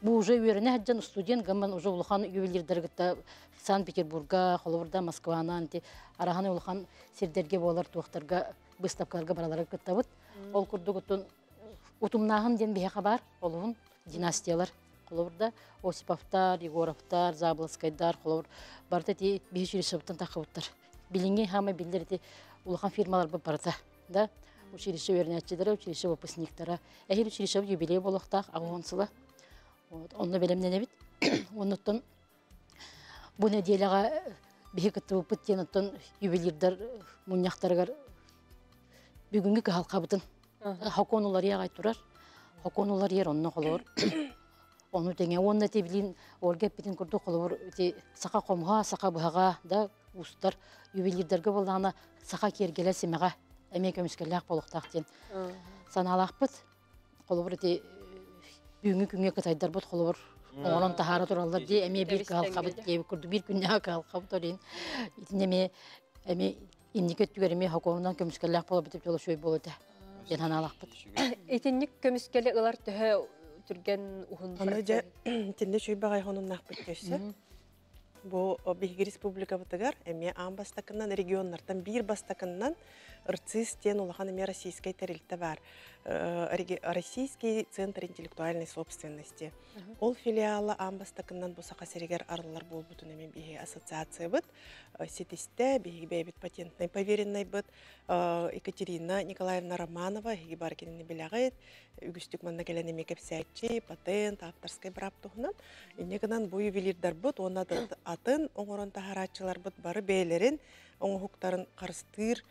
бу уже үөрэнэ сылдьан студент гамман уже улахан ювелирдары кытта Санкт-Петербурга, холобурда Москванан ти арахан улахан сирдерге буолар туохтарга быыстапкаларга бараларга кыттабыт. Ол курдук оттон утумнааһын диэн биһиэхэ бар, олуһун династиялар холобурда Осиповтар, Егоровтар, Заболоцкайдар холобур барыта ти биһи училищебыттан таххыбыттар. Билиҥҥи хаамай биллэр ити улахан фирмаларбыт барыта да училище үөрэнээччилэрэ, училище выпускниктара. Эһиил училищебыт юбилей буолуохтаах аҕыс сыла. Вот, онно бэлэмнэнэбит. Оннуттан бу нэдиэлэҕэ биһи кыттыбыппыт диэн оттон ювелирдар мунньахтарыгар бүгүҥҥү кыһалҕабытын хокуон уларыйа аҕай турар. Хокуон уларыйар онно холобур ону тэҥэ уонна ити билин Ольга эппитин курдук холобур ити саха хомуһа, саха быһаҕа да уустар ювелирдарга буоллаҕына саха киэргэлэ симэҕэ эмиэ көмүскэллээх буолуохтаах диэн санаалаахпыт. Холобур ити бүгүҥҥү күҥҥэ кытайдарбыт холобур оҥорон таһаара тураллар дии эмиэ биир кыһалҕабыт диэбит курдук биир күннээх кыһалҕабыт ол иһин итини эмиэ эмиэ инники өттүгэр эмиэ хокуонунан көмүскэллээх буоларбыт эбит үчүгэй буолуо этэ диэн санаалаахпыт. Итинник көмүскэли ылар төһө түргэн уһун Аны дьэ итиннэ үчүгэй баҕайы хонуннаахпыт өссө. Бу биһиги республикабытыгар эмиэ аан бастакынан регионнартан биир бастакынан РЦИС диэн улахан эмиэ российскай тэрилтэ баар. Российский центр интеллектуальной собственности. Ол филиала аан бастакынан бу Саха сиригэр арыллар буолбутун эмиэ биһиги ассоциациябыт ситистэ, биһиги бэйэбит патентнай повереннайбыт Екатерина Николаевна Романова, эһиги бары кинини билэҕит, үгүстүк манна кэлэн эмиэ кэпсээччи, патент, авторскай быраап туһунан. Инньэ гынан бу ювелирдарбыт уонна атын оҥорон таһарааччыларбыт бары бэйэлэрин оҥоһуктарын харыстыыр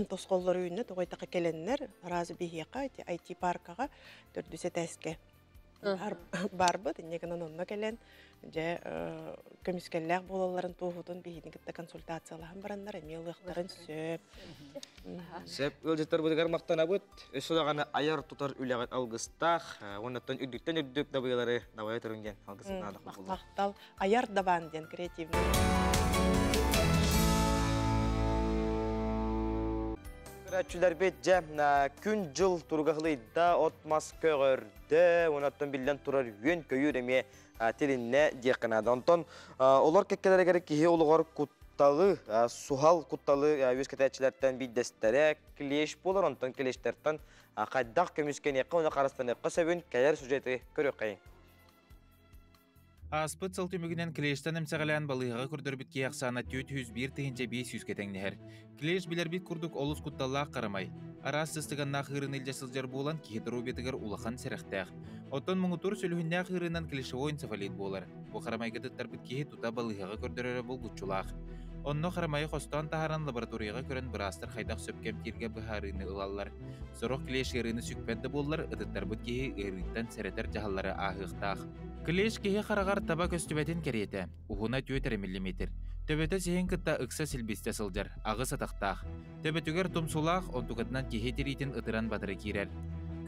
тосхоллору үүннэ тоҕо эттэххэ кэлэннэр араас биһиэхэ IT-паркаҕа төрдүс этээскэ барбыт. Инньэ гынан онно кэлэн дьэ көмүскэллээх буолалларын туоһутун биһигини кытта консультациялаһан бараннар эмиэ ылыахтарын сөп. Сөп ыалдьыттарбытыгар махтанабыт. Өссө даҕаны айар-тутар үлэҕит алгыстаах, уоннаттан үрдүктэн үрдүк дабыйалары дабайа туруҥ диэн алгысын наадах буолла. Көрәтчүләрбит жә күн жыл тургахлыйда от мас көгөрдө, онаттан биллен турар үйен көйүр эме тилинне диэкканада. Онтон олор кеккелерегер киһи олугар кутталы, сухал кутталы өз кетәчилерден биддестере клеш болар, онтон клештертен кайдак көмүскен екка, оны карастан екка сөбүн кәлер сюжети көрөк кайын. Ааспыт сыл түмүгүнэн клештен эмсэҕэлээн балыыһаҕа көрдөрбүт киһи ахсаана 401 500 кэтэҥнэһэр. Клеш билэрбит курдук олус кутталлаах харамай. Араас сыстыганнаах ыарыыны илдьэ сылдьар буолан киһи доруобуйатыгар улахан сэрэхтээх. Оттон муҥутуур сүлүһүннээх ыарыынан клешевой энцефалит буолар. Бу харамайга тыттарбыт киһи тута балыыһаҕа көрдөрөрө булгуччулаах. Онно харамайы хостоон таһааран лабораторияҕа көрөн быраастар хайдах сөпкө эмтииргэ быһаарыыны ылаллар. Сорох клеш ыарыыны сүкпэт да буоллар, ытыттарбыт киһи ыарыыттан сэрэтэр дьаһаллары ааһыахтаах. Клеш киһи хараҕар таба көстүбэтин кэриэтэ, уһуна 4 миллиметр. Төбөтө сиһин кытта ыкса силбистэ сылдьар, аҕыс атахтаах. Төбөтүгэр тумсулаах, онтукатынан киһи тириитин ытыран батары киирэр.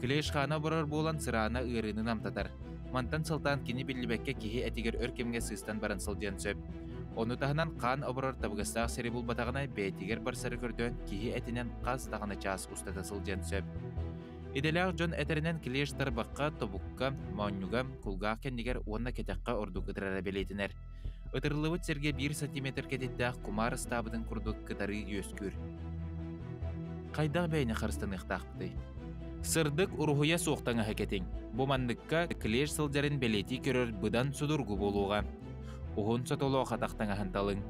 Клеш хаана оборор буолан сыраана ыарыыны намтатар. Мантан сылтаан кини биллибэккэ киһи этигэр өр кэмҥэ сыыстан баран сылдьыан сөп. Ону таһынан хаан оборор табыгастаах сири булбатаҕына бэйэтигэр барсары көрдөөн киһи этинэн хас даҕаны чаас устата сылдьыан сөп. Идэлээх дьон этэринэн клеш тарбахха, тобукка, моонньуга, кулгаах кэннигэр уонна кэтэххэ ордук ытырара бэлиэтэнэр. Ытырыллыбыт сиргэ 1 сантиметр кэтиттээх кумаар ыстаабытын курдук кытарыы үөскүүр. Хайдах бэйэни харыстаныахтаахпытый? Сырдык уруһуйа суох таҥаһы кэтиҥ. Бу манныкка клеш сылдьарын бэлиэтии көрөр быдан судургу буолуоҕа. Уһун сотолоох атах таҥаһын талыҥ.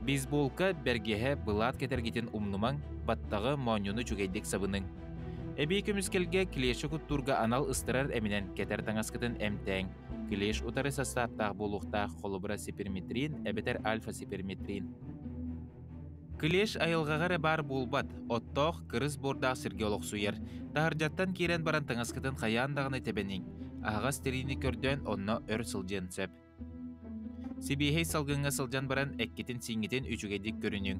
Бейсболка, бэргэһэ, былаат кэтэргитин умнумаҥ, баттаҕы, моонньуну үчүгэйдик сабыныҥ. Эбии көмүскэлгэ клеши куттуурга анал ыстарар эминэн кэтэр таҥаскытын эмтээҥ. Клеш утары састааптаах буолуохтаах, холобура сиперметрин эбэтэр альфа-сиперметрин. Клеш айылҕаҕа эрэ баар буолбат, оттоох, кырыс буордаах сиргэ олохсуйар. Таһырдьаттан киирэн баран таҥаскытын хайаан даҕаны тэбэниҥ. Аһаҕас тириини көрдөөн онно өр сылдьыан сөп. Сибиэһэй салгыҥҥа сылдьан баран эккитин-сииҥҥитин үчүгэйдик көрүнүҥ.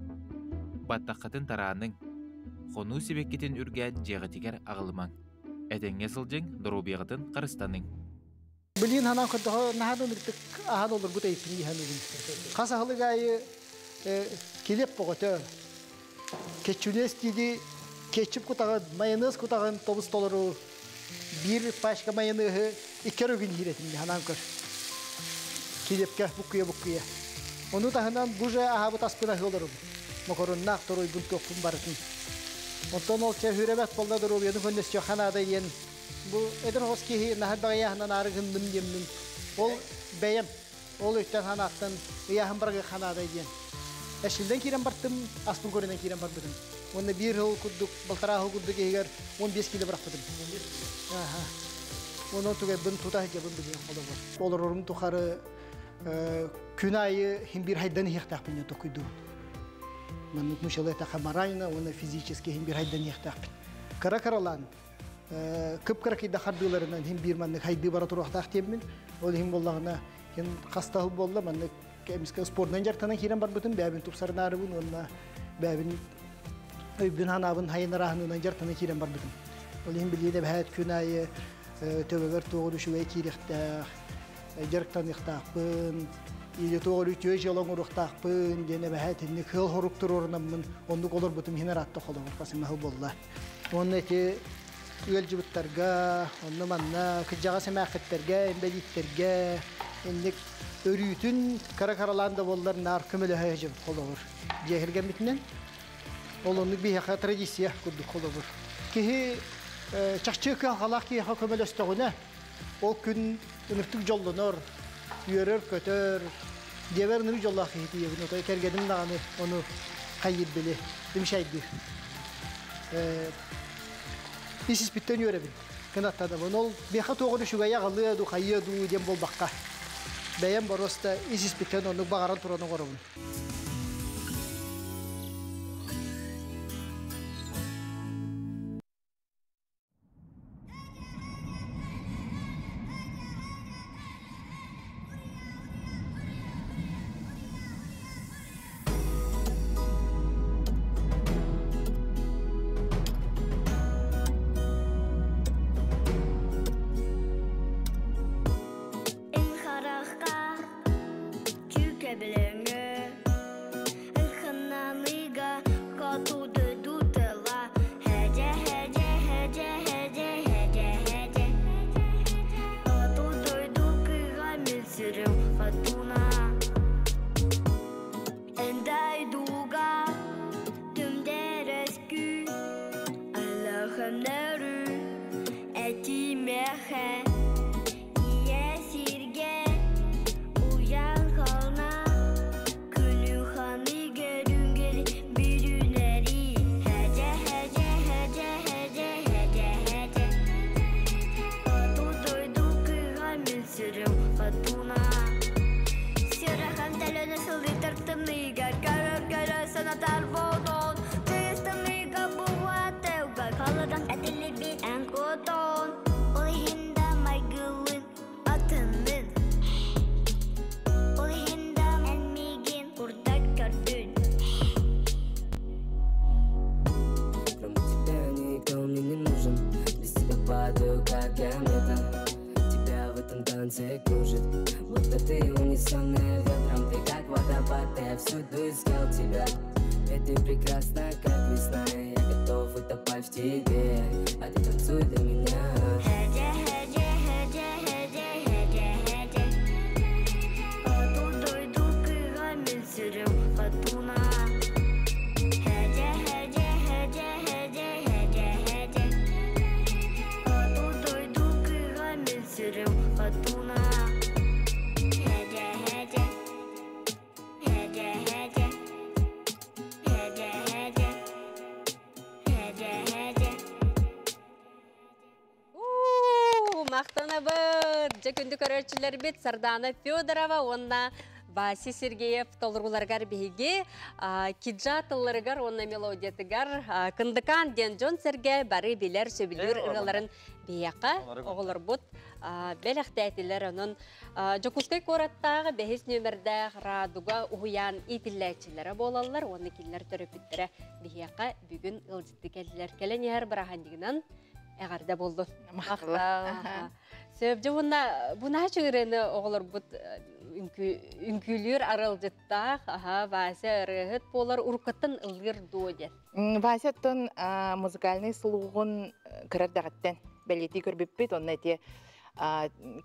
Баттаххытын тарааныҥ. Хонуу сибэккитин үргээн дьиэҕитигэр аҕалымаҥ. Этэҥҥэ сылдьыҥ, доруобуйаҕытын харыстаныҥ. Билигин санаан көрдөхө, наһаа да ынырыктык аһан олорбут эбиппин дии саныыбын. Хас аһылык аайы килиэп бөҕөтө, кетчүнэс дииди кетчуп кутаҕын, майонез кутаҕын тобус толору биир пачка майонеһы икки эрэ күн иһир этим санаан көр. Килиэпкэ буккуйа-буккуйа. Ону таһынан бу же аһаабыт аспын аһыы олоробун. Мокороннаах торуйбун туохпун барытын. Онтон ол чэ хүрэмэт буолла доруобуйаны көннөстүөххэ наада диэн бу эдэр оҕус киһи наһаа баҕайааһынан аары гынным диэммин ол бэйэм ол өйтөн ханааттан ыйааһын барыгыахха наада диэн эшилден киирэн бартым, аспын көрүнэн киирэн барбытым. Уонна биир сыл курдук, балтараа сыл курдук иһигэр 15 кило бырахпытым. Онон тугайбын тута сылдьабын билиэн холобур. Олорорум тухары күн аайы хин биир хайдан иһиэхтээхпин диэн токуйдуум. Маннык нучалы этаха морально уонна физически хин биир хайдан иһиэхтээхпин. Кыра-кыралаан кып-кыракыйда хардыыларынан хин биир маннык хайдыы бара туруохтаах диэммин. Ол иһин буоллаҕына хин хаста буолла маннык эмискэ спордунан дьарыктанан киирэн барбытым, бэйэбин тупсарынаарыбын уонна бэйэбин өйбүн ханаабын хайынарааһынынан дьарыктанан киирэн барбытым. Ол иһин билии эбэһээт күн аайы төбөбөр туоҕу үчүгэй киириэхтээх, дьарыктаныахтаахпын, или туоҕу үтүө дьыала оҥоруохтаахпын диэн эбэһээт инник сыал хорук туруорунаммын оннук олорбутум иһин ыраатта холобур хас эмэ сыл буолла. Уонна ити ыалдьыбыттарга, онно манна кырдьаҕас эмээххиттэргэ, инбэлииттэргэ инник өрүүтүн кара-каралаан да буоллар наар көмөлөһө сылдьыбыт холобур. Дьиэ кэргэммитинэн ол оннук биһиэхэ традиция курдук холобур. Киһи чахчы кыһалҕалаах киһиэхэ көмөлөстөҕүнэ, ол күн ыныртык дьоллонор, үөрэр-көтөр, дьиэбэр ынырык дьоллоох киһи тиийэбин, отой кэргэним даҕаны ону хайыыр били, имшайдыыр. Ис испиттэн үөрэбин, кынаттанабын. Ол биэхэ туоҕун үчүгэйи аҕалыа дуу, хайыа дуу диэн буолбакка. Бэйэм боруоста ис испиттэн оннук баҕаран туран оҥоробун. Эн харахха күүкэ билэҥҥэ танце кружит, будто ты унесенная ветром. Ты как водопад, я всюду искал тебя. Ведь ты прекрасна, как весна, я готов утопать в тебе. А ты танцуй для меня. Мақтанабыт, жа күнді көрөрчүлөр бит Сардана Федорова, онна Вася Сергеев толруларгар биһиги киджа тылларыгар онна мелодиятыгар кындыкан ден Джон Серге бары билер сөбүлүр ырыларын бияка оголорбут белэхтээтилер. Онон Жокускай куораттаагы бэһис нөмердээх Радуга уһуян иитиллээччилэрэ буолаллар, уонна кинилэр төрөппүттэрэ биһиэхэ бүгүн ыалдьытты кэллилэр. Кэлэн иһэр бырааһынньыгынан эҕэрдэ болду. Сөп буна буна чыгырыны оҕолорбут үҥкүүлүүр арылдьыттаах, аха, Вася ырыаһыт буолар, уруккаттан ыллыыр дуо диэн. Вася оттон музыкальный слугун кырар даҕаттан бэлиэтии көрбүппүт, онно эти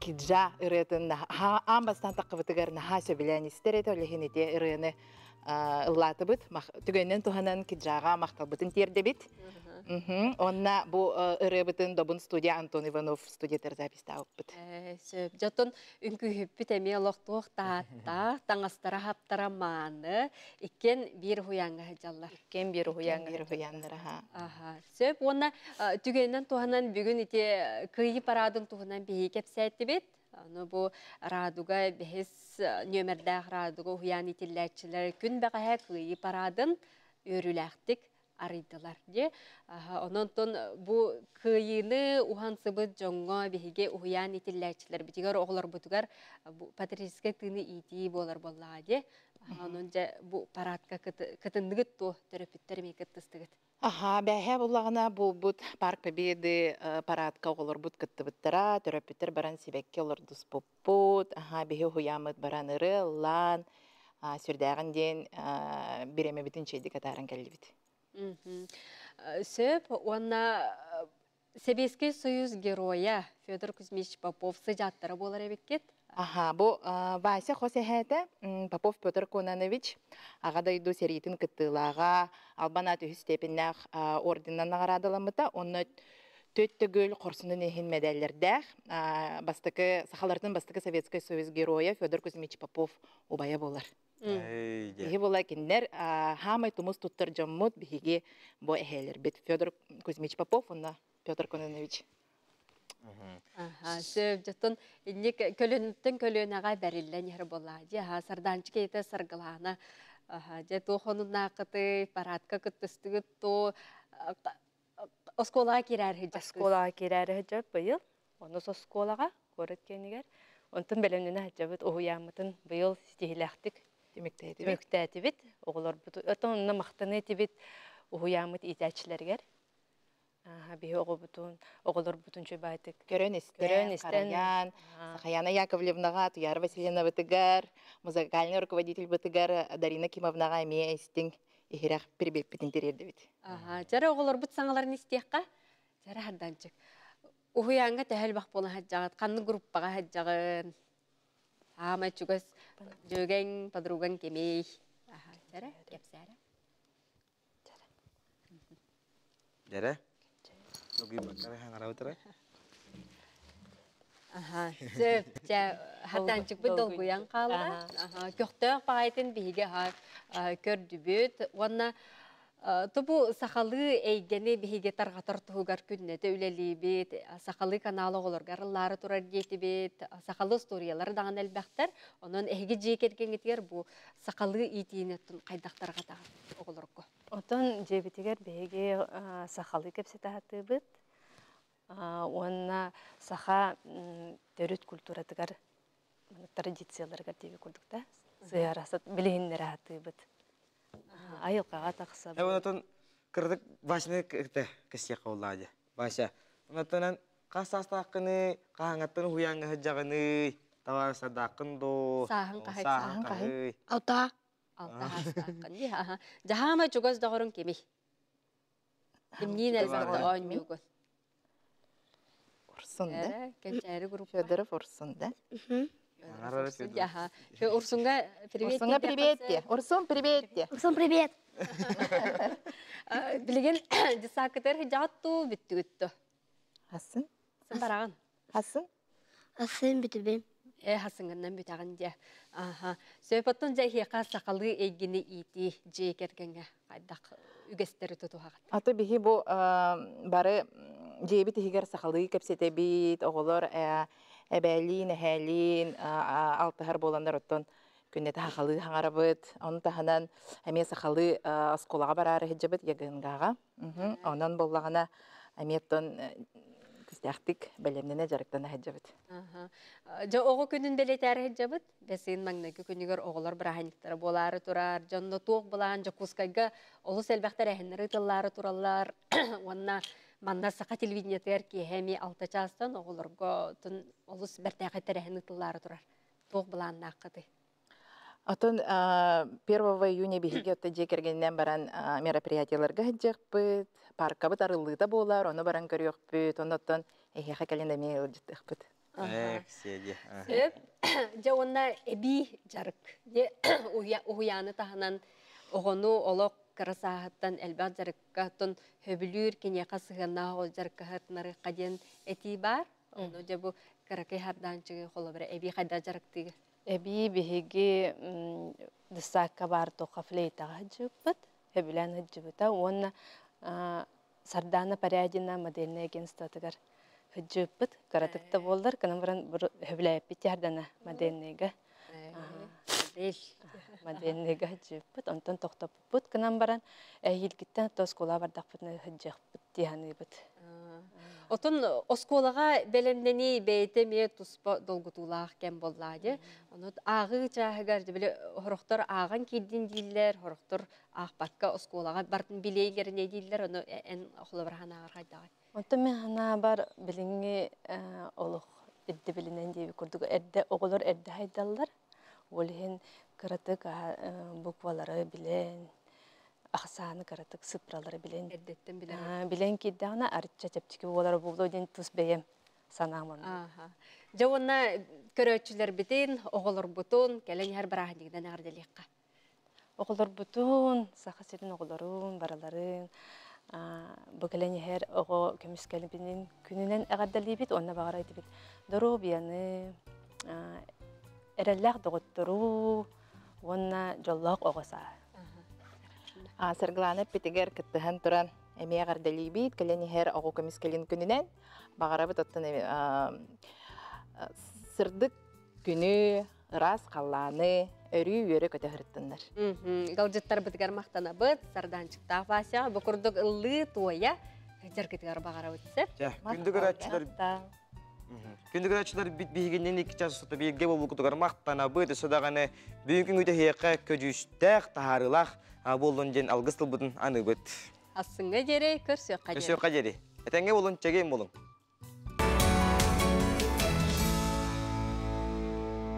киджа ырыатын аан бастаан таққыбытыгар наһаа сөбүлээн истэр этэ, ол иһин ити ырыаны ыллаатыбыт. Түгэнинэн туһанан киджаҕа махталбытын тиэрдэбит. Онна бу ырыабытын Добун студия Антон Иванов студиятар запистаабыппыт. Сөп. Жотон үҥкүүһүппүт эмиэ олохтуох тааттаах, таҥастара хаптара мааны, иккен биир уһуйааҥҥа сылдьаллар. Иккен биир уһуйааҥҥа. Биир уһуйааннара, ха. Аха. Сөп. Уонна түгэнинэн туһанан бүгүн ити Кыайыы парадын туһунан биһиги кэпсээттибит. Аны бу Радуга бэһис нүөмэрдээх Радуга уһуйаан итиллээччилэр күн бэҕэһээ Кыайыы парадын үөрүүлээхтик арыйдылар дии. Онон бу кыайыыны уһансыбыт дьоҥҥо биһиги уһуйаан итиллээччилэр битигэр оҕолорбутугар бу патриотическай тыыны иитии буолар буоллаҕа дии. Онон дьэ бу парадка кытынныгыт туо, төрөппүттэр эмиэ кыттыстыгыт. Аха, бэһэ буллаҕына буолбут Парк Победы парадка оҕолорбут кыттыбыттара, төрөппүттэр баран сибэкки олордуспуппут, аха, биһи уһуйааммыт баран ырыаллаан, сүрдээҕин диэн бириэмэбитин чэйдик атааран кэллибит. Сөп уонна Сэбиэскэй Союз геройа Федор Кузьмич Попов сыдьааттара буолар эбиккит. Аха, бу Вася хос эһээтэ Попов Петр Кононович Аҕа дойду сэриитин кыттыылааҕа, албан аат үһүс степеннээх орденынан наҕараадаламмыта. Онно төт төгүл хорсунун иһин мэдээллэрдээх. Бастакы сахалартан бастакы Советскай Союз геройа Федор Кузьмич Попов убайа буолар. Биһи була кинилэр хаамай тумус туттар дьоммут, биһиги бу эһээлэрбит Федор Кузьмич Попов уонна Петр Кононович. Сөп, дьоттон инник көлөнүттэн көлүөнэҕэ бэриллэн иһэр буоллаа дии. Аха, Сардаанчык ийэтэ Саргылаана. Аха, дьэ туох онуннааххытый, парадка кыттыстыгыт тоо, оскуолаҕа киирээр сылдьар. Оскуолаҕа киирээри сылдьар быйыл. Онус оскуолаҕа, куорат киэнигэр. Онтон бэлэмнэнэ сылдьабыт, уһуйааммытын быйыл ситиһилээхтик түмүктээтибит. Оҕолорбут отон онно махтаныы этибит уһуйааммыт иитээччилэригэр. Биһи оҕобутун, оҕолорбутун чөбаатык көрөн истэн, харайан, Сахаяна Яковлевнаҕа, Туяра Васильевнабытыгар, музыкальный руководительбытыгар Дарина Кимовнаҕа эмиэ истиҥ иһирэх прибеппитин тириэрдибит. Дьэрэ оҕолорбут саҥаларын истиэххэ. Дьэрэ харданчык. Уһуйааҥҥа төһө элбэх буолан сылдьаҕыт? Ханнык группаҕа сылдьаҕын? Аамай чугас дьүөгэҥ, подругаҥ кимий? Дьэрэ, кэпсээрэ. Дьэрэ. Лугуйбаккара хаҥарабытара. Аха, сөп, дьэ, хатаанчыкпыт долгуйан хаалла. Аха, көхтөөх баҕайытын биһиги көрдүбүт. Уонна тобу сахалыы эйгэни биһиги тарҕатар туһугар күннэтэ үлэлиибит. Сахалыы канал оҕолорго арыллаары турар диэтибит. Сахалыы остуоруйалар даҕаны элбэхтэр. Онон эһиги дьиэ кэргэҥҥитигэр бу сахалыы иитиини хайдах тарҕатаҕыт оҕолорго? Отон дьиэбитигэр биһиги сахалыы кэпсэтэ сатыыбыт. Уонна саха төрүт культуратыгар традицияларыгар диэби курдук да сыһыара билиһиннэрэ сатыыбыт. Айылҕаҕа тахсабыт. Онтон кырдык Васяны кытта кэсиэххэ боллаа дии. Вася, онтон Хас саастааххыный, хаһааҥҥыттан уһуйааҥҥа сылдьаҕыный, табаарыстардааххын доо, Сааһыҥ хаһый? Сааһыҥ хаһый? Алта. Алта саастааххын дии. Дьаһаама чугас доҕоруҥ кимий? Кимниин элбэхтэ оонньуугун? Урсун да? Кэнчээри группа. Федоров Урсун да? Урсунга привет. Урсунга привет де. Урсун привет де. Урсун привет. Билигин десакытыр жаатту бүттүгүттү. Хасын. Сын барагын. Хасын. Хасын бүтүбүм. Э хасынгынан бүтәгин дьэ. Аха. Сөпөттөн дьэ хиэха сахалыы эйгини иити дьиэ кэргэҥҥэ хайдах үгэстэри тутуһаҕыт? Аты биһи бу бары дьиэбит иһигэр сахалыы кэпсэтэбит, оҕолор эбээлиин, эһээлиин алтыһар буоланнар оттон күннэтэ сахалыы хаҥарабыт. Ону таһынан эмиэ сахалыы оскуолаҕа бараары сылдьабыт ЯГНГ-ҕа. Онон буоллаҕына эмиэ оттон күүстээхтик бэлэмнэнэ дьарыктана сылдьабыт. Дьэ оҕо күнүн бэлиэтээри сылдьабыт. Бэсиин маҥнайгы күнүгэр оҕолор бырааһынньыктара буолаары турар. Дьонно туох былаан Дьокуускайга олус элбэх тэрээһиннэр ыытыллаары тураллар. Уонна манна саха телевидениетыгар киэһэ эмиэ 6 чаастан оҕолорго олус бэртээхэй тэрээһин ыытыллаары турар. Туох былааннааххытый? Отон 1 июня биһиги отто дьиэ кэргэнинэн баран мероприятиеларга сылдьыахпыт, паркабыт арыллыыта буолар, ону баран көрүөхпүт, оннуттан эһиэхэ кэлин эмиэ ыалдьыттыахпыт. Эх, сиэди. Сөп. Дьэ уонна эбии дьарык. Дьэ уһуйааны таһынан оҕону олох кыра сааһыттан элбэх дьарыкка оттон хөбүлүүр киниэхэ сыһыаннаах оҕо дьарыкка сытынарыахха диэн этии баар. Ону дьэ бу кыракый хардаанчыгы холобура эбии хайдах дьарыктыыгы? Эбии биһиги десакка баар туохха флейтаҕа сылдьыбыппыт, сөбүлээн сылдьыбыта уонна Сардаана Порядина модельнай агентствотыгар сылдьыбыппыт. Кыратык да буоллар, гынан баран сөбүлээбиппит Сардана модельныйга. Модель. Модельныйга сылдьыбыппыт, онтон тохтоппуппут гынан баран эһиилгиттэн отто оскуолаҕа бардахпытына сылдьыахпыт дии саныыбыт. Отон оскуолаҕа бэлэмнэнии бэйэтэ эмиэ туспа долгутуулаах кэм буоллаа дии. Ону ааҕыы чааһыгар били сорохтор ааҕан киирдин дииллэр, сорохтор аахпакка оскуолаҕа бардын билиэйгэринэ дииллэр, ону эн холобура санааҕар хайдаҕый? Онтон мин санаабар билиҥҥи олох ирдэбилинэн диэбит курдук эрдэ оҕолор эрдэ хайдаллар. Ол иһин кыратык буквалары билэн, ахсааны кыратык цифралары билэн эрдэттэн билэн билэн киирдэҕинэ арычча чэпчэки буолара буолуо диэн тус бэйэм санаам онно. Дьэ уонна көрөөччүлэрбитин, оҕолорбутун кэлэн иһэр бырааһынньыгынан эҕэрдэлиэххэ. Оҕолорбутун, Саха сирин оҕолорун, барыларын бу кэлэн иһэр оҕо көмүскэлбинин күнүнэн эҕэрдэлиибит уонна баҕара этибит доруобуйаны, эрэллээх доҕоттору уонна дьоллоох оҕо сааһы. Саргылаана эппитигэр кыттыһан туран эмиэ эҕэрдэлиибит кэлэн иһэр оҕо көмүскэлин күнүнэн баҕарабыт оттон сырдык күнү, ыраас халлааны өрүү үөрэ-көтө сырыттыннар. Ыалдьыттарбытыгар махтанабыт, Сардаанчыктаах Вася бу курдук ыллыы туойа сылдьаргытыгар баҕарабыт сөп. Күндү көрөөччүлэр Күндү көрөөччүлэр бит биһигиннин икки час устата бииргэ буолбуккутугар махтанабыт. Өссө даҕаны бүгүҥҥү күнү көдьүүстээх, таһаарыылаах буоллун диэн алгыс тылбытын аныыбыт. Ассыҥҥа диэри көрсүөххэ диэри. Көрсүөххэ диэри. Этэҥҥэ буолун, чэгиэн буолуҥ.